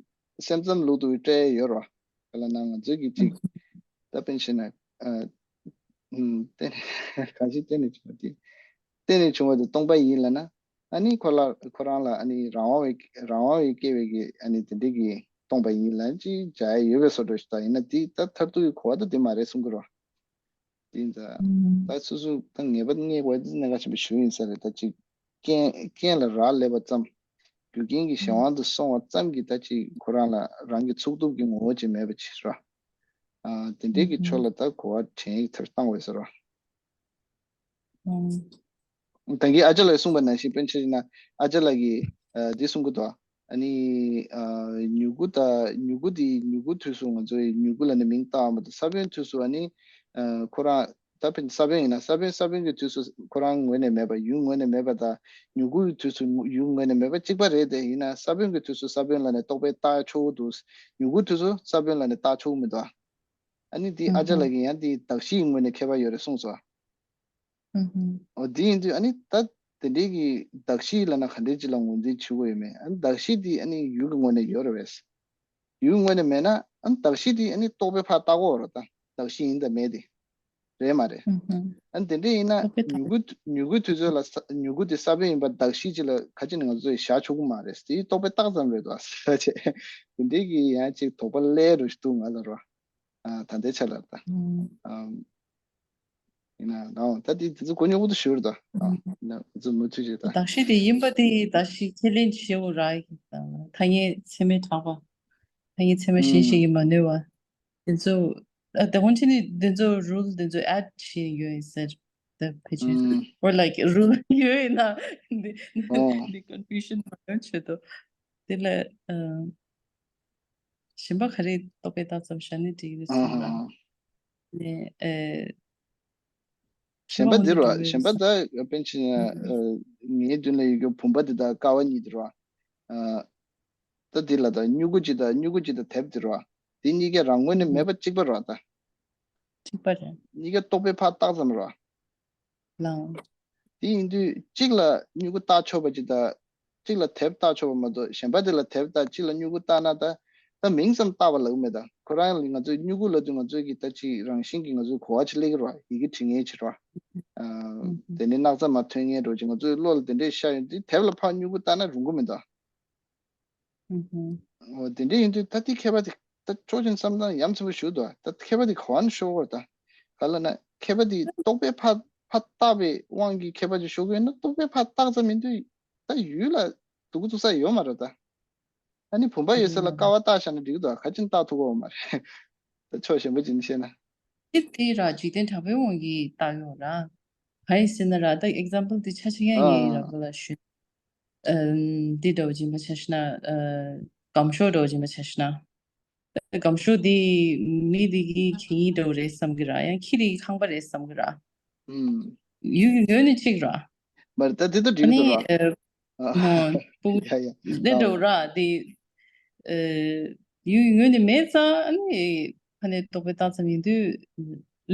སེམས་ཙམ་ལུགས་ལྡོག་པའི་སྤྲད་ཡོད་རེད། ག་ལབ་ན་ང་ཚོའི་གི་ཅིག་ད་དཔེ་བྱས་ན་ཨ་ཨུམ་གཏན་ནས་གང་ཞིག་གཏན་ནས་བྱུང་བ་དེ། གཏན་ནས་བྱུང་བ་དེ་སྟོང་པ་ཡིན་ལབ་ན། ཨ་ནི་ཁོ་ལ་ཁོ་རང་ལ་ཨ་ནི་རང་དབང་བའི་རང་དབང་བའི་སྐྱེ་བའི་གི་ཨ་ནི་དེ་འདྲའི་གི་སྟོང་པ་ཡིན་ལབ་ཅིག་བྱ་ཡ་ཡོད་པའི་བཟོ་འདྲ་ཞིག་ད་ཡིན་ན། དེ་ད་མཐར་ཐུག་གི་གོ་བ་ད་དེ་མ་རེད་གསུང་གི་རེད། དེ་ཡིན་ཙང་། ད་སོ་སོ་ད་ངེས་པ་རྙེད་དགོས་དེ་གནད་འགག་ཆེན་པོ་ཞིག་ཡིན་ས་རེད། ད་ཅིག་རྐྱེན་རྐྱེན་ལ་རག་ལས་པ་ཙམ། རྒྱུ་རྐྱེན་གྱི་གཞན་དབང་དུ་སོང་བ་ཙམ་གྱིས་ད་ཅིག་ཁོ་རང་ལ་རང་གི་ཚུགས་ཐུབ་ཀྱི་ངོ་བོ་ཅིག་མེད་པ་ཅིག་རེད། ཨ་དེ་འདྲའི་གི་ཕྱོགས་ལ་ད་གོ་བ་དྲན་ཡིག་ཐེར་བཏང་བས་ཟེར་བ། ད་གིན་ཨ་ཅག་ལགས་གསུངས་པ་ནང་བཞིན་དཔེར་ན་ཆ་བཞག་ན་ཨ་ཅག་ལགས་ཀྱིས་ཨ་འདི་གསུང་གི་འདུག་ཨ་ནི་ཨ་མྱུ་གུ་དང་མྱུ་གུ་དེ་མྱུ་གུ་དུས་སུ་ང་ཚོས་མྱུ་གུ་ལབ་ནས་མིང་བཏགས་པ་དང་། ས་བོན་དུས་སུ་ཨ་ནི་ཨ་ཁོ་རང་ད་ཕན་ས་བོན་ཡིན་ན་ས་བོན་ས་བོན་གྱི་དུས་སུ་ཁོ་རང་ངོས་ནས་མེད་པ་ཡུལ་ངོས་ནས་མེད་པ་དང་། མྱུ་གུ་ཡི་དུས་སུ་ཡུལ་ངོས་ནས་མེད་པ་གཅིག་པ་རེད་དེ། ཡིན་ན་ས་བོན་གྱི་དུས་སུ་ས་བོན་ལབ་ནས་རྟོག་པས་བཏགས་ཆོག་གི་འདུག་མྱུ་གུ་དུས་སུ་ས་བོན་ལབ་ནས་བཏགས་ཆོག་གི་མི་འདུག་ཨ་ནི་འདི་ཨ་ཅག་ལགས་ཀྱིས་ཡང་འདི་གདགས་གཞིའི་ངོས་ནས་ཁྱད་པར་ཡོད་རེད་གསུངས་སོ། ཨོ་དེ་ཡིན་དུས་ཨ་ནི་ད་དེ་འདྲའི་གི་གདགས་གཞི་ལབ་ན་ག་འདྲའི་ཅིག་ལ་ངོས་འཛིན་བྱེད་དགོས་ཡོད་མེད། ཨ་ནི་གདགས་གཞི་དེ་ཨ་ནི་ཡུལ་གྱི་ངོས་ནས་ཡོད་རེད་པས། ཡུལ་ངོས་ནས་མེད་ན་ཨ་ནི་གདགས་གཞི་དེ་ཨ་ནི་རྟོག་པས་ཕར་བཏགས་ཀྱི་ཡོད་རེད། ད་གདགས་གཞི་ཡིན་དང་མེད་དེ་རེད་མ་རེད། ཨ་ནི་དེ་འདྲ་ཡིན་ན་མྱུ་གུ་མྱུ་གུ་དུས་ཚོད་ལ་ས་མྱུ་གུ་དེ་ས་བོན་ཡིན་པ་གདགས་གཞི་ཅིག་ལ་ག་ཅི་ནས་ང་ཚོས་བཞག་ཆོག་གི་མ་རེད། དེ་རྟོག་པས་བཏགས་ཙམ་རེད་དོ་ཟེར་བྱས། དེ་འདྲའི་གི་ཡང་ཅིག་དོགས་པ་སླེབས་འགྲོ་ཞིག་འདུག་ང་ལ་རོ། ཨ་ད་ལྟའི་ཆ་ལ་ད། ཨམ། ཡིན་ན་ད་ད་དེ་དེ་ཚོ་གོ་མྱོང་པོ་དུ་ཞུ་རེད་ད། ཨ་ཡིན་ན་ང་ཚོ་མུ་མཐུད་བྱེད་ད། གདགས་གཞི་དེ་ཡིན་པ་དེ་གདགས་གཞི་ཁས་ལེན་བྱེད་འོ་ར་ཡིན་ད། ཐ་སྙད་ཚད་མས་གྲགས་པ། ཐ་སྙད་ཚད་མ་གཞན་ཞིག་ཡིན་མ་ནུས་པ། དེ་ཚོ་ཨ་དེ་ཧོན་ཆེ་ནི་དེ་ཚོ་རུལ་དེ་ཚོ་ཨེཌ་བྱས་ཡོད་ཟེར། ད་ཕལ་ཆེར་ཨུམ། or like rule ཡོད་ཡིན་ན་འདི་ཨོ། འདི་confusion མ་ཡོང་ཆེད་དུ། དེ་ལ་ཨ་གཞན་པ་ག་རེ་རྟོག་པས་བཏགས་ཙམ་བཞག་ན་འགྲིག་གི་རེད་བསམ་ལ། ཨ་ནས་ཨ་གཞན་པ་འདི་རོ། གཞན་པ་ད་དཔེ་ཆ་ངའི་མདུན་ལ་ཡོད་རྒྱུ་བུམ་པ་འདི་དང་ཀ་བ་གཉིས་འདི་རོ། ཨ་ད་འདི་ལ་ད་སྨྱུ་གུ་གཅིག་དང་སྨྱུ་གུ་གཅིག་དང་དེབ་འདི་རོ། འདི་གཉིས་ཀ་རང་ངོས་ནས་མེད་པ་གཅིག་པ་རོ་ད། གཅིག་པ་རེད། གཉིས་ཀ་རྟོག་པས་ཕར་བཏགས་ཙམ་རོ། ལའང་། དེ་ཡིན་དུས་གཅིག་ལ་སྨྱུ་གུ་བཏགས་ཆོག་པ་ཅིག་དང་། གཅིག་ལ་དེབ་བཏགས་ཆོག་པ་མ་གཏོགས་གཞན་པ་དེ་ལ་དེབ་བཏགས་གཅིག་ལ་སྨྱུ་གུ་བཏགས་ན་ད། ད་མིང་ཙམ་བཏགས་པ་ལབ་མེད་ད། ཁོ་རང་ལ་ང་ཚོས་སྨྱུ་གུ་ལབ་དུས་ང་ཚོས་ཀྱི་ད་ཅིག་རང་བཞིན་གྱིས་ང་ཚོས་གོ་བ་ཅིག་སླེབས་ཀྱི་རེད་བ། ཡི་གེ་འབྲི་མཁན་ཅིག་རེད་བ། ཨ། དེ་ནས་སྣག་ཚ་མ་ཐོན་མཁན་རོ་ཅིག་ང་ཚོའི་བློ་ལ་དེ་འདྲས་ཤར་ཡོང་དུས་དེབ་ལ་ཕར་སྨྱུ་གུ་བཏགས་ན་རུང་གི་མེད་ད། ཨུ་ཧུ། འོ་དེ་འདྲ་ཡིན་དུས་ད་ལྟའི་མཁས་པ་དེ་ད་ཕྱོགས་ཅན་བསམ་སྟངས་ཡ་མཚན་པོ་ཞིག་འདུག་ད་མཁས་པ་དེ་ག་བ་ནས་ཤོར་བ་ད། ག་ལ་ན་མཁས་པ་དེ་རྟོག་པས་ཕར་ཕར་བཏགས་པའི་དབང་གིས་མཁས་པ་ཅིག་ཤོར་གི་ཡོད་ན། རྟོག་པས་ཕར་བཏགས་ཙམ་མི་འདུག་ད་ཡུལ་ལ་འདུག་གི་འདུག་ས་ཡོད་མ་རེད་ད། ཨ་ནི་བུམ་པ་ཡོད་ས་ལ་ཀ་བ་བཏགས་བཞག་ན་འགྲིག་གི་འདུག་ག་ཅིན་བཏགས་ཐུབ་ཀྱི་ཡོད་མ་རེད། ད་ཕྱོགས་གཞན་པ་ཅིག་ནས་བཤད་ན། དེ་དེ་ར་འཇིག་རྟེན་དྲང་པོའི་དབང་གིས་བཏགས་ཡོད་ར། ག་ཡིན་ཟེར་ན་ར་ད་example དེ་ཆ་ཆེ་ཡ་ངའི་ར་ཨ་བུ་ལ་ཞུ། ཨམ། འདི་འདྲ་བོ་ཅིག་མ་ཆ་ཤི་ན། ཨ། སྒམ་ཤོག་འདྲ་བོ་ཅིག་མ་ཆ་ཤི་ན། སྒམ་ཤོག་འདི་མི་འདི་གི་གད་སྙིགས་འདྲ་བོ་རེད་བསམ་གི་ར། ཡང་ཁྱི་རིགས་ཁང་པ་རེད་བསམ་གི་ར། ཨུམ། ཡུལ་གྱི་ངོས་ནས་གཅིག་ར། མ་རེད་ད་འདི་ད་འགྲིག་ཨ་གི་ནི་འདུག་ར། ཨ། མོ་པུ་ཡ་ཡ་འདི་འདྲ་བོ་ར་འདི། ཨ། ཡུལ་གྱི་ངོས་ནས་མེད་ཙང་ཨ་ནི་ཕ་ནས་རྟོག་པས་བཏགས་ཙམ་ཡིན་དུས་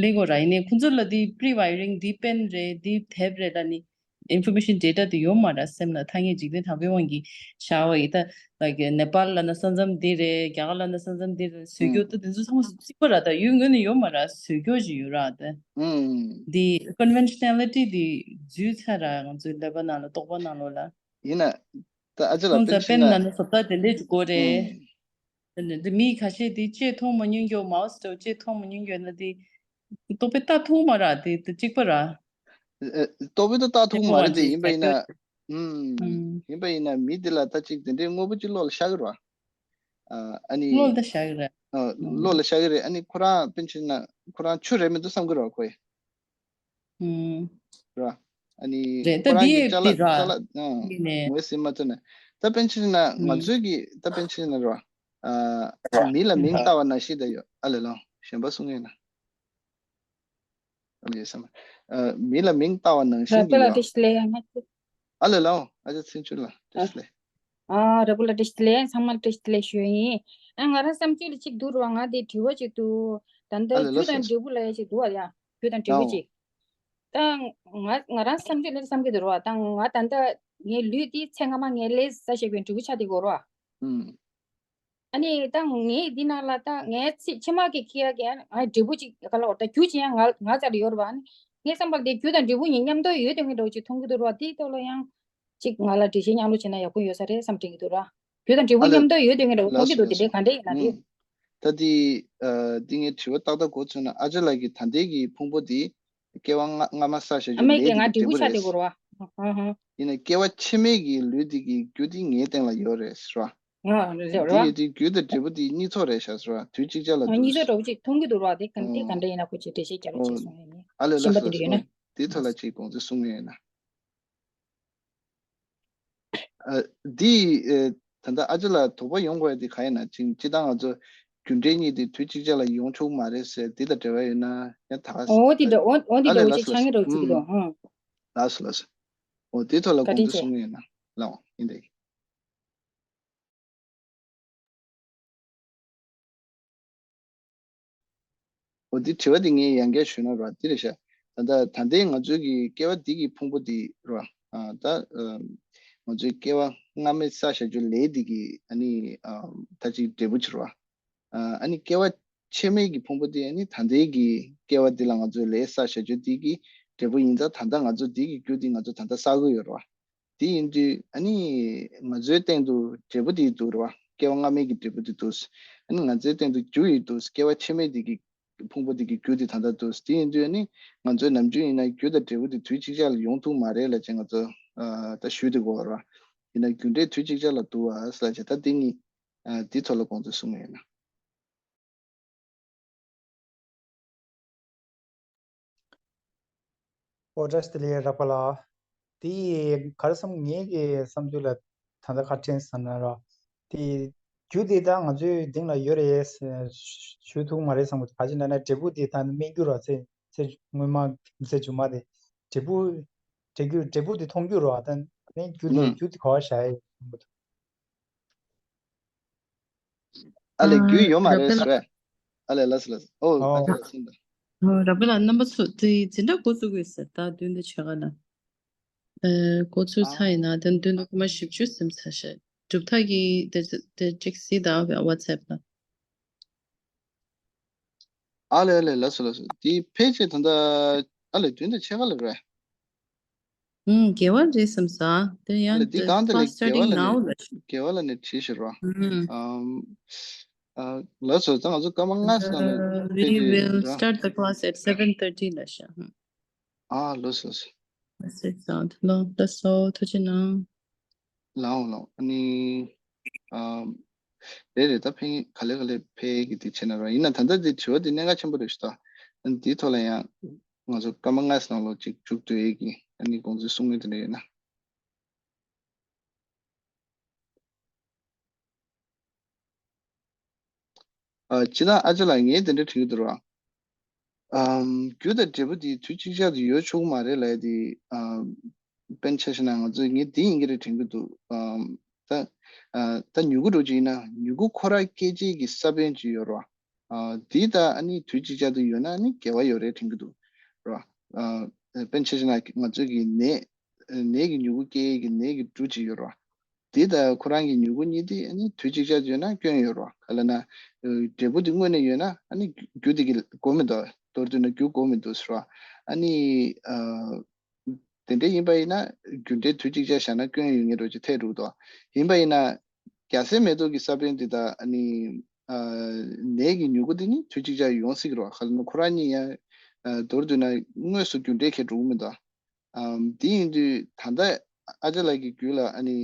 ལེགས་གོ་ར། ཡིན་ནའི་ཁོང་ཚོ་ལ་འདི་pre-wiring འདི་པེན་རེད། འདི་དེབ་རེད་ལ་ནི། Information data དེ་ཡོད་མ་རེད་སེམས་ལ། ཐ་སྙད་འཇིག་རྟེན་དྲང་པོའི་དབང་གིས་བཞག་པ་ཡིན་ད། ལ་གི་ནེ་པཱལ་ལ་ན་ས་མཚམས་འདི་རེད། རྒྱ་གར་ལ་ན་ས་མཚམས་འདི་རེད། བཟོས་རྒྱུ་ད་དེ་ཚོ་ཚང་མ་གཅིག་པ་ར། ད་ཡུལ་ངོས་ནས་ཡོད་མ་རེད། བཟོས་རྒྱུ་ཞིག་ཡོད་ར་ད། ཨུམ། འདི་conventionality དེ་འཛུལ་ཚར་ར། ང་ཚོའི་ཀླད་པ་ནང་ལ་རྟོག་པ་ནང་ལོགས་ལ། ཡིན་ན་ད་ཨ་ཅེ་ལ་ཁོང་ཚོ་པེན་ན་ན་ན་བཟོ་ལྟ་དེ་འདྲས་ཅིག་དགོས་རེད། ཨུམ། འདི་མི་ཁ་ཤས་དེ་ལྕེ་མཐོང་མ་མྱོང་རྒྱུ། མའོ་སི་དང་ལྕེ་མཐོང་མ་མྱོང་རྒྱུ་ན་དེ་རྟོག་པས་ལྟ་ཐུབ་མ་རེད། དེ་དེ་གཅིག་པ་ར། ཨ། རྟོག་པས་ད་ལྟ་ཐུབ་མ་རེད་དེ། ཡིན་པ་ཡིན་ན། ཨུམ། ཡིན་པ་ཡིན་ན་མི་དེ་ལ་ད་ཅིག་དེ་འདྲའི་དངོས་པོ་ཅིག་བློ་ལ་ཤར་གི་རེད་བ། ཨ་ནི། བློ་ལ་ཤར་གི་རེད། ཨ། བློ་ལ་ཤར་གི་རེད། ཨ་ནི་ཁོ་རང་དཔེ་བྱས་ན་ཁོ་རང་ཆུ་རེད་མི་འདུག་བསམ་གི་རེད་བ་ཁོས། ཨུམ། ར། ཨ་ནི་རེད་ད། ཁོ་རང་གི་ཅ་ལག་ཅ་ལག་ཨ། ངོས་ཟིན་མ་ཐུབ་ན། ད་དཔེ་བྱས་ན་ང་ཚོའི་གི་ད་དཔེ་བྱས་ན་ར། ཨ། མི་ལ་མིང་བཏགས་པ་ནང་བཞིན་ད་ཡོད། ཨ་ལེ་ལོ། གཞན་པ་གསུང་ཡས་ན། ཨ་ལེ་སམ། ཨ། མི་ལ་མིང་བཏགས་པ་ནང་བཞིན་གི་ཡོད། ཨ་ལེ་ལོ། ཨ་ཅག་ཚིག་ཆུ་ལ་བཀྲ་ཤིས་བདེ་ལེགས། ཨ། ར་བུ་ལ་བཀྲ་ཤིས་བདེ་ལེགས། ཚང་མ་ལ་བཀྲ་ཤིས་བདེ་ལེགས་ཞུ་ཡིན། ཨ། ང་རང་བསམ་ཚུལ་ལ་གཅིག་འདུག་ར་བ། ང་དེ་དྲི་བ་གཅིག་འདུག་ད་ལྟ་ཨ་ལེ་ལོ། རྒྱུ་དང་འབྲས་བུ་ལབ་ཡ་གཅིག་འདུག་བ་ཡ། རྒྱུ་དང་འབྲས་བུ་གཅིག་ད་ང་ང་རང་བསམ་ཚུལ་ལ་བསམ་གྱི་འདུག་ར་བ། ད་ང་ད་ལྟ་ངའི་ལུས་འདི་ཚེ་སྔ་མ་ངའི་ལས་བསགས་བཞག་པའི་འབྲས་བུ་ཆགས་བསྡད་ཀྱི་ཡོད་ར་བ། ཨ་ནི་ད་ངས་འདི་ནང་ལ་ད་ངའི་ཚེ་ཕྱི་མ་གི་ཁྱི་ཡ་གི་ང་འབྲས་བུ་ཅིག་ག་ལ་འོ་ད་རྒྱུ་ཅིག་ཡང་ང་ང་རྩ་ལ་ཡོད་རེད་བ། ཨ་ནི་ངའི་བསམ་པར་དེ་རྒྱུ་དང་འབྲས་བུ་གཉིས་མཉམ་དུ་ཡོད་དོན་གྱི་འདྲ་བོ་ཅིག་མཐོང་གི་འདུག་ར་བ། དེའི་ཐོག་ལ་ཡང་ཅིག་ང་ལ་འགྲེལ་བཤད་མཉམ་རུབ་བྱས་ན་ཡག་པོ་ཡོད་ས་རེད་བསམ་དྲན་གྱི་འདུག་ར། རྒྱུ་དང་འབྲས་བུ་ཨ་ལེ། མཉམ་དུ་ཡོད་དོན་གྱི་འདྲ་བོ་མཐོང་གི་འདུག་དེ་འདྲའི་ག་འདྲ་ཡིན་ན་དེ། ད་དེ་ཨ་དེ་ངས་དྲི་བ་ཏག་ཏག་གོ་ཚོད་ན། ཨ་ཅག་ལགས་ཀྱིས་ད་ལྟའི་གི་ཕུང་པོ་དེ་སྐྱེ་བ་སྔ་སྔ་མ་བསགས་བཞག་རྒྱུ་ཨ་མའི་ལས་གི་དེ་ང་གི་འབྲས་བུ་འབྲས་བུ་ཆགས་བསྡད་རེད། ཀྱི་ཡོད་རེད་བ། ཧ་ཧ། ཡིན་ན་སྐྱེ་བ་ཕྱི་མའི་གི་ལུས་དེ་གི་རྒྱུ་དེ་ངའི་སྟེང་ལ་ཡོད་རེད་ཟེར་བ། ང་ལ་ལེགས་རེད་བ། འདི་ཡོད་དུས་རྒྱུ་དང་འབྲས་བུ་དེ་གཉིས་ཐོག་རེད་ཤག་ཟེར་བ། དུས་གཅིག་ཆ་ལ་ང་གཉིས་ཐོག་འདྲ་བོ་ཅིག་མཐོང་གི་འདུག་ར། དེ་ག་དེ་ག་འདྲ་ཡིན་ན་ཁོ་ཅིག་འགྲེལ་བཤད་རྒྱབ་ཅིག་གསུང་ཡ་ཡིན། ཨ་ལེ་ལ་གཞན་པ་དེ་འདྲ་ཡོད་ན། དེ་ཐོག་ལ་ཅིག་དགོངས་ཚུལ་གསུང་ངེས་ཡིན་ན། ཨ། འདི་ཨེ། ད་ལྟ་ཨ་ཅག་ལགས་དོགས་པ་ཡོང་དགོས་ཡ་དེ་ག་ཡིན་ན། ཅིག་སྤྱིར་བཏང་ང་ཚོ་རྒྱུ་འབྲས་གཉིས་དེ་དུས་གཅིག་ཆ་ལ་ཡོང་ཆོག་མ་རེད་ཟེར། འདི་དང་འབྲེལ་བ་ཡོད་ན་ཡང་ད་ག་ཟེར། འོ་དེ་འདྲ། འོ་འོ་དེ་ཨ་ལེ་འདྲ་བོ་ལ་ཅིག་ཆགས་ངེས་འདྲ་བོ་ཅིག་གི་འདུག་ཧུམ། ལགས་སོ་ལགས་སོ། འོ་དེ་ཐོག་ལ་བཀའ་དྲིན་དགོངས་ཚུལ་ཆེ། གསུང་ངེས་ཡིན་ན་ལགས་འོང་ཡིན་དེ། འོ་འདི་དྲི་བ་འདི་ངས་ཡང་བསྐྱར་ཞུས་ན་ར། འདི་རེད་ཤག་ད་ལྟ་ད་ལྟའི་ང་ཚོའི་གི་སྐྱེ་བ་འདི་གི་ཕུང་པོ་འདི་ར། ཨ། ད་ཨ་ང་ཚོའི་སྐྱེ་བ་སྔ་མའི་བསགས་བཞག་རྒྱུ་ལས་འདི་གི་ཨ་ནི་ཨ་ད་ཅིག་འབྲས་བུ་ཅིག་ར། ཨ་ནི་སྐྱེ་བ་ཕྱི་མའི་གི་ཕུང་པོ་འདི་ཨ་ནི་ད་ལྟའི་གི་སྐྱེ་བ་འདི་ལ་ང་ཚོའི་ལས་བསགས་བཞག་རྒྱུ་འདི་གི་འབྲས་བུ་ཡིན་ཙང་། ད་ལྟ་ང་ཚོ་འདི་གི་རྒྱུ་འདི་ང་ཚོ་ད་ལྟ་བསགས་ཀྱི་ཡོད་ར། དེ་ཡིན་དུས་ཨ་ནི་ང་ཚོའི་སྟེང་དུ་འབྲས་བུ་དེ་འདུག་རེད་བ། སྐྱེ་བ་སྔ་མའི་གི་འབྲས་བུ་དེ་འདུག་ཨ་ནི་ང་ཚོའི་སྟེང་དུ་རྒྱུ་ཡི་འདུག་སྐྱེ་བ་ཕྱི་མའི་དེ་གི་ཕུང་པོ་དེ་གི་རྒྱུ་དེ་ད་ལྟ་འདུག་དེ་ཡིན་དུས་ཨ་ནི་ང་ཚོའི་ནམ་རྒྱུན་ཡིན་ན་རྒྱུ་དང་འབྲས་བུ་དེ་དུས་གཅིག་ཆ་ལ་ཡོང་ཐུབ་མ་རེད་ལབ་བྱས་ང་ཚོ་ཨ་ད་ཞུས་བསྡད་ཀྱི་ཡོད་རེད་བ། ཡིན་ན་རྒྱུ་འབྲས་དུས་གཅིག་ཆ་ལ་འདུག་ཨ་ལབ་བྱས། ད་དེ་གཉིས་ཨ་དེ་ཐོག་ལ་དགོངས་ཚུལ་གསུང་གི་ཡིན། ཨོ་བཀྲ་ཤིས་བདེ་ལེགས་རག་པ་ལགས། དེ་ག་རེ་བསམ། ངའི་གི་བསམ་ཚུལ་ལ་ད་ལྟ་ཁ་དྲན་བསམ་ན་ར། དེ་རྒྱུ་དེ་ད་ང་ཚོའི་སྡིངས་ལ་ཡོད་རེད་ཞུ་ཐུབ་མ་རེད་བསམ་གི་འདུག་ག་ཅི་ན་ན་འབྲས་བུ་དེ་ད་སྨིན་རྒྱུ་ར་ཚེ་ཚེ་སྔོན་མ་ཚེ་མཇུག་མ་དེ་འབྲས་བུ་འབྲས་རྒྱུ་འབྲས་བུ་དེ་མཐོང་རྒྱུ་ར། ད་ནས་རྒྱུ་དེ་ཨུམ། རྒྱུ་དེ་ག་བ་བཞག་ཡས་བསམ་གི་འདུག་ཨ་ལས་རྒྱུས་ཡོད་མ་རེད་ཟེར། ཨ་ལས་ལགས་སོ་ལགས་སོ། ཨོ་ཨ་ཅག་ལགས་སོ། ཨོ་ར་བ་ལ་རྣམ་པ་ཚོ་དེ་འཛིན་གྲྭ་འགོ་བཙུགས་དགོས་ཟེར། ད་བདུན་དང་ཕྱེད་ཀ་ལ། ཨ་འགོ་བཙུགས་ཚར་ཡིན་ན་དེ་བདུན་དང་སྐར་མ་བཞི་བཅུ་ཟིན་ཚར་ཤག་གྲུབ་མཐའ་གི་དེ་དེ་ཅིག་གཟིགས་དང་ཝ་ཚེབ་ལ། ཨ་ལས་ཨ་ལས་ལགས་སོ་ལགས་སོ། དེ་ཕལ་ཆེར་ད་ལྟ་ཨ་ལས་བདུན་དང་ཕྱེད་ཀ་ལ་རེད། ཨུམ། དགེ་བ་རེད་བསམ་ས། དེ་ཨ་ཡང་ལས་འདི་གང་དེ་ལས་class དགེ་བ་starting ལ་now ནས་ལ་ཤི། དགེ་བ་ལ་ནས་བྲིས་ཤིག་རོ། ཨུམ། ཨམ། ཨ་ལགས་སོ། ད་ང་ཚོ་སྐར་མ་ལྔ་ཙམ་ལ་Uh, we ཕལ་ཆེར་will འདྲ། Start the class at seven thirty ལ་ཤ། ཧུམ། ཨ་ལགས་སོ་ལགས་སོ། That's it sound ལོ་ལགས་སོ། ཐུགས་རྗེ་གནང་། ལའོ་ལའོ། ཨ་ནི། ཨམ། རེད་རེད། ད་ཕན་ག་ལེ་ག་ལེ་ཕལ་གི་དེ་བྱས་ན་རོ། ཡིན་ན་ད་ལྟ་དེ་དྲི་བ་དེ་གནད་འགག་ཆེན་པོ་རེད་ཤག་ད་དེའི་ཐོག་ལ་ཡང་ང་ཚོ་སྐར་མ་ལྔ་ཙམ་ནང་ལོགས་ཅིག་མཇུག་བསྡུ་ཡས་ཀྱི་ཨ་ནི་དགོངས་ཚུལ་གསུང་མུས་དེ་འདྲ་ཡོད་ན། ཨ། སྤྱིར་བཏང་ཨ་ཅག་ལགས་ངས་དེ་འདྲ་དྲན་གྱི་འདུག་ར། ཨམ། རྒྱུ་དང་འབྲས་བུ་དེ་དུས་གཅིག་ཅར་དུ་ཡོད་ཆོག་གི་མ་རེད་ལབ་ཡ་དེ། ཨམ། དཔེར་ན་ཆ་བཞག་ན་ང་ཚོས་ངས་འདི་ཡིན་གྱི་རེད་དྲན་གྱི་འདུག་ཨམ། ད། ཨ། ད་མྱུ་གུ་འདྲ་ཅིག་ཡིན་ན་མྱུ་གུ་ཁོ་རང་སྐྱེད་བྱེད་ཀྱི་ས་བོན་ཅིག་ཡོད་རེད་བ། ཨ། འདི་ད་ཨ་ནི་དུས་གཅིག་ཅར་དུ་ཡོད་ན་ཨ་ནི་དགེ་བ་ཡོད་རེད་དྲན་གྱི་འདུག་རེད་བ། ཨ། དཔེར་ན་ཆ་བཞག་ན་ང་ཚོས་ཀྱི་ནས་ནས་ཀྱི་མྱུ་གུ་སྐྱེད་ཀྱི་ནས་ཀྱི་འབྲུ་ཅིག་ཡོད་རེད་བ། འདི་དང་ཁོ་རང་གི་མྱུ་གུ་གཉིས་དེ་ཨ་ནི་དུས་གཅིག་ཅར་དུ་ཡོད་ན་སྐྱོན་ཡོད་རེད་བ། ག་ལབ་ན། འབྲས་བུ་དེ་སྔོན་ནས་ཡོད་ན་ཨ་ནི་རྒྱུ་དེ་གི་དགོས་མི་འདུག་མདོར་བསྡུས་ན་རྒྱུ་དགོས་མི་འདུག་ཟེར་བ། ཨ་ནི། ཨ། དེ་འདྲ་ཡིན་པ་ཡིན་ན་རྒྱུ་འབྲས་དུས་གཅིག་ཅར་བཞག་ན་སྐྱོན་ཡོད་ངེས་འགྲོ་ཅིག་ཐལ་འགྲོ་གི་འདུག་ཡིན་པ་ཡིན་ན། རྒྱ་སེ་མེ་ཏོག་གི་ས་བོན་འདི་དང་ཨ་ནི། ཨ། ནས་ཀྱི་མྱུ་གུ་འདི་ནི་དུས་གཅིག་ཅར་ཡོང་སྲིད་ཀྱི་རེད་བ། ག་ལབ་ན་ཁོ་རང་གཉིས་ཡང་། ཨ། མདོར་བསྡུས་ན་དངོས་སུ་རྒྱུ་འབྲས་ཁེལ་འགྲོ་གི་མི་འདུག་ཨམ། དེ་ཡིན་དུས་ད་ལྟ་ཨ་ཅག་ལགས་ཀྱི་རྒྱུད་ལ་ཨ་ནི་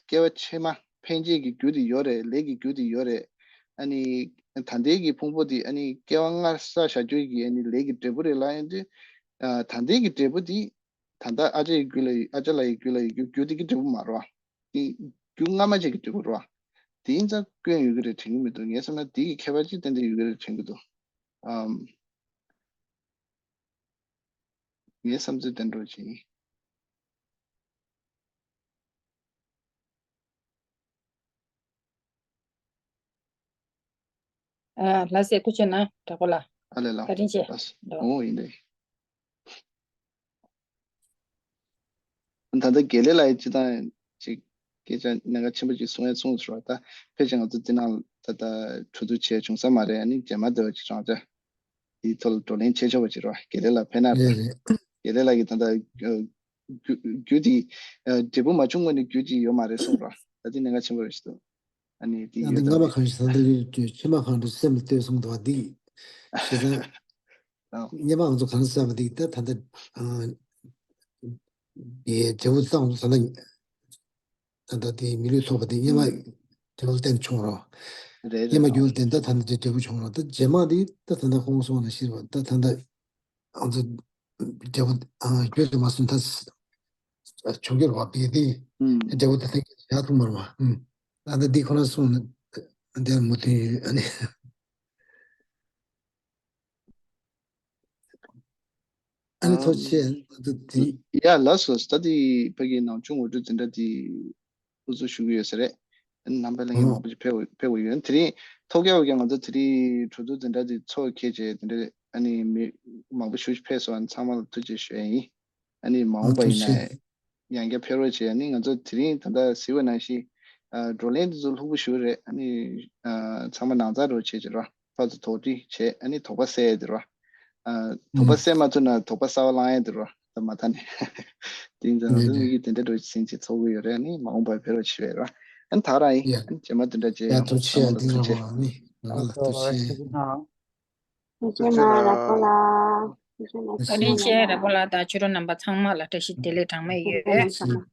སྐྱེ་བ་ཕྱི་མ་འཕེན་བྱེད་ཀྱི་རྒྱུ་དེ་ཡོད་རེད། ལས་ཀྱི་རྒྱུ་དེ་ཡོད་རེད། ཨ་ནི་ད་ལྟའི་གི་ཕུང་པོ་དེ་ཨ་ནི་སྐྱེ་བ་སྔར་བསགས་བཞག་རྒྱུ་གི་ཨ་ནི་ལས་ཀྱི་འབྲས་བུ་རེད་ལབ་ཡོང་དུས། ཨ། ད་ལྟའི་གི་འབྲས་བུ་དེ་ད་ལྟ་ཨ་ཅག་གི་རྒྱུད་ལ་ཡོད། ཨ་ཅག་ལགས་ཀྱི་རྒྱུད་ལ་ཡོད་རྒྱུ་རྒྱུ་དེ་གི་འབྲས་བུ་མ་རེད་བ། དེ་རྒྱུ་སྔ་མ་ཅིག་གི་འབྲས་བུ་རེད་བ། དེ་ཡིན་ཙང་སྐྱོན་ཡོད་ཀྱི་རེད་དྲན་གྱི་མི་འདུག་ངས་བསམ་ན་དེ་གི་ཁྱད་པར་ཅིག་ཏན་ཏན་ཡོད་ཀྱི་རེད་དྲན་གྱི་འདུག་ཨམ། ངའི་བསམ་ཚུལ་དེ་འདྲ་ཅིག་ཡིན། ཨ། ལགས་སེ། ཐུགས་རྗེ་གནང་། དྲག་པོ་ལགས། ཨ་ལས་ལགས། བཀའ་དྲིན་ཆེ། ལགས་སོ། འདུག་འོ་ཡིན་དེ། ད་ལྟ་དགེ་ལེགས་ལགས་ཡིས་སྤྱིར་བཏང་ཅིག་སྐད་ཆ་གནད་འགག་ཆེན་པོ་ཅིག་གསུང་ཡ་གསུངས་སོང་བ། ད་ཕལ་ཆེར་ང་ཚོ་འདི་ནང་ད་ལྟ་གྲོས་བསྡུར་བྱས་བྱུང་ས་མ་རེད། ཨ་ནི་རྗེས་མ་དེ་བ་ཅིག་བྱུང་ཙང་དེའི་ཐོག་ལ་བགྲོ་གླེང་བྱེད་ཆོག་པ་ཅིག་རེད་བ། དགེ་ལེགས་ལགས་ཕེབས་ན་རེད། རེད་རེད། དགེ་ལེགས་ལགས་ཀྱིས་ད་ལྟ་རྒྱུ་རྒྱུ་དེ་འབྲས་བུ་མ་བྱུང་སྔོན་ནས་རྒྱུ་ཅིག་ཡོད་མ་རེད་གསུངས་རེད་བ། ད་དེ་གནད་འགག་ཆེན་པོ་རེད་ཤག་འདུག་ཨ་ནི་དེ་ཡང་ཡོད་ད་སྔ་མ་ད་གང་ཞིག་ད་ལྟ་ཡོད་དུས་ཕྱི་མ་གང་དུ་སེམས་ལ་ལྟོས་སོང་འདུག་བ་འདི་ཞེ་ས། ཨ། སྔོན་མ་ང་ཚོ་གང་ཟག་པ་འདི་ད་ད་ལྟ་ཨ་ཡའི་འབྲས་བུ་བཏང་དུས་ད་ལྟ་ད་ལྟ་དེ་མི་ལུས་ཐོབ་པ་དེ་སྔོན་མ་ཨུམ། འབྲས་བུ་བརྟེན་བྱུང་རོགས། རེད་རེད། སྔོན་མ་ཨ། རྒྱུ་བརྟེན་ད་ད་ལྟ་དེ་འབྲས་བུ་བྱུང་རོགས། ད་རྗེས་མ་དེ་ད་ད་ལྟ་ཁོང་གསུངས་ནས་ཤེས་པ་ད་ད་ལྟ་ང་ཚོ་འབྲས་བུ་ཨ་རྒྱུ་དེ་མ་སོན་ད་བྱུང་གི་རོགས་པས་དེ་ཨུམ། འབྲས་བུ་དེ་ཐེངས་ཡག་ཐུག་མ་རོགས། ཨུམ། ད་ལྟ་འདི་ཁོ་རང་གསུངས་ནས་འདིར་མུ་མཐུད་ཡོད་ཨ་ནི། ཨ་ནི་ཐུགས་རྗེ་ཆེ། ཨ་ནི་དེ། ཡ་ལགས་སོ། ད་དེ་ཕ་གི་ནང་ཆུང་ངོ་སྤྲོད་འཛིན་གྲྭ་དེ་ཨུ་ཚུགས་ཞུ་གི་ཡོད་ས་རེད། ཨ་ནི་རྣམ་པ་ལྷན་རྒྱས་ཨོ། མང་པོ་ཞིག་ཕེབས་ཕེབས་ཡོད། དེ་རིང་ཐོག་རྒྱག་པ་གི་ང་ཚོ་དེ་རིང་གྲོས་བསྡུར་འཛིན་གྲྭ་དེ་ཚོགས་འཁེལ་བྱས་དེ་འདྲ་ཨ་ནི་མི་མང་པོ་ཞིག་ཕེབས་སོང་། ཨ་ནི་ཚང་མ་ལ་ཐུགས་རྗེ་ཆེ་ཞུ་ཡ་ཡིན། ཨ་ནི་མ་ཨོ་འོངས་པ་ཐུགས་ཡིན་རྗེ་ཆེ། ན་ཡང་བསྐྱར་ཕེབས་རོགས་བྱེད། ཨ་ནི་ང་ཚོ་དེ་རིང་ད་ལྟ་གཟིགས་པ་ནང་བཞིན་ཨ་བགྲོ་གླེང་དེ་ཚོ་ལྷུག་པོ་ཞེ་པོ་རེད། ཨ་ནི་ཨ་ཚང་མ་ནང་ཚགས་རོགས་བྱེད་ཅེས་རོ། ཕར་ཚུར་དོགས་འདྲི་བྱས། ཨ་ནི་དོགས་པ་སེལ་ཡ་དེ་རོ། ཨ་དོགས་པ་ཨུམ། སེལ་མ་ཐུབ་ན་དོགས་པ་གསར་པ་བསླང་ཡ་དེ་རོ། ད་མ་མཐའ་ནས་དེ་ཡིན་ཙང་ང་ཚོ་དམིགས་ཡུལ་དེ་འདྲ་འདྲ་བོ་ཞིག་ཟིན་བྱས་ཚོགས་ཀྱི་ཡོད་རེད། ཨ་ནི་མ་འོངས་པར་ཕེབས་རོགས་བྱེད་རོ། ཨ་ནི་ད་རང་ཡིན། ཡ། ཨ་ནི་རྗེས་མ་དེ་འདྲ་བྱས། ཡ་ཡང་ཐུགས་རྗེ་ཆེ། ཚང་མ་ལ་ཐུགས་རྗེ་ཆེ། ཨ་ནི་ང་ལ་ཐུགས་རྗེ་ཆེ། ཐུགས་རྗེ་གནང་། ར་པོ་ལགས། ཐུགས་རྗེ་གནང་། བཀའ་དྲིན་ཆེ། ར་པོ་ལགས་དང་ཆོས་གྲོགས་རྣམ་པ་ཚང་མ་ལ་བཀྲ་ཤིས་བདེ་ལེགས་གྲངས་མེད་ཡོད།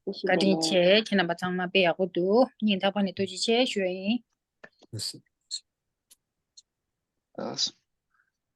བཀའ་དྲིན་ཆེ། ཁྱེད་རྣམ་པ་ཚང་མ་དཔེ་ཡག་པོ་འདུག་སྙིང་ཐག་པ་ནས་ཐུགས་རྗེ་ཆེ་ཞུ་ཡ་ཡིན།